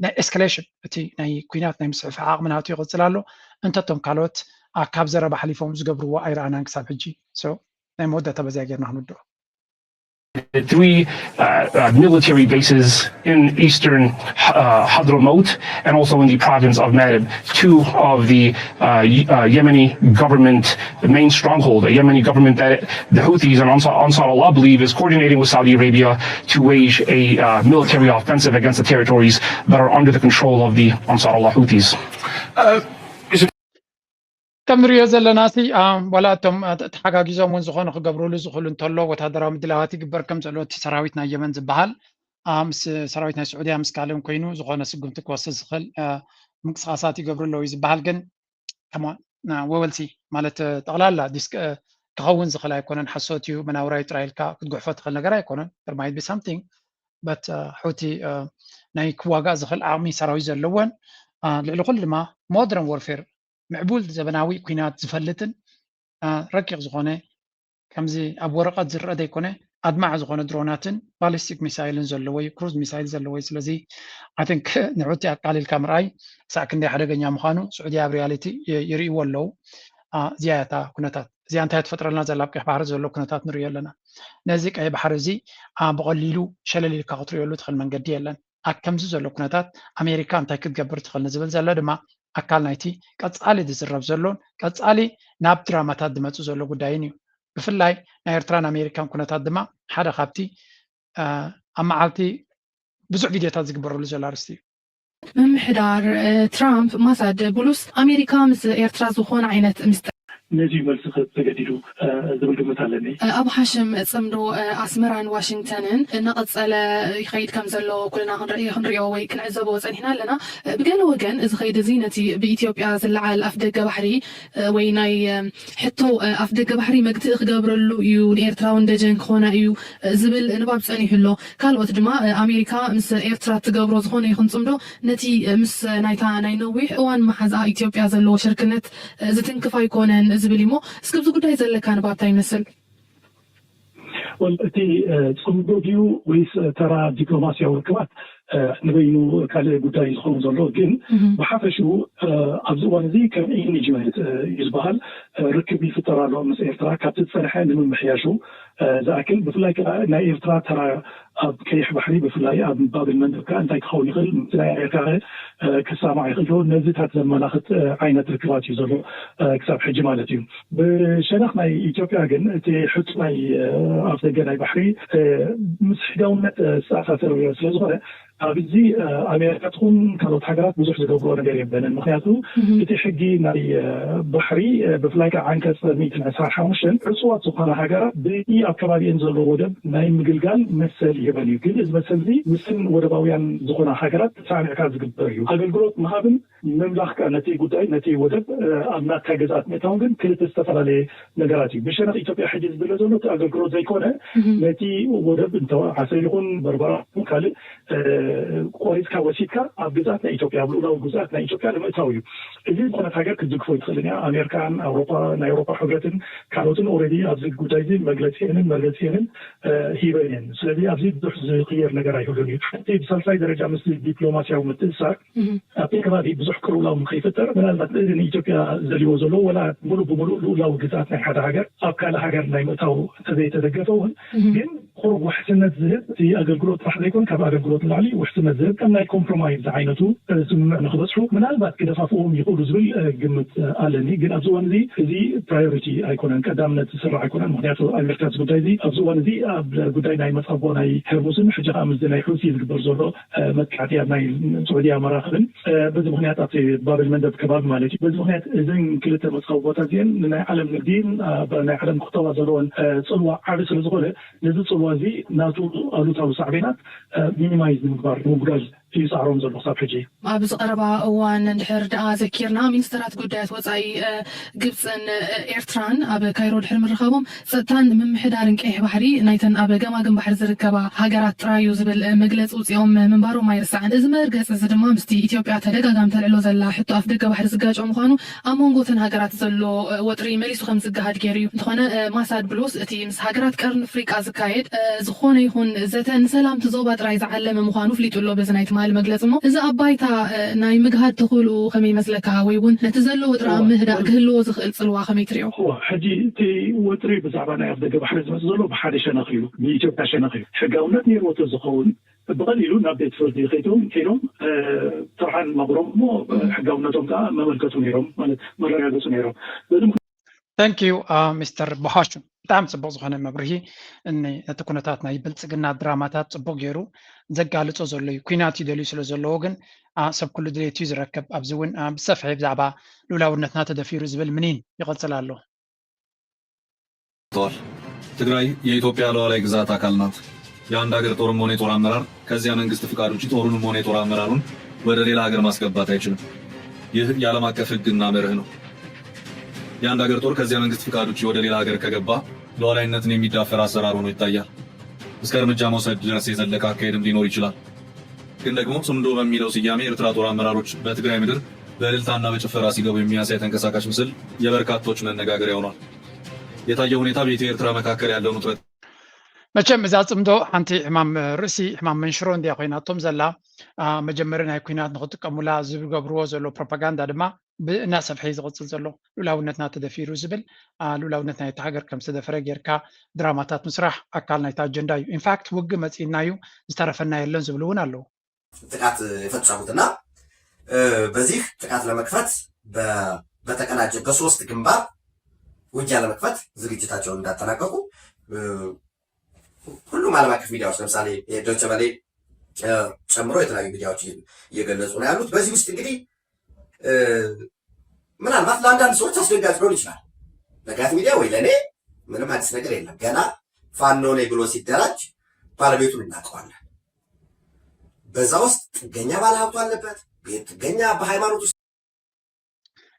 ናይ ኤስካሌሽን እቲ ናይ ኩናት ናይ ምስፍሕ ዓቕሚ ናቱ ይቕፅል ኣሎ። እንተቶም ካልኦት ካብ ዘረባ ሓሊፎም ዝገብርዎ ኣይረኣናን ክሳብ ሕጂ። ናይ መወዳእታ በዚያ ጌርና ክንውድኦ። three uh, uh, military bases in eastern uh, Hadramaut and also in the province of Marib, two of the uh, uh, Yemeni government main stronghold, a Yemeni government that the Houthis and Ansar, Ansar Allah believe is coordinating with Saudi Arabia to wage a uh, military offensive against the territories that are under the control of the Ansar Allah Houthis. Uh, ከም ንሪኦ ዘለና ሲ ዋላ እቶም ተሓጋጊዞም እውን ዝኾነ ክገብርሉ ዝኽእሉ እንተሎ ወታደራዊ ምድላዋት ይግበር ከም ዘሎ እቲ ሰራዊት ናይ የመን ዝበሃል ምስ ሰራዊት ናይ ስዑድያ ምስ ካልእን ኮይኑ ዝኾነ ስጉምቲ ክወስድ ዝኽእል ምንቅስቃሳት ይገብሩ ኣለዉ እዩ ዝበሃል። ግን ወወልሲ ማለት ጠቕላላ ክኸውን ዝኽእል ኣይኮነን። ሓሶት እዩ፣ መናውራይ ጥራይ ኢልካ ክትጉሕፎ ትኽእል ነገር ኣይኮነን። There might be something but ሑቲ ናይ ክዋጋእ ዝኽእል ዓቕሚ ሰራዊት ዘለዎን ልዕሊ ኩሉ ድማ modern warfare ምዕቡል ዘበናዊ ኩናት ዝፈልጥን ረቂቕ ዝኾነ ከምዚ ኣብ ወረቐት ዝረአ ዘይኮነ ኣድማዕ ዝኾነ ድሮናትን ባሊስቲክ ሚሳይልን ዘለዎ እዩ፣ ክሩዝ ሚሳይል ዘለዎ እዩ። ስለዚ I think ንሑቲ ኣቃሊልካ ምርኣይ ክሳዕ ክንደይ ሓደገኛ ምዃኑ ስዑድያ ኣብ ሪያሊቲ ይርእይዎ ኣለዉ። እዚኣ እያ እታ ኩነታት። እዚኣ እንታይ ትፈጥረልና ዘላ ኣብ ቀይሕ ባሕሪ ዘሎ ኩነታት ንርእዮ ኣለና። ነዚ ቀይሕ ባሕሪ እዚ ብቐሊሉ ሸለል ኢልካ ክትርእየሉ ትኽእል መንገዲ የለን። ኣብ ከምዚ ዘሎ ኩነታት ኣሜሪካ እንታይ ክትገብር ትኽእል ንዝብል ዘሎ ድማ ኣካል ናይቲ ቀፃሊ ዝዝረብ ዘሎን ቀፃሊ ናብ ድራማታት ዝመፁ ዘሎ ጉዳይን እዩ። ብፍላይ ናይ ኤርትራን ኣሜሪካን ኩነታት ድማ ሓደ ካብቲ ኣብ መዓልቲ ብዙሕ ቪድዮታት ዝግበረሉ ዘሎ ኣርስቲ እዩ። ምምሕዳር ትራምፕ ማሳድ ቡሉስ ኣሜሪካ ምስ ኤርትራ ዝኾነ ዓይነት ምስጢር ነዚ መልሲ ክህብ ተገዲዱ ዝብል ግምት ኣለኒ። ኣብ ሓሽም ፅምዶ ኣስመራን ዋሽንግተንን እናቐፀለ ይኸይድ ከም ዘሎ ኩልና ክንርእዮ ወይ ክንዕዘቦ ፀኒሕና ኣለና። ብገለ ወገን እዚ ኸይዲ እዚ ነቲ ብኢትዮጵያ ዝለዓል ኣፍደገ ባሕሪ ወይ ናይ ሕቶ ኣፍደገ ባሕሪ መግትኢ ክገብረሉ እዩ፣ ንኤርትራ እውን ደጀን ክኾና እዩ ዝብል ንባብ ፀኒሑ ኣሎ። ካልኦት ድማ ኣሜሪካ ምስ ኤርትራ ትገብሮ ዝኾነ ይኹን ፅምዶ ነቲ ምስ ናይታ ናይ ነዊሕ እዋን መሓዝኣ ኢትዮጵያ ዘለዎ ሽርክነት ዝትንክፍ ኣይኮነን ዝብል እዩሞ፣ እስኪ ኣብዚ ጉዳይ ዘለካ ንባብ እንታይ ይመስል? Well፣ እቲ ፅምዶ ድዩ ወይስ ተራ ዲፕሎማስያዊ ርክባት ንበይኑ ካልእ ጉዳይ ዝኸውን ዘሎ፣ ግን ብሓፈሽኡ ኣብዚ እዋን እዚ ከም ኢንጂመንት እዩ ዝበሃል ርክብ ይፍጠር ኣሎ ምስ ኤርትራ ካብቲ ዝፀንሐ ንምምሕያሹ ዝኣክል፣ ብፍላይ ከዓ ናይ ኤርትራ ተራ ኣብ ቀይሕ ባሕሪ ብፍላይ ኣብ ባብል መንደብ ከዓ እንታይ ክኸውን ይኽእል፣ ምስ ናይ ኣሜሪካ ከ ክሰማዕ ይኽእል ዶ፣ ነዚታት ዘመላኽት ዓይነት ርክባት እዩ ዘሎ ክሳብ ሕጂ ማለት እዩ። ብሸነኽ ናይ ኢትዮጵያ ግን እቲ ሕፁ ናይ ኣፍደገ ናይ ባሕሪ ምስ ሕጋውነት ዝተኣሳሰር ስለዝኾነ ኣብዚ ኣሜሪካ ትኹን ካልኦት ሃገራት ብዙሕ ዝገብሮ ነገር የበንን። ምክንያቱ እቲ ሕጊ ናይ ባሕሪ ብፍላይ ከዓ ዓንቀፅ ሚእትን ዕስራን ሓሙሽተን ዕፅዋት ዝኾነ ሃገራት ብቲ ኣብ ከባቢአን ዘሎ ወደብ ናይ ምግልጋል መሰል ይህበን እዩ። ግን እዚ መሰል እዚ ምስን ወደባውያን ዝኾና ሃገራት ተሳሚዕካ ዝግበር እዩ። ኣገልግሎት ምሃብን ምምላኽ ከዓ ነቲ ጉዳይ ነቲ ወደብ ኣብ ናትካ ግዝኣት ምእታውን ግን ክልተ ዝተፈላለየ ነገራት እዩ። ብሸነኽ ኢትዮጵያ ሕጂ ዝድለ ዘሎ እቲ ኣገልግሎት ዘይኮነ ነቲ ወደብ እንተ ዓሰብ ይኹን በርበራ ይኹን ካልእ ቆሪፅካ ወሲድካ ኣብ ግዝኣት ናይ ኢትዮጵያ ኣብ ልኡላዊ ግዝኣት ናይ ኢትዮጵያ ንምእታው እዩ። እዚ ዝኾነት ሃገር ክትዝግፎ ይትኽእልን እያ። ኣሜሪካን ኣውሮፓ ናይ ኣውሮፓ ሕብረትን ካልኦትን ኦልሬዲ ኣብዚ ጉዳይ እዚ መግለፂ የንን መርገፂ የንን ሂበን እየን። ስለዚ ኣብዚ ብዙሕ ዝቕየር ነገር ኣይህሉን እዩ። ሓንቲ ብሳልሳይ ደረጃ ምስ ዲፕሎማሲያዊ ምትእሳር ኣብቲ ከባቢ ብዙሕ ቅልውላው ንከይፍጠር ምናልባት ንኢትዮጵያ ዘልዎ ዘሎ ወላ ሙሉእ ብሙሉእ ልኡላዊ ግዝኣት ናይ ሓደ ሃገር ኣብ ካልእ ሃገር ናይ ምእታው እንተዘይተደገፈ እውን ግን ቁሩብ ውሕስነት ዝህብ እቲ ኣገልግሎት ጥራሕ ዘይኮን ካብ ኣገልግሎት ንላዕሊ ውሕስነት ዝህብ ከም ናይ ኮምፕሮማይዝ ዝዓይነቱ ስምምዕ ንክበፅሑ ምናልባት ክደፋፍዎም ይኽእሉ ዝብል ግምት ኣለኒ። ግን ኣብዚ እዋን እዚ እዚ ፕራዮሪቲ ኣይኮነን፣ ቀዳምነት ዝስራዕ ኣይኮነን። ምክንያቱ ኣሜሪካ እዚ ጉዳይ እዚ ኣብዚ እዋን እዚ ኣብ ጉዳይ ናይ መፃቦ ናይ ሄርሙስን ሕጂ ከዓ ምስዚ ናይ ሑቲ ዝግበር ዘሎ መጥቃዕቲ ኣብ ናይ ስዑድያ መራኽብን በዚ ምክንያት ኣብቲ ባብል መንደብ ከባቢ ማለት እዩ። በዚ ምክንያት እዘን ክልተ መፃቦ ቦታ እዚአን ንናይ ዓለም ንግዲን ናይ ዓለም ክተዋ ዘለዎን ፅልዋ ዓቢ ስለዝኾነ ነዚ ፅልዋ እዚ ናቱ ኣሉታዊ ሳዕቤናት ሚኒማይዝ ንምግባር ንምጉዳል እዩ ፃዕሮም ዘሎ ክሳብ ሕጂ። ኣብዚ ቀረባ እዋን እንድሕር ደኣ ዘኪርና ሚኒስተራት ጉዳያት ወፃኢ ግብፅን ኤርትራን ኣብ ካይሮ ድሕሪ ምርኻቦም ጸጥታን ምምሕዳርን ቀይሕ ባሕሪ ናይተን ኣብ ገማግም ባሕሪ ዝርከባ ሃገራት ጥራይ እዩ ዝብል መግለፂ ውፅኦም ምንባሮም ኣይርሳዕን። እዚ መርገፂ እዚ ድማ ምስቲ ኢትዮጵያ ተደጋጋሚ ተልዕሎ ዘላ ሕቶ ኣፍ ደገ ባሕሪ ዝጋጨ ምዃኑ ኣብ መንጎ እተን ሃገራት ዘሎ ወጥሪ መሊሱ ከም ዝገሃድ ገይሩ እዩ። እንተኾነ ማሳድ ብሉስ እቲ ምስ ሃገራት ቀርኒ ኣፍሪቃ ዝካየድ ዝኾነ ይኹን ዘተ ንሰላም እቲ ዞባ ጥራይ ዝዓለመ ምዃኑ ኣፍሊጡ ኣሎ በዚ ናይ ትማሊ መግለፂ። እሞ እዚ ኣብ ባይታ ናይ ምግሃድ ተኽእልኡ ከመይ ይመስለካ? ወይ እውን ነቲ ዘሎ ወጥሪ ኣብ ምህዳእ ክህልዎ ዝኽእል ፅልዋ ከመይ ትሪኦ? እዋ፣ ሕጂ እቲ ወጥሪ ብዛዕባ ናይ ኣፍ ደገ ባሕሪ ዝመፅእ ዘሎ ብሓደ ሸነኽ እዩ፣ ብኢትዮጵያ ሸነኽ እዩ። ሕጋውነት ነይርዎ ተዝኸውን ብቐሊሉ ናብ ቤት ፍርዲ ከይዶም ከይዶም ጥርሓን መቕሮም እሞ ሕጋውነቶም ከዓ መመልከቱ ነይሮም ማለት መረጋገፁ ነይሮም። በዚ Thank you Mister Bohashu። ብጣዕሚ ፅቡቕ ዝኾነ መብርሂ። ነቲ ኩነታት ናይ ብልፅግና ድራማታት ፅቡቕ ገይሩ ዘጋልፆ ዘሎ እዩ። ኩናት ይደልዩ ስለ ዘለዎ ግን ሰብ ኩሉ ድሌት እዩ ዝረክብ። ኣብዚ እውን ብሰፍሒ ብዛዕባ ልኡላውነትና ተደፊሩ ዝብል ምኒን ይቕፅል ኣሎ። ተዋል ትግራይ የኢትዮጵያ ሉዓላዊ ግዛት አካል ናት። የአንድ ሀገር ጦርም ሆነ የጦር አመራር ከዚያ መንግስት ፍቃድ ውጪ ጦሩንም ሆነ የጦር አመራሩን ወደ ሌላ ሀገር ማስገባት አይችልም። ይህ የዓለም አቀፍ ህግና መርህ ነው። የአንድ ሀገር ጦር ከዚያ መንግስት ፍቃድ ውጪ ወደ ሌላ ሀገር ከገባ ሉዓላዊነትን የሚዳፈር አሰራር ሆኖ ይታያል። እስከ እርምጃ መውሰድ ድረስ የዘለቀ አካሄድም ሊኖር ይችላል። ግን ደግሞ ጽምዶ በሚለው ስያሜ የኤርትራ ጦር አመራሮች በትግራይ ምድር በእልልታና በጭፈራ ሲገቡ የሚያሳይ ተንቀሳቃሽ ምስል የበርካቶች መነጋገሪያ ሆኗል። የታየው ሁኔታ በኢትዮ ኤርትራ መካከል ያለውን ውጥረት መቸም እዛ ጽምዶ ሓንቲ ሕማም ርእሲ ሕማም መንሽሮ እንድያ ኮይናቶም ዘላ። መጀመሪ ናይ ኩናት ንክጥቀሙላ ዝገብርዎ ዘሎ ፕሮፓጋንዳ ድማ ብእናሰፍሐ እዩ ዝቕፅል ዘሎ። ልኡላውነትና ተደፊሩ ዝብል ልኡላውነት ናይቲ ሃገር ከም ዝተደፈረ ጌርካ ድራማታት ምስራሕ ኣካል ናይቲ ኣጀንዳ እዩ። ኢንፋክት ውግእ መፂእና እዩ ዝተረፈና የለን ዝብሉ እውን ኣለዉ። ጥቃት የፈጸሙትና በዚህ ጥቃት ለመክፈት በተቀናጀ በሶስት ግንባር ውጊያ ለመክፈት ዝግጅታቸውን እንዳጠናቀቁ ሁሉም ዓለም አቀፍ ሚዲያዎች ለምሳሌ ዶይቼ ቬለ ጨምሮ የተለያዩ ሚዲያዎች እየገለጹ ነው ያሉት። በዚህ ውስጥ እንግዲህ ምናልባት ለአንዳንድ ሰዎች አስደንጋጭ ሊሆን ይችላል። ነጋት ሚዲያ ወይ ለእኔ ምንም አዲስ ነገር የለም። ገና ፋኖ ነኝ ብሎ ሲደራጅ ባለቤቱን እናውቀዋለን። በዛ ውስጥ ጥገኛ ባለሀብቱ አለበት፣ ጥገኛ በሃይማኖት ውስጥ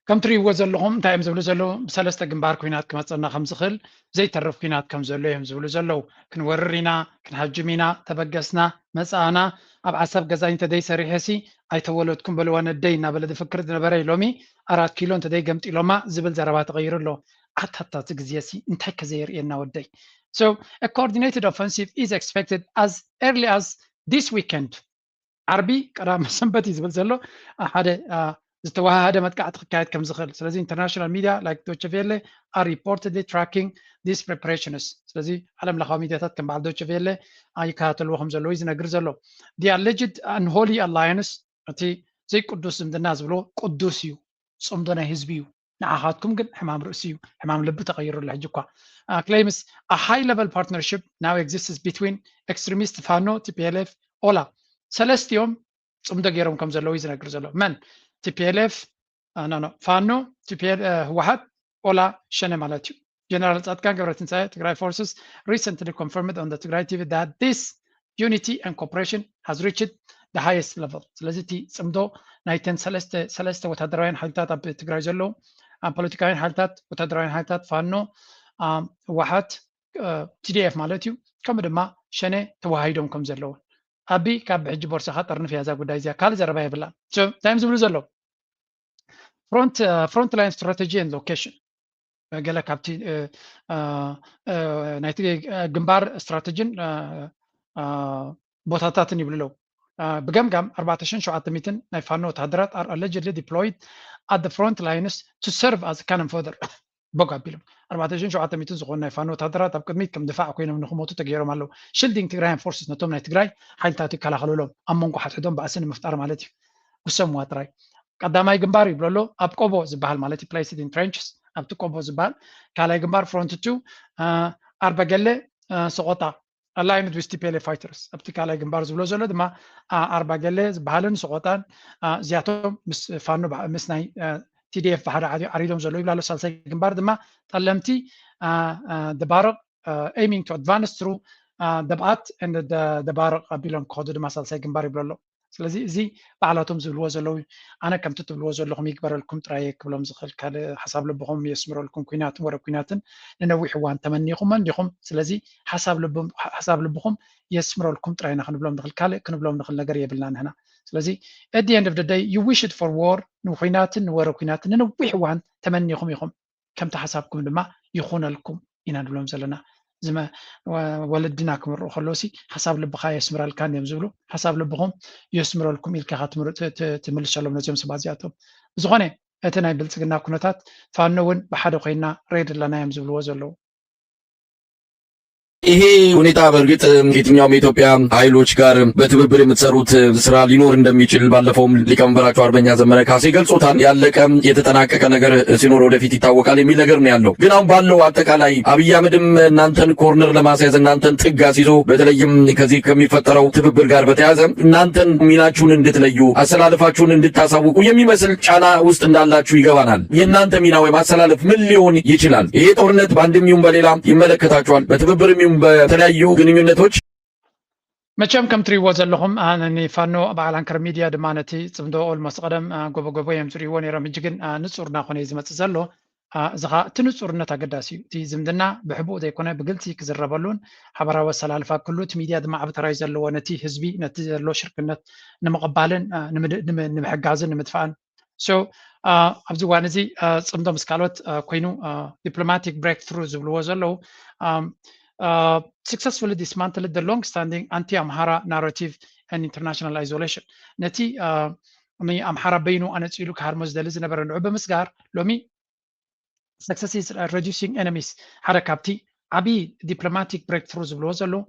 ከም ትሪእዎ ዘለኹም እንታይ እዮም ዝብሉ ዘለዉ? ብሰለስተ ግንባር ኩናት ክመፀና ከም ዝኽእል ዘይተርፍ ኩናት ከም ዘሎ እዮም ዝብሉ ዘለዉ። ክንወርር ኢና፣ ክንሃጅም ኢና፣ ተበገስና፣ መፃእና፣ ኣብ ዓሰብ ገዛይ እንተደይ ሰሪሐሲ ኣይተወለድኩም በልዋ ነደይ እናበለ ዝፍክር ዝነበረ ሎሚ ኣራት ኪሎ እንተደይ ገምጢሎማ ዝብል ዘረባ ተቐይሩ ኣሎ። ኣታታ እዚ ግዜሲ እንታይ ከዘየርእየና ወደይ። So a coordinated offensive is expected as early as this weekend። ዓርቢ ቀዳመ ሰንበት እዩ ዝብል ዘሎ ሓደ ዝተወሃሃደ መጥቃዕቲ ክካየድ ከም ዝኽእል። ስለዚ international media like Deutsche Welle are reportedly tracking these preparations። ስለዚ ዓለም ለኻዊ ሚዲያታት ከም በዓል Deutsche Welle ይከታተልዎ ከም ዘለዉ እዩ ዝነግር ዘሎ። The alleged unholy alliance እቲ ዘይቅዱስ ዝምድና ዝብሎ ቅዱስ እዩ። ጽምዶ ናይ ህዝቢ እዩ። ንዓኻትኩም ግን ሕማም ርእሲ እዩ፣ ሕማም ልቢ ተቐይሩ ኣሎ። ሕጂ እኳ claims a high level partnership now exists between extremist Fano, T P L F, Ola. ሰለስቲኦም ፅምዶ ገይሮም ከም ዘለዉ እዩ ዝነግር ዘሎ። መን? ቲ ፒ ኤል ኤፍ፣ ኖ ኖ፣ ፋኖ፣ ቲ ፒ ኤል፣ ህወሓት፣ ኦላ ሸነ ማለት እዩ። ጀነራል ፃድቃን ገብረትንሳኤ፣ ትግራይ forces recently confirmed on the Tigray T V that this unity and cooperation has reached the highest level። ስለዚ እቲ ፅምዶ ናይተን ሰለስተ ሰለስተ ወታደራውያን ሓይልታት ኣብ ትግራይ ዘለዉ፣ ፖለቲካውያን ሓይልታት፣ ወታደራውያን ሓይልታት፣ ፋኖ፣ ህወሓት፣ ቲ ዲ ኤፍ ማለት እዩ፣ ከምኡ ድማ ሸነ ተዋሃሂዶም ከም ዘለዉ። ኣቢ ካብ ሕጂ ቦርሳኻ ጠርንፍ እያ እዛ ጉዳይ እዚኣ፣ ካልእ ዘረባ የብላን። እንታይ እዮም ዝብሉ ዘለዉ? Front line strategy and location፣ ገለ ካብቲ ናይቲ ግንባር ስትራተጂን ቦታታትን ይብሉ ኣለዉ። ብገምጋም ኣርባዕተ ሽሕን ሸውዓተ ሚእትን ናይ ፋኖ ወተሃደራት are allegedly deployed at the front lines to serve as cannon fodder። ቦግ ኣቢሎም ኣርባዕተ ሽሕን ሸውዓተ ሚእትን ዝኾኑ ናይ ፋኖ ወተሃደራት ኣብ ቅድሚት ከም ድፋዕ ኮይኖም ንክሞቱ ተገይሮም ኣለዉ። Shielding Tigrayan forces፣ ነቶም ናይ ትግራይ ሓይልታት ይከላኸሉሎም፣ ኣብ መንጎ ሓድሕዶም ባእሲ ንምፍጣር ማለት እዩ። ጉሰምዋ ጥራይ። ቀዳማይ ግንባር ይብሎ ኣሎ፣ ኣብ ቆቦ ዝበሃል ማለት እዩ፣ placed in trenches፣ ኣብቲ ቆቦ ዝበሃል። ካልኣይ ግንባር front two፣ ኣርበገለ፣ ሰቆጣ፣ aligned with T P L F fighters። ኣብቲ ካልኣይ ግንባር ዝብሎ ዘሎ ድማ ኣርባገለ ዝበሃልን ሰቆጣን፣ እዚኣቶም ምስ ፋኖ ምስ ናይ ቲ ዲ ኤፍ ብሓደ ዓሪዶም ዘለዉ ይብላ ኣሎ። ሳልሳይ ግንባር ድማ ጠለምቲ፣ ደባርቕ፣ aiming to advance through ደብኣት ደባርቕ ኣቢሎም ክኸዱ ድማ ሳልሳይ ግንባር ይብሎ ኣሎ። ስለዚ እዚ ባዕላቶም ዝብልዎ ዘለዉ፣ ኣነ ከምቲ ትብልዎ ዘለኹም ይግበረልኩም ጥራይ ክብሎም ዝኽእል ካልእ ሓሳብ ልብኹም የስምረልኩም። ኩናትን ወረ ኩናትን ንነዊሕ እዋን ተመኒኹም እንዲኹም። ስለዚ ሓሳብ ልብኹም የስምረልኩም ጥራይ ኢና ክንብሎም ንኽእል፣ ካልእ ክንብሎም ንኽእል ነገር የብልና ንሕና። ስለዚ at the end of the day you wish it for war፣ ንኹናትን ንወረ ኩናትን ንነዊሕ እዋን ተመኒኹም ኢኹም። ከምቲ ሓሳብኩም ድማ ይኹነልኩም ኢና ንብሎም ዘለና። ዝመ ወለድና ክምርቑ ከለዉ ሲ ሓሳብ ልብኻ የስምረልካን እዮም ዝብሉ። ሓሳብ ልብኹም የስምረልኩም ኢልካ ኢኻ ትምልሰሎም ነዚኦም ሰባት እዚኣቶም። ብዝኾነ እቲ ናይ ብልፅግና ኩነታት ፋኖ እውን ብሓደ ኮይና ሬድ ኣለና እዮም ዝብልዎ ዘለዉ። ይሄ ሁኔታ በእርግጥ ከየትኛውም የኢትዮጵያ ኃይሎች ጋር በትብብር የምትሰሩት ስራ ሊኖር እንደሚችል ባለፈውም ሊቀመንበራቸው አርበኛ ዘመነ ካሴ ገልጾታል። ያለቀ የተጠናቀቀ ነገር ሲኖር ወደፊት ይታወቃል የሚል ነገር ነው ያለው። ግን አሁን ባለው አጠቃላይ አብይ አህመድም እናንተን ኮርነር ለማስያዝ እናንተን ጥግ አስይዞ በተለይም ከዚህ ከሚፈጠረው ትብብር ጋር በተያያዘ እናንተን ሚናችሁን እንድትለዩ አሰላለፋችሁን እንድታሳውቁ የሚመስል ጫና ውስጥ እንዳላችሁ ይገባናል። የእናንተ ሚና ወይም አሰላለፍ ምን ሊሆን ይችላል? ይሄ ጦርነት በአንድም ይሁን በሌላ ይመለከታችኋል። በትብብርም ይሁን በተለያዩ ግንኙነቶች መቸም ከም ትሪእዎ ዘለኹም ኣነ ንፋኖ በዓል ኣንከር ሚድያ ድማ ነቲ ፅምዶ ኦልሞስት ቀደም ጎቦ ጎቦ እዮም ዝሪእዎ ነይሮም። ሕጂ ግን ንፁር እናኾነ እዩ ዝመፅእ ዘሎ። እዚ ከዓ እቲ ንፁርነት ኣገዳሲ እዩ። እቲ ዝምድና ብሕቡእ ዘይኮነ ብግልፂ ክዝረበሉን ሓበራዊ ኣሰላልፋ ክህሉ፣ እቲ ሚድያ ድማ ዓቢ ተራ እዩ ዘለዎ ነቲ ህዝቢ፣ ነቲ ዘሎ ሽርክነት ንምቕባልን ንምሕጋዝን ንምድፋእን። So ኣብዚ እዋን እዚ ፅምዶ ምስ ካልኦት ኮይኑ diplomatic breakthrough ዝብልዎ ዘለዉ successfully dismantled the long standing anti Amhara narrative and international isolation። ነቲ ንኣምሓራ በይኑ ኣነፂሉ ክሃርሞ ዝደሊ ዝነበረ ንዑ ብምስጋር ሎሚ success is reducing enemies ሓደ ካብቲ ዓብዪ diplomatic breakthrough ዝብልዎ ዘለዉ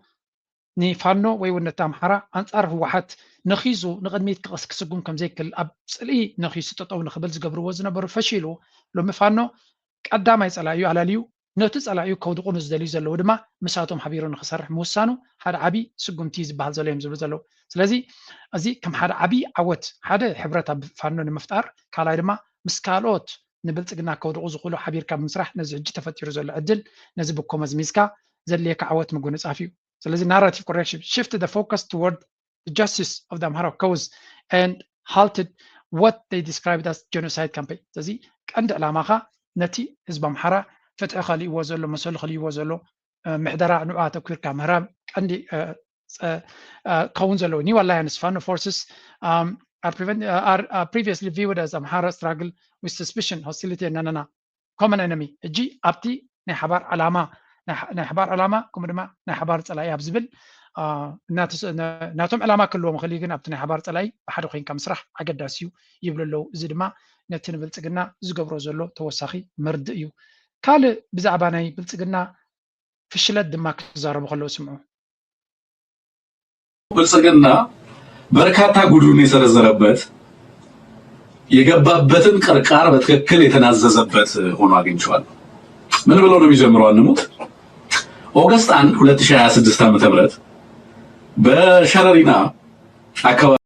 ንፋኖ ወይ እውን ነቲ ኣምሓራ ኣንፃር ህወሓት ነኺሱ ንቕድሚት ክስጉም ከም ዘይክእል ኣብ ፅልኢ ነኺሱ ጠጠው ንኽብል ዝገብርዎ ዝነበሩ ፈሺሉ ሎሚ ፋኖ ቀዳማይ ፀላኢኡ ኣላልዩ ነቲ ፀላኢኡ ከውድቑ ንዝደልዩ ዘለዉ ድማ ምሳቶም ሓቢሩ ንኽሰርሕ ምውሳኑ ሓደ ዓብዪ ስጉምቲ ዝበሃል ዘሎ እዮም ዝብሉ ዘለዉ። ስለዚ እዚ ከም ሓደ ዓብዪ ዓወት ሓደ ሕብረት ኣብ ፋኖ ንምፍጣር ካልኣይ ድማ ምስ ካልኦት ንብልፅግና ከውድቑ ዝኽእሉ ሓቢርካ ብምስራሕ ነዚ ሕጂ ተፈጢሩ ዘሎ ዕድል ነዚ ብኮ መዝሚዝካ ዘድልየካ ዓወት ምጉንፃፍ እዩ። ስለዚ narrative correction shift the focus toward justice of the Amhara cause and halted what they described as genocide campaign። ስለዚ ቀንዲ ዕላማኻ ነቲ ህዝቢ ኣምሓራ ፍትሒ ከልእዎ ዘሎ መሰሉ ከልእዎ ዘሎ ምሕደራ ንዑ ኣተኲርካ ምህራም ቀንዲ ክኸውን ዘለዎ። New Alliance Fano forces are previously viewed as Amhara struggle with suspicion, hostility and nanana common enemy። ሕጂ ኣብቲ ናይ ሓባር ዕላማ ናይ ሓባር ዕላማ ከምኡ ድማ ናይ ሓባር ፀላኢ ኣብ ዝብል ናቶም ዕላማ ክህልዎ ምኽእል እዩ፣ ግን ኣብቲ ናይ ሓባር ፀላኢ ብሓደ ኮይንካ ምስራሕ ኣገዳሲ እዩ ይብሉ ኣለዉ። እዚ ድማ ነቲ ንብልፅግና ዝገብሮ ዘሎ ተወሳኺ መርድእ እዩ። ካልእ ብዛዕባ ናይ ብልፅግና ፍሽለት ድማ ክዛረቡ ከለዉ ስምዑ። ብልፅግና በርካታ ጉድሉን የዘረዘረበት የገባበትን ቅርቃር በትክክል የተናዘዘበት ሆኖ አግኝቼዋለሁ። ምን ብሎ ነው የሚጀምረው? አንሙት ኦገስት አንድ ሁለት ሺህ ሃያ ስድስት ዓመተ ምህረት በሸረሪና ኣከባቢ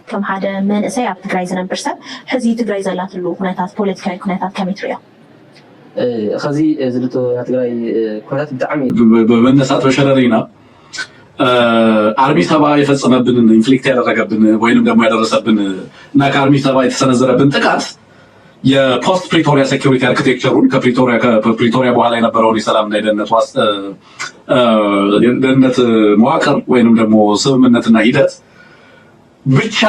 ከም ሓደ መንእሰይ ኣብ ትግራይ ዝነብር ሰብ ሕዚ ትግራይ ዘላትሉ ኩነታት፣ ፖለቲካዊ ኩነታት ከመይ ትሪኦ? ኸዚ ዝልቶ ናይ ትግራይ ኩነታት ብጣዕሚ በመነሳት በሸረሪና ኣርሚ ሰባ የፈጸመብን ኢንፍሊክት ያደረገብን ወይንም ደግሞ ያደረሰብን እና ከአርሚ ሰባ የተሰነዘረብን ጥቃት የፖስት ፕሪቶሪያ ሴኩሪቲ አርኪቴክቸሩን ከፕሪቶሪያ በኋላ የነበረውን የሰላምና የደህንነት ዋስ ደህንነት መዋቅር ወይንም ደግሞ ስምምነትና ሂደት ብቻ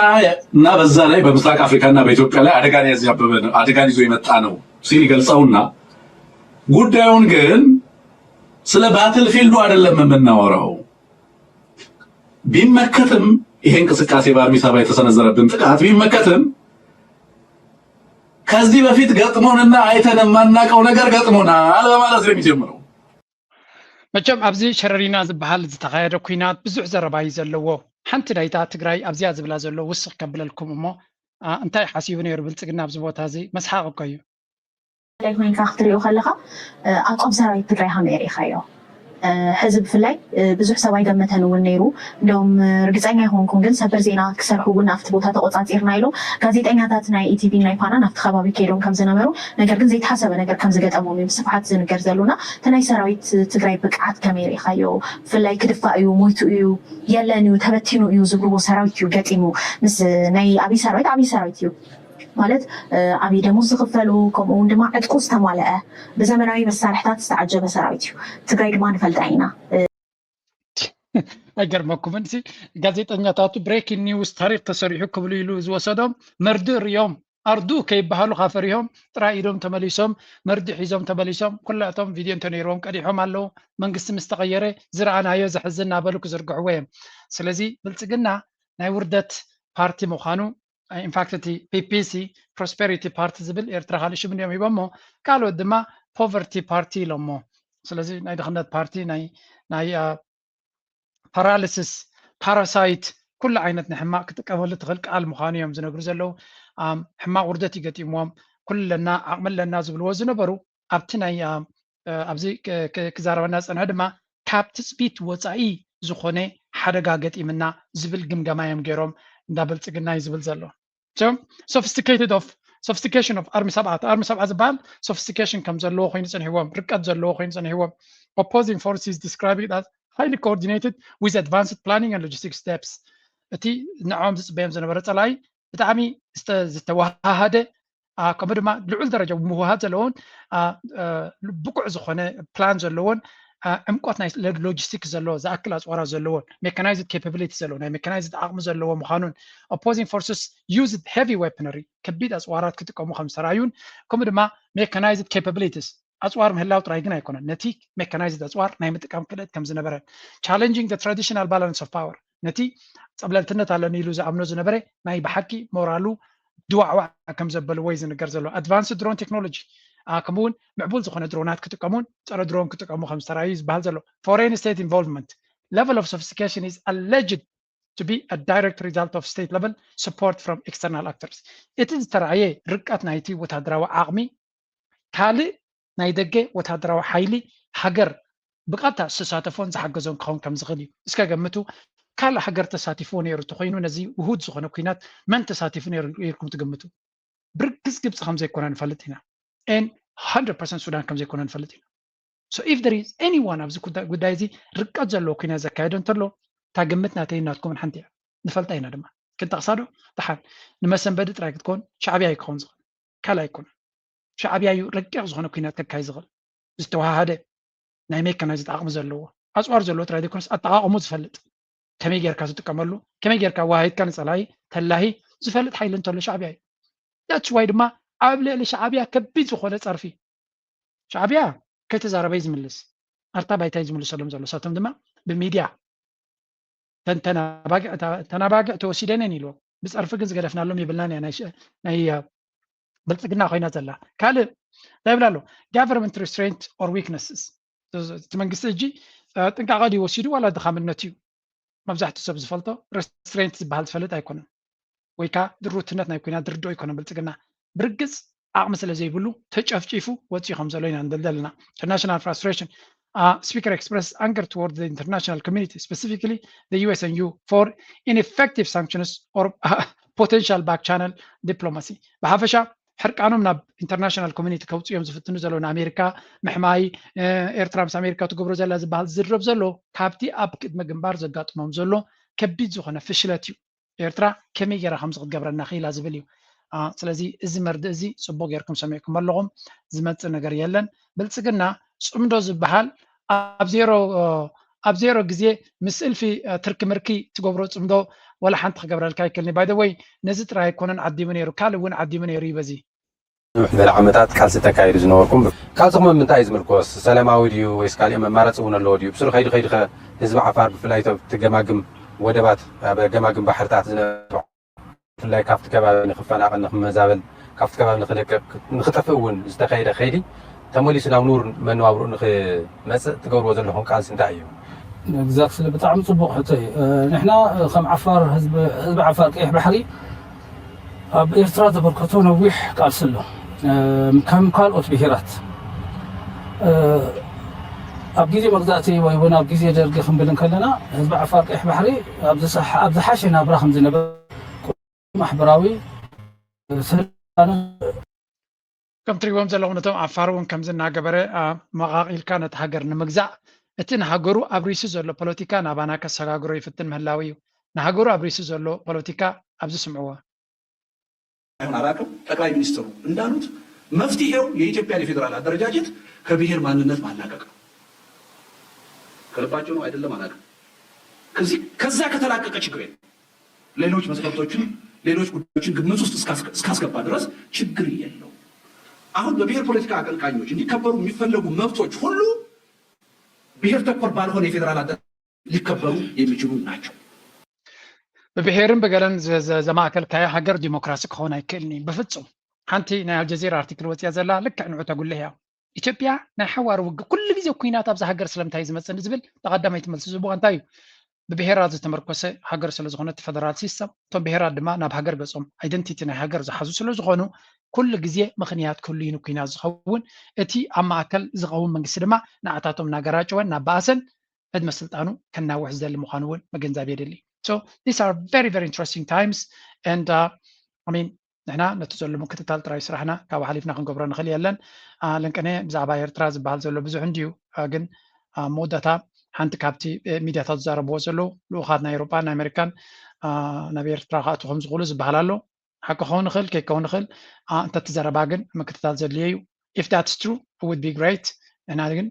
እና በዛ ላይ በምስራቅ አፍሪካ እና በኢትዮጵያ ላይ አደጋን ያንዣበበ አደጋን ይዞ የመጣ ነው ሲል ይገልጸውና ጉዳዩን ግን ስለ ባትል ፊልዱ አይደለም የምናወራው። ቢመከትም ይሄ እንቅስቃሴ በአርሚ ሰባ የተሰነዘረብን ጥቃት ቢመከትም ከዚህ በፊት ገጥሞንና አይተን የማናውቀው ነገር ገጥሞናል በማለት ነው የሚጀምረው። መቸም ኣብዚ ሸረሪና ዝበሃል ዝተኻየደ ኩናት ብዙሕ ዘረባ እዩ ዘለዎ። ሓንቲ ናይታ ትግራይ ኣብዚኣ ዝብላ ዘሎ ውስኽ ከብለልኩም እሞ እንታይ ሓሲቡ ነይሩ ብልፅግና ኣብዚ ቦታ እዚ? መስሓቕ እኮ እዩ። ትግራይ ኮይንካ ክትሪኦ ከለካ ኣቋም ሰራዊት ትግራይ ከመይ ሪኢካዮ? ሕዚ ብፍላይ ብዙሕ ሰብ ኣይገመተን እውን ነይሩ። እንደውም ርግፀኛ ኣይኮንኩን፣ ግን ሰበር ዜና ክሰርሑ እውን ኣብቲ ቦታ ተቆፃፂርና ኢሎም ጋዜጠኛታት ናይ ኢቲቪ ናይ ፋናን ኣብቲ ከባቢ ከይዶም ከም ዝነበሩ፣ ነገር ግን ዘይተሓሰበ ነገር ከም ዝገጠሞም እዩ ብስፍሓት ዝንገር ዘሎና። እቲ ናይ ሰራዊት ትግራይ ብቅዓት ከመይ ሪኢካዮ? ብፍላይ ክድፋእ እዩ፣ ሞይቱ እዩ፣ የለን እዩ፣ ተበቲኑ እዩ ዝብልዎ ሰራዊት እዩ ገጢሙ። ምስ ናይ ኣብይ ሰራዊት፣ ኣብይ ሰራዊት እዩ ማለት ኣብይ ደሞዝ ዝኽፈሉ፣ ከምኡ እውን ድማ ዕጥቁ ዝተማልአ ብዘመናዊ መሳርሕታት ዝተዓጀበ ሰራዊት እዩ። ትግራይ ድማ ንፈልጣ ኢና። ኣይገርመኩምን ሲ ጋዜጠኛታቱ ብሬኪንግ ኒውስ ታሪክ ተሰሪሑ ክብሉ ኢሉ ዝወሰዶም መርድእ ርዮም ኣርድኡ ከይበሃሉ ካፈሪሆም ጥራይ ኢዶም ተመሊሶም መርድእ ሒዞም ተመሊሶም ኩላቶም ቪድዮ እንተነይርዎም ቀዲሖም ኣለዉ። መንግስቲ ምስ ተቐየረ ዝረኣናዮ ዘሕዝን እናበሉ ክዝርግሕዎ እዮም። ስለዚ ብልፅግና ናይ ውርደት ፓርቲ ምዃኑ ኢንፋክት እቲ ፒፒሲ ፕሮስፐሪቲ ፓርቲ ዝብል ኤርትራ ካልእ ሽም እንዲኦም ሂቦሞ ካልኦት ድማ ፖቨርቲ ፓርቲ ኢሎሞ። ስለዚ ናይ ድኽነት ፓርቲ ናይ ናይ ፓራሊሲስ ፓራሳይት ኩሉ ዓይነት ንሕማቅ ክጥቀመሉ ትኽእል ቃል ምዃኑ እዮም ዝነግሩ ዘለዉ። ሕማቅ ውርደት ይገጢምዎም ኩሉ ኣለና ዓቕሚ ኣለና ዝብልዎ ዝነበሩ ኣብቲ ናይ ኣብዚ ክዛረበና ዝፀንሐ ድማ ካብ ትፅቢት ወፃኢ ዝኾነ ሓደጋ ገጢምና ዝብል ግምገማ እዮም ገይሮም እንዳ ብልፅግና እዩ ዝብል ዘሎ። Sophisticated of sophistication of ኣርሚ ሰብዓ ኣርሚ ሰብዓ ዝበሃል ሶፊስቲኬሽን ከም ዘለዎ ኮይኑ ፀኒሕዎም ርቀት ዘለዎ ኮይኑ ፀኒሕዎም opposing forces describing it as highly coordinated with advanced planning and logistic steps እቲ ንዖም ዝፅበዮም ዝነበረ ፀላኢ ብጣዕሚ ዝተዋሃሃደ ከምኡ ድማ ልዑል ደረጃ ምውሃድ ዘለዎን ብቁዕ ዝኾነ ፕላን ዘለዎን ዕምቆት ናይ ሎጂስቲክስ ዘለዎ ዝኣክል ኣፅዋራት ዘለዎን ሜካናይዝድ ኬፓቢሊቲ ዘለዎ ናይ ሜካናይዝድ ዓቕሚ ዘለዎ ምዃኑን opposing forces used heavy weaponry ከቢድ ኣፅዋራት ክጥቀሙ ከም ዝተረኣዩን ከምኡ ድማ ሜካናይዝድ ኬፓቢሊቲስ ኣፅዋር ምህላው ጥራይ ግን ኣይኮነን ነቲ ሜካናይዝድ ኣፅዋር ናይ ምጥቃም ክእለት ከም ዝነበረን challenging the traditional balance of power ነቲ ፀብለልትነት ኣለኒ ኢሉ ዝኣምኖ ዝነበረ ናይ ብሓቂ ሞራሉ ድዋዕዋዕ ከም ዘበልዎ እዩ ዝንገር ዘሎ። ኣድቫንስድ ድሮን ቴክኖሎጂ ከምኡውን ምዕቡል ዝኾነ ድሮናት ክጥቀሙን ፀረ ድሮን ክጥቀሙ ከም ዝተረኣዩ ዝበሃል ዘሎ foreign state involvement level of sophistication is alleged to be a direct result of state level support from external actors። እቲ ዝተረኣየ ርቀት ናይቲ ወታደራዊ ዓቕሚ ካልእ ናይ ደገ ወታደራዊ ሓይሊ ሃገር ብቐጥታ ዝተሳተፎን ዝሓገዞን ክኸውን ከም ዝኽእል እዩ። እስከ ገምቱ፣ ካልእ ሃገር ተሳቲፍዎ ነይሩ እንተኾይኑ ነዚ ውሁድ ዝኾነ ኲናት መን ተሳቲፉ ነይሩ ኢልኩም ትግምቱ? ብርግጽ ግብጺ ከም ዘይኮነ ንፈልጥ ኢና። And hundred percent ሱዳን ከም ዘይኮነ ንፈልጥ ኢና። So if there is anyone ኣብዚ ጉዳይ እዚ ርቀት ዘለዎ ኲናት ዘካየደ እንተሎ እታ ግምት ናተይን ናትኩምን ሓንቲ እያ። ንፈልጣ ኢና ድማ። ክንጠቕሳ ዶ? ደሓን ንመሰንበዲ ጥራይ ክትኮን ሻዕብያ እዩ ክኸውን ዝኽእል። ካልእ ኣይኮነን። ሻዕብያ እዩ ረቂቕ ዝኾነ ኲናት ከካይድ ዝኽእል። ዝተወሃሃደ ናይ ሜካናይዝድ ዓቕሚ ዘለዎ ኣፅዋር ዘለዎ ጥራይ ዘይኮነስ ኣጠቓቕሙ ዝፈልጥ ከመይ ጌርካ ትጥቀመሉ ከመይ ጌርካ ዋሂድካ ንፀላኢ ተላሂ ዝፈልጥ ሓይሊ እንተሎ ሻዕብያ እዩ። That's why ድማ ኣብ ልዕሊ ሻዕብያ ከቢድ ዝኾነ ፀርፊ ሻዕብያ ከይተዛረበ እዩ ዝምልስ ኣርታ ባይታ እዩ ዝምልሰሎም ዘሎ ሳቶም ድማ ብሚድያ ተናባግዕ ተወሲደን እየን ኢልዎም ብፀርፊ ግን ዝገደፍናሎም የብልናን እያ ናይ ብልፅግና ኮይና ዘላ ካልእ እንታይ ይብል ኣሎ government restraint or weaknesses እቲ መንግስቲ ሕጂ ጥንቃቐ ድዩ ወሲዱ ዋላ ድኻምነት እዩ መብዛሕትኡ ሰብ ዝፈልጦ restraint ዝበሃል ዝፈልጥ ኣይኮነን ወይ ከዓ ድሩትነት ናይ ኩናት ዝርድኦ ኣይኮነን ብልፅግና ብርግፅ ዓቕሚ ስለ ዘይብሉ ተጨፍጪፉ ወፂኡ ከም ዘሎ ኢና ንደልደልና international frustration uh, speaker expressed anger toward the international community, specifically the U S and U, for ineffective sanctions or uh, potential back channel diplomacy. ብሓፈሻ ሕርቃኖም ናብ ኢንተርናሽናል ኮሚኒቲ ከውፅኦም ዝፍትኑ ዘለዉ ንኣሜሪካ ምሕማይ፣ ኤርትራ ምስ ኣሜሪካ ትገብሮ ዘላ ዝበሃል ዝድረብ ዘሎ ካብቲ ኣብ ቅድመ ግንባር ዘጋጥሞም ዘሎ ከቢድ ዝኾነ ፍሽለት እዩ። ኤርትራ ከመይ ገይራ ከምዚ ክትገብረና ክኢላ ዝብል እዩ። ስለዚ እዚ መርድእ እዚ ፅቡቅ ጌርኩም ሰሚዕኩም ኣለኹም። ዝመፅእ ነገር የለን። ብልፅግና ፅምዶ ዝበሃል ኣብ ዜሮ ኣብ ዜሮ ግዜ ምስ እልፊ ትርኪ ምርኪ ትገብሮ ፅምዶ ወላ ሓንቲ ክገብረልካ ኣይክእልን። ባይ ወይ ነዚ ጥራይ ኣይኮነን ዓዲሙ ነይሩ፣ ካልእ እውን ዓዲሙ ነይሩ እዩ በዚ። ንውሕ ዝበለ ዓመታት ቃልሲ ተካይዱ ዝነበርኩም ቃልስኹም ኣብ ምንታይ እዩ ዝምርኮስ? ሰላማዊ ድዩ ወይስ ካሊእ መማረፂ እውን ኣለዎ ድዩ? ብስሩ ከይዱ ከይዱ ከ ህዝቢ ዓፋር ብፍላይ እቲ ገማግም ወደባት ኣብ ገማግም ባሕርታት ዝነበሩ ብፍላይ ካብቲ ከባቢ ንክፈናቐል ንክመዛበል ካብቲ ከባቢ ንክለቅቕ ንክጠፍእ እውን ዝተካየደ ከይዲ ተመሊሱ ናብ ንቡር መነባብርኡ ንክመፅእ ትገብርዎ ዘለኹም ቃልሲ እንታይ እዩ? Exactly ብጣዕሚ ፅቡቕ ሕቶ እዩ። ንሕና ከም ዓፋር ህዝቢ ዓፋር ቀይሕ ባሕሪ ኣብ ኤርትራ ዘበርከቶ ነዊሕ ቃልሲ ኣሎ። ከም ካልኦት ብሄራት ኣብ ግዜ መግዛእቲ ወይ እውን ኣብ ግዜ ደርጊ ክንብል እንከለና ህዝቢ ዓፋር ቀይሕ ባሕሪ ኣብ ዝሓሸ ናብራ ከም ዝነበረ ማሕበራዊ ከም ትሪእዎም ዘለኹም ነቶም ዓፋር እውን ከምዚ እናገበረ መቓቒልካ ነቲ ሃገር ንምግዛእ እቲ ንሃገሩ ኣብሪሱ ዘሎ ፖለቲካ ናባና ከሰጋግሮ ይፍትን ምህላው እዩ። ንሃገሩ ኣብሪሱ ዘሎ ፖለቲካ ኣብዚ ስምዕዎ። ይሁን አላውቅም፣ ጠቅላይ ሚኒስትሩ እንዳሉት መፍትሄው የኢትዮጵያን የፌዴራል አደረጃጀት ከብሔር ማንነት ማላቀቅ ነው። ከልባቸው ነው አይደለም አላውቅም። ከዚህ ከዛ ከተላቀቀ ችግር የለም። ሌሎች መስፈርቶችን ሌሎች ጉዳዮችን ግምት ውስጥ እስካስገባ ድረስ ችግር የለው። አሁን በብሔር ፖለቲካ አቀንቃኞች እንዲከበሩ የሚፈለጉ መብቶች ሁሉ ብሔር ተኮር ባልሆነ የፌዴራል አደረጃጀት ሊከበሩ የሚችሉ ናቸው። ብብሔርን ብገለን ዘማእከልካዮ ሃገር ዲሞክራሲ ክኸውን ኣይክእልን እዩ ብፍፁም። ሓንቲ ናይ ኣልጀዚራ ኣርቲክል ወፅያ ዘላ ልክዕ ንዑ ተጉልህ እያ። ኢትዮጵያ ናይ ሓዋር ውግእ ኩሉ ግዜ ኩናት ኣብዛ ሃገር ስለምንታይ እዩ ዝመፅእ ንዝብል ተቐዳማይቲ መልሲ ዝህብዋ እንታይ እዩ? ብብሄራት ዝተመርኮሰ ሃገር ስለዝኾነ እቲ ፈደራል ሲስተም እቶም ብሄራት ድማ ናብ ሃገር ገፆም ኣይደንቲቲ ናይ ሃገር ዝሓዙ ስለዝኾኑ ኩሉ ግዜ ምኽንያት ክህሉ እዩ ንኩናት ዝኸውን። እቲ ኣብ ማእከል ዝኸውን መንግስቲ ድማ ንዓታቶም እናገራጨወ እናበኣሰን ዕድመ ስልጣኑ ከናውሕ ዝደሊ ምዃኑ እውን ምግንዛብ የድሊ። So these are very very interesting times and uh, I mean ንሕና ነቲ ዘሎ ምክትታል ጥራይ ስራሕና ካብ ሓሊፍና ክንገብሮ ንኽእል የለን። ለንቅነ ብዛዕባ ኤርትራ ዝበሃል ዘሎ ብዙሕ እንድዩ ግን ኣብ መወዳእታ ሓንቲ ካብቲ ሚድያታት ዝዛረብዎ ዘለዉ ልኡኻት ናይ ኤውሮጳን ናይ ኣሜሪካን ናብ ኤርትራ ክኣትዉ ከም ዝኽእሉ ዝበሃል ኣሎ። ሓቂ ክኸውን ይኽእል ከይከውን ይኽእል። እንተ እቲ ዘረባ ግን ምክትታል ዘድልዮ እዩ። If that's true would be great። ንሕና ግን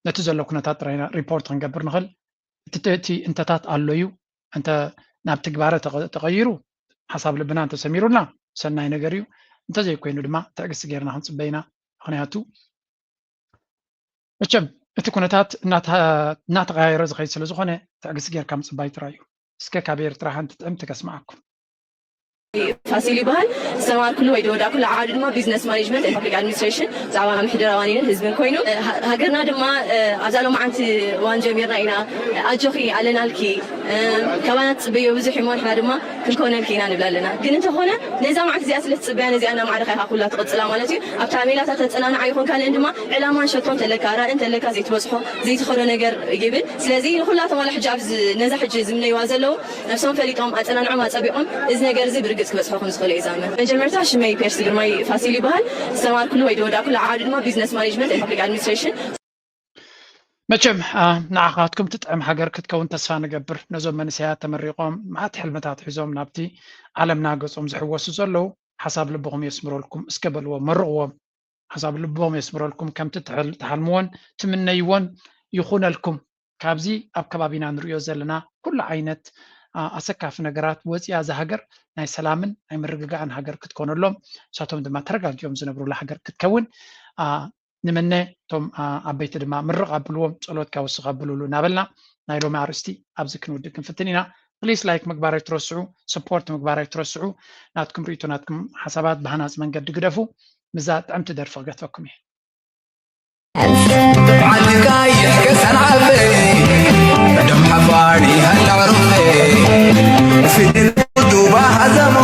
ነቲ ዘሎ ኩነታት ጥራይ ኢና ሪፖርት ክንገብር ንኽእል። እቲ እቲ እንተታት ኣሎ እዩ። እንተ ናብ ትግባረ ተቐይሩ ሓሳብ ልብና እንተሰሚሩልና ሰናይ ነገር እዩ። እንተዘይኮይኑ ድማ ትዕግስቲ ጌርና ክንፅበ ኢና። ምክንያቱ መቸም እቲ ኩነታት እናተቐያየረ ዝኸይድ ስለዝኾነ ትዕግስቲ ጌርካ ምፅባይ ጥራይ እዩ። እስከ ካብ ኤርትራ ሓንቲ ጥዕምቲ ከስምዓኩም። ፋሲል ይበሃል። ዝተማርኩሉ ወይ ዝወዳእኩሉ ዓውዲ ድማ ቢዝነስ ማኔጅመንት ኤንድ ፐብሊክ ኣድሚኒስትሬሽን ብዛዕባ ምሕደራ ዋኒንን ህዝብን ኮይኑ ሃገርና ድማ ኣብዛ ሎማዓንቲ እዋን ጀሚርና ኢና ኣጆኺ ኣለናልኪ ካባና ትፅበዮ ብዙሕ እሞ ንሕና ድማ ክንኮነልኪ ኢና ንብል ኣለና። ግን እንተኾነ ነዛ መዓልቲ እዚኣ ስለ ትፅበያ ነዚኣ እናማዕረኻ ኢኻ ኩላ ትቕፅላ ማለት እዩ። ኣብታ ሜላታት ተፀናንዓ ይኹን ካልእን ድማ ዕላማን ሸቶን ተለካ ራእን ተለካ ዘይትበፅሖ ዘይትኸዶ ነገር ይብል። ስለዚ ንኹላቶም ዋላ ሕጂ ኣብዚ ነዛ ሕጂ ዝምነይዋ ዘለዉ ነብሶም ፈሊጦም ኣጸናንዖም ኣጸቢቖም እዚ ነገር እዚ ብርግጽ ክበጽሖ ከም ዝኽእሉ እየ ዝኣምን። መጀመርታ ሽመይ ፔርሲ ግርማይ ፋሲል ይበሃል። ዝተማርኩሉ ወይ ዝወዳእኩሉ ዓውዲ ድማ ቢዝነስ ማኔጅመንት ኤንድ ፐብሊክ ኣድሚኒስትሬሽን። መቸም ንዓኻትኩም ትጥዕም ሃገር ክትከውን ተስፋ ንገብር። ነዞም መንእሰያት ተመሪቖም መዓት ሕልምታት ሒዞም ናብቲ ዓለምና ገጾም ዝሕወሱ ዘለዉ ሓሳብ ልብኹም የስምረልኩም እስከ በልዎም፣ መርቕዎም። ሓሳብ ልቦም የስምረልኩም ከምቲ ትሓልምዎን ትምነይዎን ይኹነልኩም። ካብዚ ኣብ ከባቢና ንሪኦ ዘለና ኩሉ ዓይነት ኣሰካፊ ነገራት ወፂኣ እዛ ሃገር ናይ ሰላምን ናይ ምርግጋእን ሃገር ክትኮነሎም ንሳቶም ድማ ተረጋጊኦም ዝነብሩላ ሃገር ክትከውን ንምነ። እቶም ዓበይቲ ድማ ምርቕ ኣብልዎም፣ ፀሎት ካውስኽ ኣብልሉ እናበልና ናይ ሎሚ ኣርእስቲ ኣብዚ ክንውድእ ክንፍትን ኢና። ፕሊስ ላይክ ምግባር ኣይትረስዑ፣ ሰፖርት ምግባር ኣይትረስዑ። ናትኩም ርእይቶ ናትኩም ሓሳባት ብሃናፂ መንገዲ ግደፉ። ምዛ ጥዕምቲ ደርፊ ክገትፈኩም እየ። ዓዲ ቀይሕ ገዛን ዓበይ ደም ሓፋር ይሃላ ሩፈይ ፊልም ዱባ ሃዘሞ